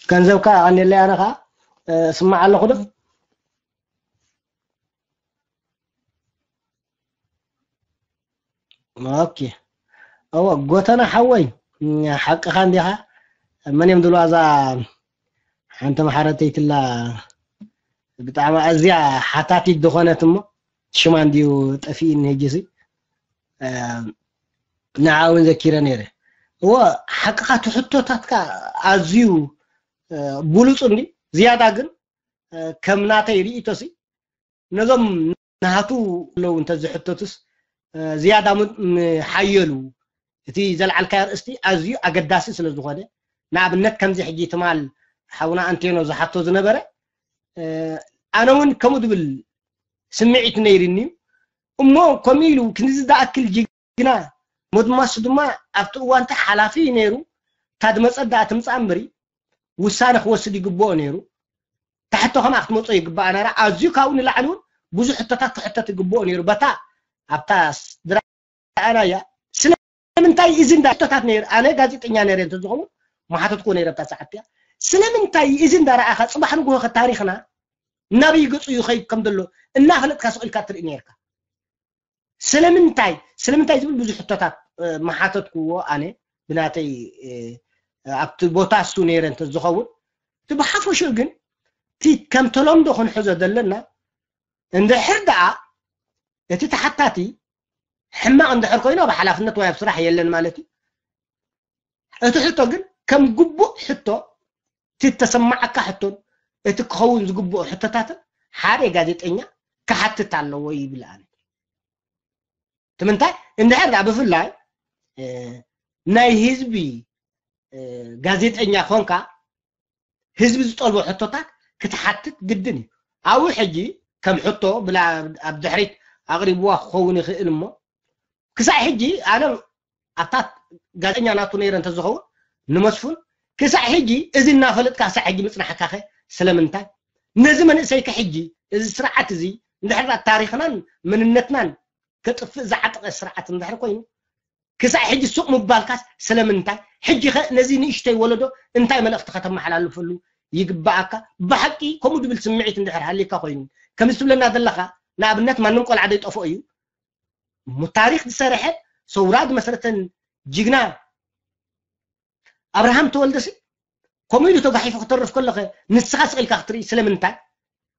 ገንዘብካ ኣቐንየለይ፣ ኣነ ኸዓ ስማዕ ኣለኹ ዶ? ኦኬ። እወ፣ ጎተና ሓወይ፣ ሓቅኻ እንዲኻ። መን እዮም ዝብልዋ እዛ ሓንቲ መሓረተይትላ፣ ብጣዕሚ ኣዝያ ሓታቲት ዝኾነት እሞ ሽማ እንድዩ ጠፊእኒ ሕጂ ሲ። ንዓ እውን ዘኪረ ነይረ። እወ፣ ሓቅኻ፣ እቲ ሕቶታትካ ኣዝዩ ብሉጽ እንዲ። ዝያዳ ግን ከም ናተይ ርእይቶ ሲ፣ ነዞም ናቱ ኣለዉ እንተ ዝሕተቱስ ዝያዳ ምሓየሉ። እቲ ዘልዓልካዮ ኣርእስቲ ኣዝዩ ኣገዳሲ ስለ ዝኾነ፣ ንኣብነት ከምዚ ሕጂ ትማል ሓውና ኣንቴኖ ዝሓቶ ዝነበረ፣ ኣነ እውን ከምኡ ዝብል ስምዒት ነይርኒ እዩ። እሞ ከምኡ ኢሉ ክንዚ ዝኣክል ጅግና፣ ሞድማሱ ድማ ኣብቲ እዋንቲ ሓላፊ እዩ ነይሩ። እታ ዝመጸት ደኣ ትምጻእ እምበሪ፣ ውሳነ ክወስድ ይግብኦ ነይሩ። ታሕቶ ከምኣ ክትመጾ ይግባኣ ነራ። ኣዝዩ ካብኡ ንላዕሊ እውን ብዙሕ ሕቶታት ክሕተት ይግብኦ ነይሩ። በታ ኣብታ ዝረኣናያ፣ ስለምንታይ እዚ እንዳ ሕቶታት ነይሩ? ኣነ ጋዜጠኛ ነይረ እንተዝኸውን፣ ምሓተትኩዎ ነይረ ኣብታ ሰዓት እያ። ስለምንታይ እዚ እንዳረኣኻ ጽባሕ ንግሆ ከ ታሪኽና ናበይ ገጹ ይኸይድ ከም ዘሎ እናፈለጥካ ስቕ ኢልካ ትርኢ ነይርካ? ስለምንታይ፣ ስለምንታይ ዝብል ብዙሕ ሕቶታት ምሓተትኩዎ ኣነ ብናተይ ኣብቲ ቦታ እሱ ነይረ እንተዝኸውን። እቲ ብሓፈሽኡ ግን እቲ ከም ተለምዶ ክንሕዞ ዘለና፣ እንድሕር ደኣ እቲ ተሓታቲ ሕማቕ እንድሕር ኮይኑ ኣብ ሓላፍነት ወይ ኣብ ስራሕ የለን ማለት እዩ። እቲ ሕቶ ግን ከም ግቡእ ሕቶ፣ እቲ እተሰማዓካ ሕቶን እቲ ክኸውን ዝግብኦ ሕቶታትን ሓደ ጋዜጠኛ ክሓትት ኣለዎ ይብል ኣነ። እቲ ምንታይ እንድሕር ደኣ ብፍላይ ናይ ህዝቢ ጋዜጠኛ ኮንካ ህዝቢ ዝጠልቦ ሕቶታት ክትሓትት ግድን እዩ። ኣብኡ ሕጂ ከም ሕቶ ብላ ኣብ ድሕሪት ኣቕሪብዋ ክኸውን ይኽእል እሞ ክሳዕ ሕጂ ኣነ ኣብታ ጋዜጠኛ ናቱ ነይረ እንተዝኸውን ንመስፉን ክሳዕ ሕጂ እዚ እናፈለጥካ ክሳዕ ሕጂ ምጽናሕካኸ ስለምንታይ? ነዚ መንእሰይከ ሕጂ እዚ ስርዓት እዚ እንድሕር ደኣ ታሪኽናን መንነትናን ከጥፍእ ዝዓጠቐ ስርዓት እንድሕር ኮይኑ ክሳዕ ሕጂ ሱቕ ምባልካስ ስለምንታይ? ሕጂ ኸ ነዚ ንእሽተይ ወለዶ እንታይ መልእኽቲ ከተመሓላልፈሉ ይግባኣካ? ብሓቂ ከምኡ ድብል ስምዒት እንድሕር ሃልየካ ኮይኑ ከምዚ ትብለና ዘለኻ ንኣብነት ማንም ቆልዓ ዘይጠፍኦ እዩ። እሞ ታሪኽ ዝሰርሐ ሰውራ ዝመሰረተን ጅግና ኣብርሃም ተወልደሲ ከምኡ ኢሉ ተጓሒፉ ክተርፍ ከሎኸ ንስኻ ስቕ ኢልካ ክትርኢ ስለምንታይ?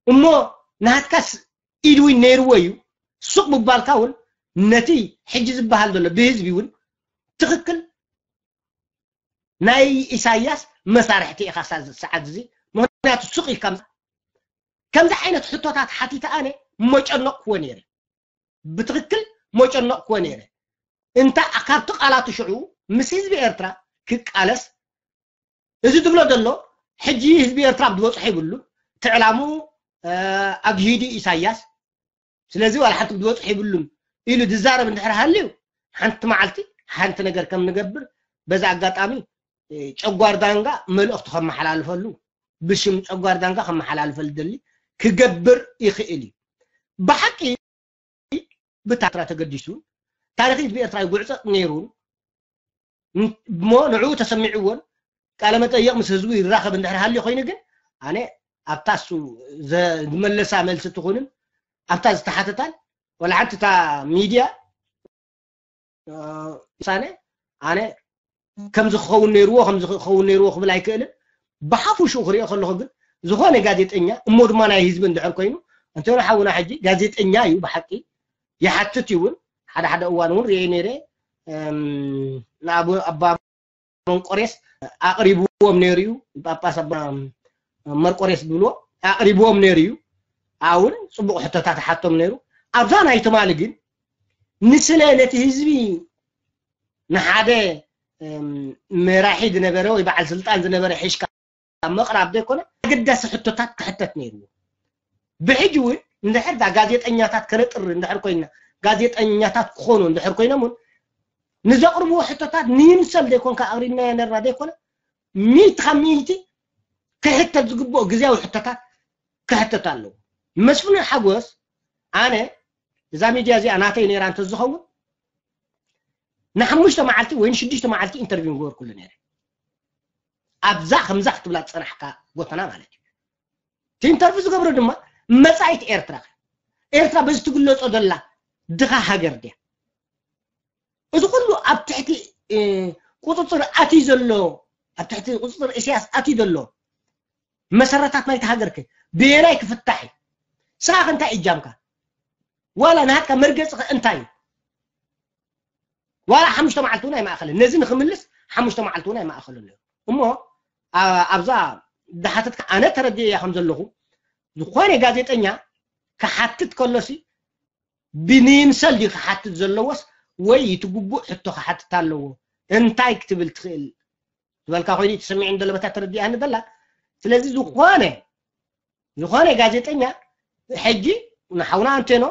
እሞ ናትካስ ኢድ እውን ነይርዎ እዩ። ሱቕ ምባልካ እውን ነቲ ሕጂ ዝበሃል ዘሎ ብህዝቢ እውን ትኽክል ናይ ኢሳያስ መሳርሕቲ ኢኻ ሳዚ ሰዓት እዚ። ምኽንያቱ ሱቕ ኢልካ ምስ-፣ ከምዚ ዓይነት ሕቶታት ሓቲተ ኣነ መጨነቕክዎ ነይረ። ብትኽክል መጨነቕክዎ ነይረ። እንታ ካብቲ ቃላቱ ሽዑ ምስ ህዝቢ ኤርትራ ክቃለስ እዚ ዝብሎ ዘሎ ሕጂ ህዝቢ ኤርትራ ኣብ ዝበጽሖ ይብሉ ትዕላሙ ኣግሂዱ ኢሳያስ። ስለዚ ዋላ ሓንቲ ክትበጽሑ የብሉን ኢሉ ዝዛረብ እንድሕር ሃልዩ ሓንቲ መዓልቲ ሓንቲ ነገር ከም ንገብር በዛ ኣጋጣሚ ጨጓር ዳንጋ መልእኽቱ ከመሓላልፈሉ ብሽም ጨጓር ዳንጋ ከመሓላልፈሉ ደሊ ክገብር ይኽእል እዩ። ብሓቂ ብታትራ ተገዲሱ ታሪኽ ህዝቢ ኤርትራ ይጉዕጸጥ ነይሩ እሞ ንዕኡ ተሰሚዕዎን ቃለ መጠየቕ ምስ ህዝቡ ይራኸብ እንድሕር ሃልዩ ኮይኑ ግን ኣነ ኣብታ እሱ ዝመለሳ መልሲ ትኹንን ኣብታ ዝተሓተታን ወላ ሓንቲ እታ ሚድያ ውሳነ ኣነ ከምዚ ክኸውን ነይርዎ ከምዚ ክኸውን ነይርዎ ክብል ኣይክእልን። ብሓፉ ሽኡ ክሪኦ ከለኹ ግን ዝኾነ ጋዜጠኛ እሞ ድማ ናይ ህዝቢ እንድሕር ኮይኑ እንተሆነ ሓውና ሕጂ ጋዜጠኛ እዩ ብሓቂ ይሓትት እዩ እውን ሓደ ሓደ እዋን እውን ሪኤ ነይረ ንኣቡ ኣባ መንቆሬስ ኣቕሪብዎም ነይሩ እዩ። ጳጳስ ኣባ መርቆሬስ ዝብልዎ ኣቕሪብዎም ነይሩ እዩ። ኣውን ጽቡቕ ሕቶታት ሓቶም ነይሩ። ኣብዛ ናይ ትማሊ ግን ንስለ ነቲ ህዝቢ ንሓደ መራሒ ዝነበረ ወይ በዓል ስልጣን ዝነበረ ሒሽካ ምቕራብ ዘይኮነ ኣገዳሲ ሕቶታት ክሕተት ነይርዎ። ብሕጂ እውን እንድሕር ዳ ጋዜጠኛታት ከነጥሪ እንድሕር ኮይና ጋዜጠኛታት ክኾኑ እንድሕር ኮይኖም እውን ንዘቕርብዎ ሕቶታት ንይምሰል ዘይኮንካ ኣቕሪብናዮ ነርና ዘይኮነ ሚእቲ ካብ ሚእቲ ክሕተት ዝግብኦ ግዜያዊ ሕቶታት ክሕተት ኣለዎ። መስፍን ሓጎስ ኣነ እዛ ሚድያ እዚኣ ናተይ ነይራ እንተዝኸውን ንሓሙሽተ መዓልቲ ወይ ንሽዱሽተ መዓልቲ ኢንተርቪው ንገበርኩሉ ነይረ። ኣብዛ ከምዛ ክትብላ ዝፀናሕካ ጎተና ማለት እዩ። እቲ ኢንተርቪው ዝገብሮ ድማ መፃኢት ኤርትራ ከ? ኤርትራ በዚ ትግለፆ ዘላ ድኻ ሃገር ድያ? እዚ ኩሉ ኣብ ትሕቲ ቁፅፅር ኣትዩ ዘሎ፣ ኣብ ትሕቲ ቁፅፅር ኢሳያስ ኣትዩ ዘሎ መሰረታት ናይቲ ሃገር ከ በየናይ ክፍታሕ እዩ? ንስኻ እንታይ እጃምካ? ዋላ ናትካ መርገፂ ከ እንታይ እዩ? ዋላ ሓሙሽተ መዓልቲ እውን ኣይማእኸልን። ነዚ ንክምልስ ሓሙሽተ መዓልቲ እውን ኣይማእኸልን ነይሩ። እሞ ኣብዛ ዝሓተትካ ኣነ ተረዲኤያ ከም ዘለኹ ዝኾነ ጋዜጠኛ ክሓትት ከሎሲ ብንይምሰል ድዩ ክሓትት ዘለዎስ ወይ እቲ ግቡእ ሕቶ ክሓትት ኣለዎ? እንታይ ክትብል ትኽእል ዝበልካ ኮይኑ ተሰሚዑ እንደሎ በታ ተረዲኣኒ ደላ። ስለዚ ዝኾነ ዝኾነ ጋዜጠኛ ሕጂ ንሓውና ኣንቴኖ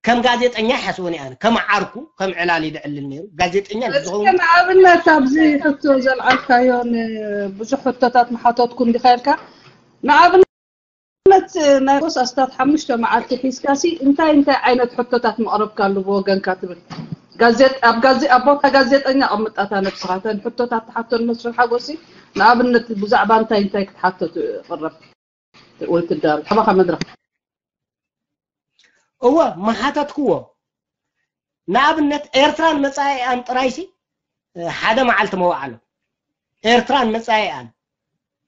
ከም ጋዜጠኛ ይሓስቦ ኣነ ከም ዓርኩ ከም ዕላል ይድዕልል ነይሩ። ጋዜጠኛ ዝኸውን ንኣብነት ኣብዚ ሕቶ ዘልዓልካዮን ብዙሕ ሕቶታት ምሓተትኩ እንዲኻ ኢልካ ንኣብነት ናይ ጎስ ኣስታት ሓሙሽተ መዓልቲ ሒዝካሲ እንታይ እንታይ ዓይነት ሕቶታት መቕረብካሉ ብወገንካ ትብል ጋዜጥ ኣብ ጋዜ ኣብ ቦታ ጋዜጠኛ ኣቐምጣታ ነብስኻ እተን ሕቶታት ትሓተን መስፍን ሓጎሲ ንኣብነት ብዛዕባ እንታይ እንታይ ክትሓተቱ ቅረብ ወይ ትዳር ሓባኻ መድረኽ እወ ምሓተትክዎ። ንኣብነት ኤርትራን መጻኢኣን ጥራይሲ ሓደ መዓልቲ መዋዕሎ ኤርትራን መጻኢኣን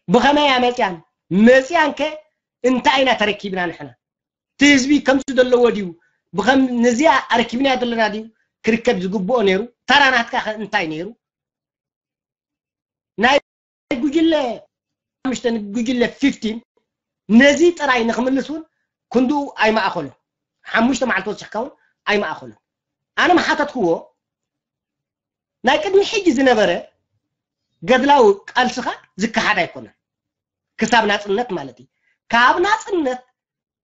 ብኸመይ ኣመጽያን መጽያን ከ እንታይ ኢና ተረኪብና ንሕና እቲ ህዝቢ ከምዚ ዘለዎ ድዩ ብኸም ነዚኣ ኣረኪብና ዘለና ድዩ ክርከብ ዝግብኦ ነይሩ ተራ ናትካ ከ እንታይ ነይሩ ናይ ጉጅለ ሓሙሽተ ጉጅለ ፊፍቲን ነዚ ጥራይ ንክምልስ እውን ክንድኡ ኣይማእኸሉን ሓሙሽተ መዓልቲ ወሲሕካ እውን ኣይማእኸሉን ኣነ ምሓተትክዎ ናይ ቅድሚ ሕጂ ዝነበረ ገድላዊ ቃልስኻ ዝከሓድ ኣይኮነን ክሳብ ናፅነት ማለት እዩ ካብ ናፅነት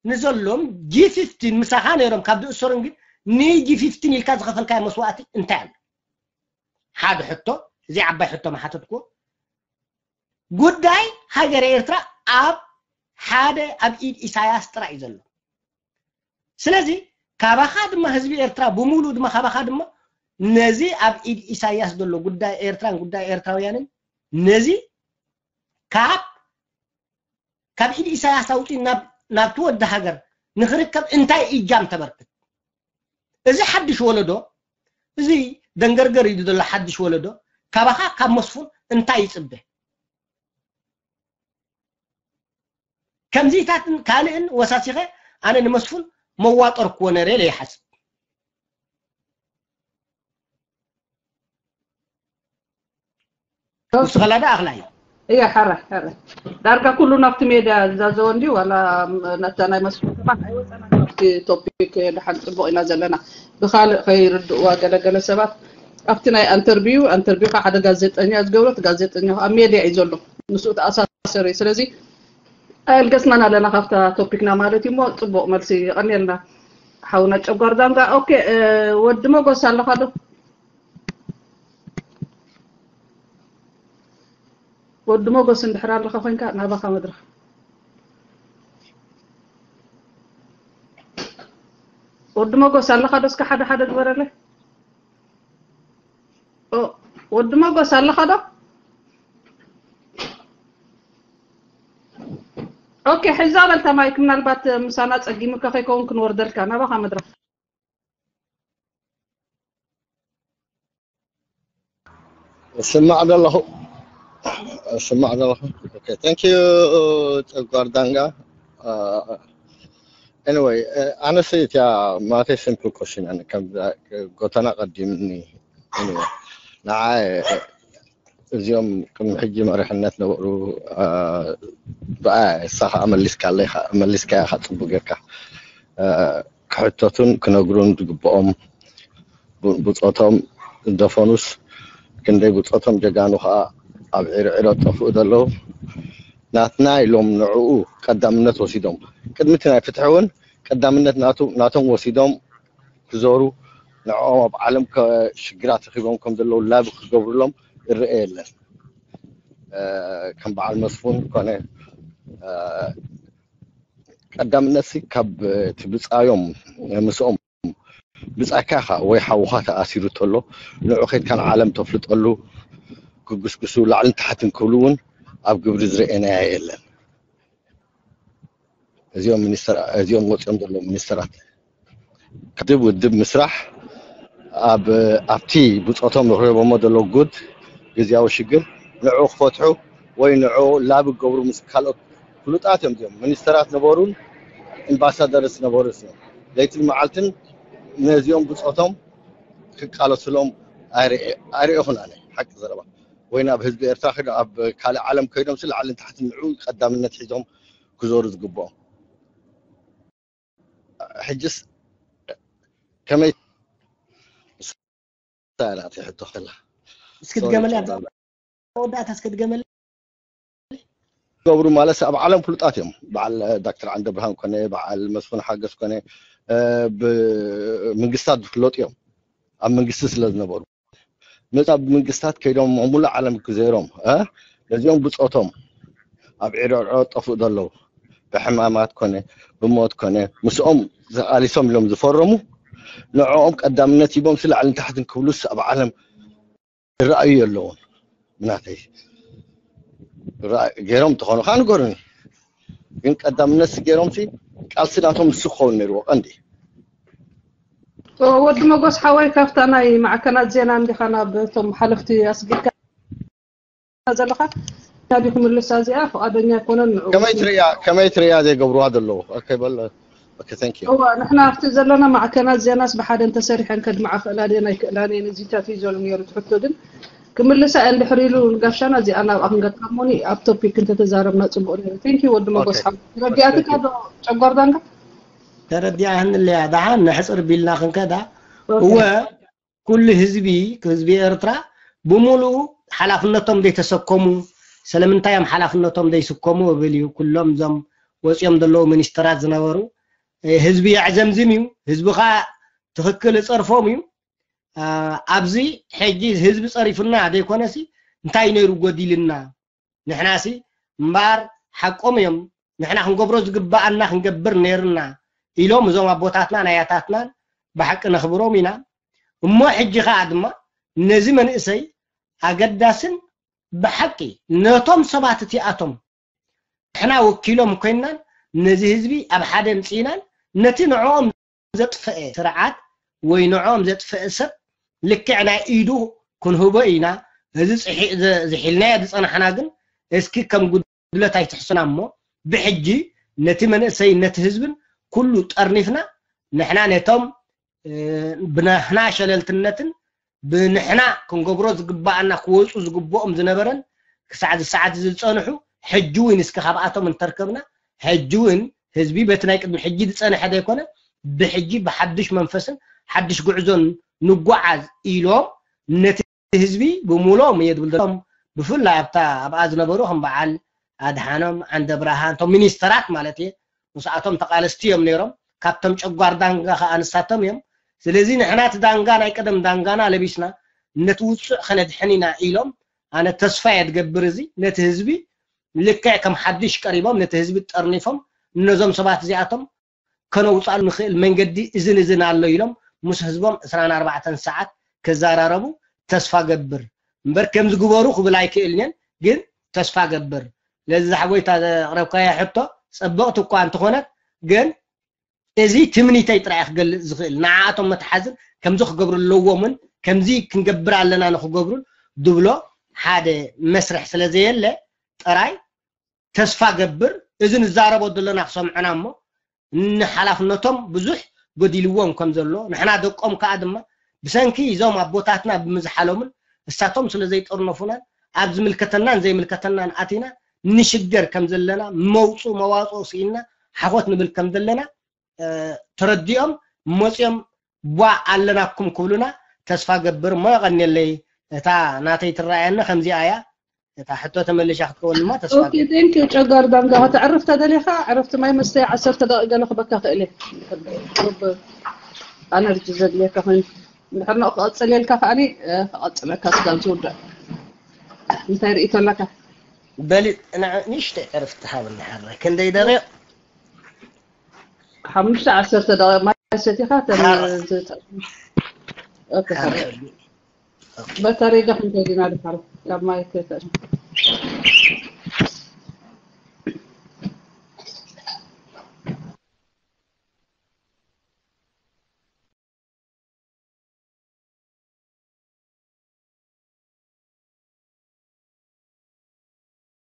ንዘሎም ጂ ፊፍቲን ምሳኻ ነይሮም ካብ ዝእሰሩን ግን ንጂ ፊፍቲን ኢልካ ዝኸፈልካዮ መስዋእቲ እንታይ ኣሎ ሓደ ሕቶ እዚ ዓባይ ሕቶ መሓተትኩ ጉዳይ ሃገረ ኤርትራ ኣብ ሓደ ኣብ ኢድ ኢሳያስ ጥራይ እዩ ዘሎ ስለዚ ካባኻ ድማ ህዝቢ ኤርትራ ብምሉእ ድማ ካባኻ ድማ ነዚ ኣብ ኢድ ኢሳያስ ዘሎ ጉዳይ ኤርትራን ጉዳይ ኤርትራውያንን ነዚ ካብ ካብ ኢድ ኢሳያስ ኣውፂኡ ናብ ናብቲ ወዲ ሃገር ንክርከብ እንታይ እጃም ተበርክት እዚ ሓድሽ ወለዶ እዚ ደንገርገር ኢሉ ዘሎ ሓድሽ ወለዶ ካባኻ ካብ መስፉን እንታይ ይፅበ ከምዚታትን ካልእን ወሳሲኸ ኣነ ንመስፉን መዋጠርክዎ ነረ ኢለ ይሓስብ ንስኸላ ዳ ኣኽላይ እያ ሓራ ሓራ ዳርጋ ኩሉ ናብቲ ሜድያ ዝዛዘወ እንዲ ዋላ ነታ ናይ መስፍን ከማን ኣይወፀና ናብቲ ቶፒክ ደሓን ፅቡቅ ኢና ዘለና ብካልእ ከይርድእዋ ገለገለ ሰባት ኣብቲ ናይ ኣንተርቪው ኣንተርቪው ከዓ ሓደ ጋዜጠኛ ዝገብረት ጋዜጠኛ ኣብ ሜድያ እዩ ዘሎ ንስኡ ተኣሳሰር እዩ ስለዚ ኣየልገስናን ኣለና ካብታ ቶፒክና ማለት እዩ እሞ ፅቡቅ መልሲ የቀንየልና ሓውና ጨጓር ዳንጋ ኦኬ ወዲ መጎስ ኣለካ ዶ ወዲ መጎስ እንድሕር ኣለካ ኮይንካ ናባካ መድረክ ወዲ መጎስ ኣለካ ዶ እስከ ሓደ ሓደ ግበረለይ ወዲ መጎስ ኣለኻ ዶ? ኦኬ ሕዛ በልታ ማይክ ምናልባት ምሳና ጸጊሙካ ከይከውን ክንወርደልካ ናባኻ መድረኽ ስማዕ ዘለኹ ስማዕ ዘለኹ okay thank you ጨጓር ዳንጋ anyway ኣነስ እቲያ ማለተይ simple question ኣነ ከም ጎተና ቀዲምኒ ንዓይ እዚኦም ቅድሚ ሕጂ መሪሕነት ነበሩ ብኣ እሳ ከዓ መሊስካለይ መሊስካያ ከዓ ፅቡቅ ጌርካ ክሕተቱን ክነግሩን ዝግብኦም ብፆቶም ዝደፈኑስ ክንደይ ብፆቶም ጀጋኑ ከዓ ኣብ ዒርዒሮ ጠፍኡ ዘለዉ ናትና ኢሎም ንዕኡ ቀዳምነት ወሲዶም ቅድሚ እቲ ናይ ፍትሒ እውን ቀዳምነት ናቶም ወሲዶም ክዞሩ ንዕኦም ኣብ ዓለም ሽግራት ረኪቦም ከም ዘለዉ ላቢ ክገብሩሎም ይረአ የለን ከም በዓል መስፉን ኮነ ቀዳምነት ካብ እቲ ብፃዮም ምስኦም ብፃይካ ኢኻ ወይ ሓውኻ ተኣሲሩ ተሎ ንዑ ከድካ ንዓለም ተፍልጠሉ ክጉስጉሱ ላዕልን ታሕትን ክብሉ እውን ኣብ ግብሪ ዝረኣናያ የለን። እዚኦም ሚኒስተር እዚኦም ወፂኦም ዘለዉ ሚኒስተራት ውድብ ውድብ ምስራሕ ኣብ ኣብቲ ብፆቶም ረኺቦሞ ዘለዉ ጉድ ግዝያዊ ሽግር ንዑ ክፈትሑ ወይ ንዑ ላብ ክገብሩ ምስ ካልኦት ፍሉጣት እዮም እዚኦም ሚኒስተራት ነበሩን ኤምባሳደርስ ነበሩ እዮም። ለይትን መዓልትን ነዚኦም ብፆቶም ክቃለሱሎም ኣይርኤኹን ኣነ ሓቂ ዘረባ ወይ ናብ ህዝቢ ኤርትራ ከይዶም ኣብ ካልእ ዓለም ከይዶም ስ ላዕልን ታሕትን ንዑ ቀዳምነት ሒዞም ክዞሩ ዝግብኦም ሕጅስ ከመይ ናት ሕቶ ከላ እስኪ ድገመላ ወዳእታ እስኪ ድገመላ ገብሩ ማለት ኣብ ዓለም ፍሉጣት እዮም በዓል ዳክተር ዓንደ ብርሃን ኮነ በዓል መስፍን ሓገዝ ኮነ ብመንግስታት ዝፍለጡ እዮም ኣብ መንግስቲ ስለ ዝነበሩ መጻ ብምንግስታት ከይዶም ሙሉእ ዓለም ክዘይሮም ነዚኦም ብፆቶም ኣብ ዒርዕሮ ጠፍኡ ዘለዉ ብሕማማት ኮነ ብሞት ኮነ ምስኦም ተቃሊሶም ኢሎም ዝፈረሙ ንዕኦም ቀዳምነት ሂቦም ስላዕልን ታሕትን ክብሉስ ኣብ ዓለም ይረኣዩ የለውን ብናተይ ገይሮም እንተኾኑ ከዓ ንገሩኒ ግን ቀዳምነት ገይሮም ቃልሲ ናቶም ንሱ ክኸውን ነይርዎ ቀንዲ ወዲ መጎስ ሓወይ ካብታ ናይ ማዕከናት ዜና እንዲኻ ናብ እቶም ሓለፍቲ ኣስጊድካ ዘለኻ ናዲ ክምልሳ እዚኣ ፍቓደኛ ኣይኮነን ንዑ ከመይ ትርያ ከመይ ትርያ ዘይገብርዋ ዘለዉ okay በል okay thank you እዋ ንሕና ኣብቲ ዘለና ማዕከናት ዜናስ ብሓደ እንተሰሪሐን ከድምዓ ክእላ ድየን ኣይክእላን እየን እዚታት እዩ ዘሎ ነይሩ ትሕቶ ግን ክምልሳ እንድሕር ኢሉ ንጋሻና እዚኣ ናብኣ ክንገጥካ እሞኒ ኣብ ቶፒክ እንተተዛረብና ፅቡቅ ነይሩ thank you ወዲ መጎስ ሓወይ ረዲኣትካ ዶ ጨጓር ዳንጋ ተረዲኣህንለያ ደሓን ነሕፅር ቢልና ክንከዳ እወ ኩሉ ህዝቢ ህዝቢ ኤርትራ ብሙሉኡ ሓላፍነቶም ዘይተሰከሙ ስለምንታይ እዮም ሓላፍነቶም ዘይስከሙ እብል እዩ ኩሎም እዞም ወፂኦም ዘለዉ ሚኒስተራት ዝነበሩ ህዝቢ የዕዘምዝም እዩ ህዝቢ ከዓ ትክክል እፀርፎም እዩ ኣብዚ ሕጂ ህዝቢ ፀሪፉና ዘይኮነሲ እንታይ ነይሩ ጎዲልና ንሕናሲ እምበኣር ሓቆም እዮም ንሕና ክንገብሮ ዝግባኣና ክንገብር ነይርና ኢሎም እዞም ኣቦታትናን ኣያታትናን ብሓቂ ነኽብሮም ኢና እሞ ሕጂ ከዓ ድማ ነዚ መንእሰይ ኣገዳስን ብሓቂ ነቶም ሰባት እቲኣቶም ንሕና ወኪሎም ኮይናን ነዚ ህዝቢ ኣብ ሓደ ምፅኢናን ነቲ ንዕኦም ዘጥፈአ ስርዓት ወይ ንዕኦም ዘጥፈአ ሰብ ልክዕ ናይ ኢዱ ክንህቦ ኢና። እዚ ዝሒልናዮ ዝፀናሕና ግን እስኪ ከም ጉድለት ኣይትሕሱና እሞ ብሕጂ ነቲ መንእሰይ ነቲ ህዝብን ኩሉ ጠርኒፍና ንሕና ነቶም ብናህና ሸለልትነትን ብንሕና ክንገብሮ ዝግባኣና ክወፁ ዝግብኦም ዝነበረን ክሳዕ ዝሰዓት እዚ ዝፀንሑ ሕጂ እውን እስኪ ካብኣቶም እንተርከብና ሕጂ እውን ህዝቢ በቲ ናይ ቅድሚ ሕጂ ዝፀንሐ ዘይኮነ ብሕጂ ብሓድሽ መንፈስን ሓድሽ ጉዕዞን ንጓዓዝ ኢሎም ነቲ ህዝቢ ብምሎም እየ ዝብል ዘለኹ ብፍላይ ኣብታ ኣብኣ ዝነበሩ ከም በዓል ኣድሓኖም ዓንደ ብርሃን እቶም ሚኒስተራት ማለት እየ ምስኣቶም ተቃለስቲ እዮም ነይሮም ካብቶም ጨጓር ዳንጋ ከዓ ንሳቶም እዮም ስለዚ ንሕና እቲ ዳንጋ ናይ ቀደም ዳንጋና ለቢስና ነቲ ውፅዕ ከነድሕን ኢና ኢሎም ኣነ ተስፋ እየ ዝገብር እዚ ነቲ ህዝቢ ልክዕ ከም ሓድሽ ቀሪቦም ነቲ ህዝቢ ጠርኒፎም እነዞም ሰባት እዚኣቶም ከነውፅኣሉ ንኽእል መንገዲ እዝን እዝን ኣሎ ኢሎም ምስ ህዝቦም ዕስራን ኣርባዕተን ሰዓት ክዘራረቡ ተስፋ ገብር እምበር ከምዚ ግበሩ ክብል ኣይክእልን እየን ግን ተስፋ ገብር ስለዚ ዝሓጎይታ ዘቕረብካያ ሕቶ ፀበቕቲ እኳ እንተኾነት ግን እዚ ትምኒተይ ጥራይ ክገልፅ ዝኽእል ንዓኣቶም መትሓዝን ከምዚ ክገብሩ ኣለዎምን ከምዚ ክንገብር ኣለና ንክገብሩን ዝብሎ ሓደ መስርሕ ስለ ዘየለ ጥራይ ተስፋ ገብር እዚ ንዛረቦ ዘለና ክሰምዑና እሞ ንሓላፍነቶም ብዙሕ ጎዲልዎም ከም ዘሎ ንሕና ደቆም ከዓ ድማ ብሰንኪ እዞም ኣቦታትና ብምዝሓሎምን እሳቶም ስለ ዘይጠርነፉናን ኣብ ዝምልከተናን ዘይምልከተናን ኣቲና ንሽገር ከም ዘለና መውፁ መዋፅኦ ስኢልና ሓኾት ንብል ከም ዘለና ተረዲኦም መፂኦም ቧ ኣለናኩም ክብሉና ተስፋ ገብር እሞ የቐንየለይ እታ ናተይ ትረኣየኒ ከምዚኣ እያ እታ ሕቶ ተመልሻ ክትከውን ድማ ተስፋ ኦኬ ቴንክ ዩ ጨጋር ዳንጋ ከተዕርፍ ተደሊኻ ዕረፍቲ ማይ መስተይ ዓሰርተ ደቂቕ ገለ ክበካ ክእል እየ ኣነርጂ ዘድልየካ ኮይኑ እንድሕር ንኡ ክቐፅል የልካ ከዓኒ ክቐፅለካ ስጋብ ዝውዳእ እንታይ ርእቶ ኣለካ በሊ ንእሽተይ ዕርፍቲ ሃብኒ ሓረ ክንደይ ደቂቕ ሓሙሽተ ዓሰርተ ደቂቕ ማይ ሰቲኻ ተመ በታ ሬድዮ ክንከይድ ኢና ድሓር ካብ ማይ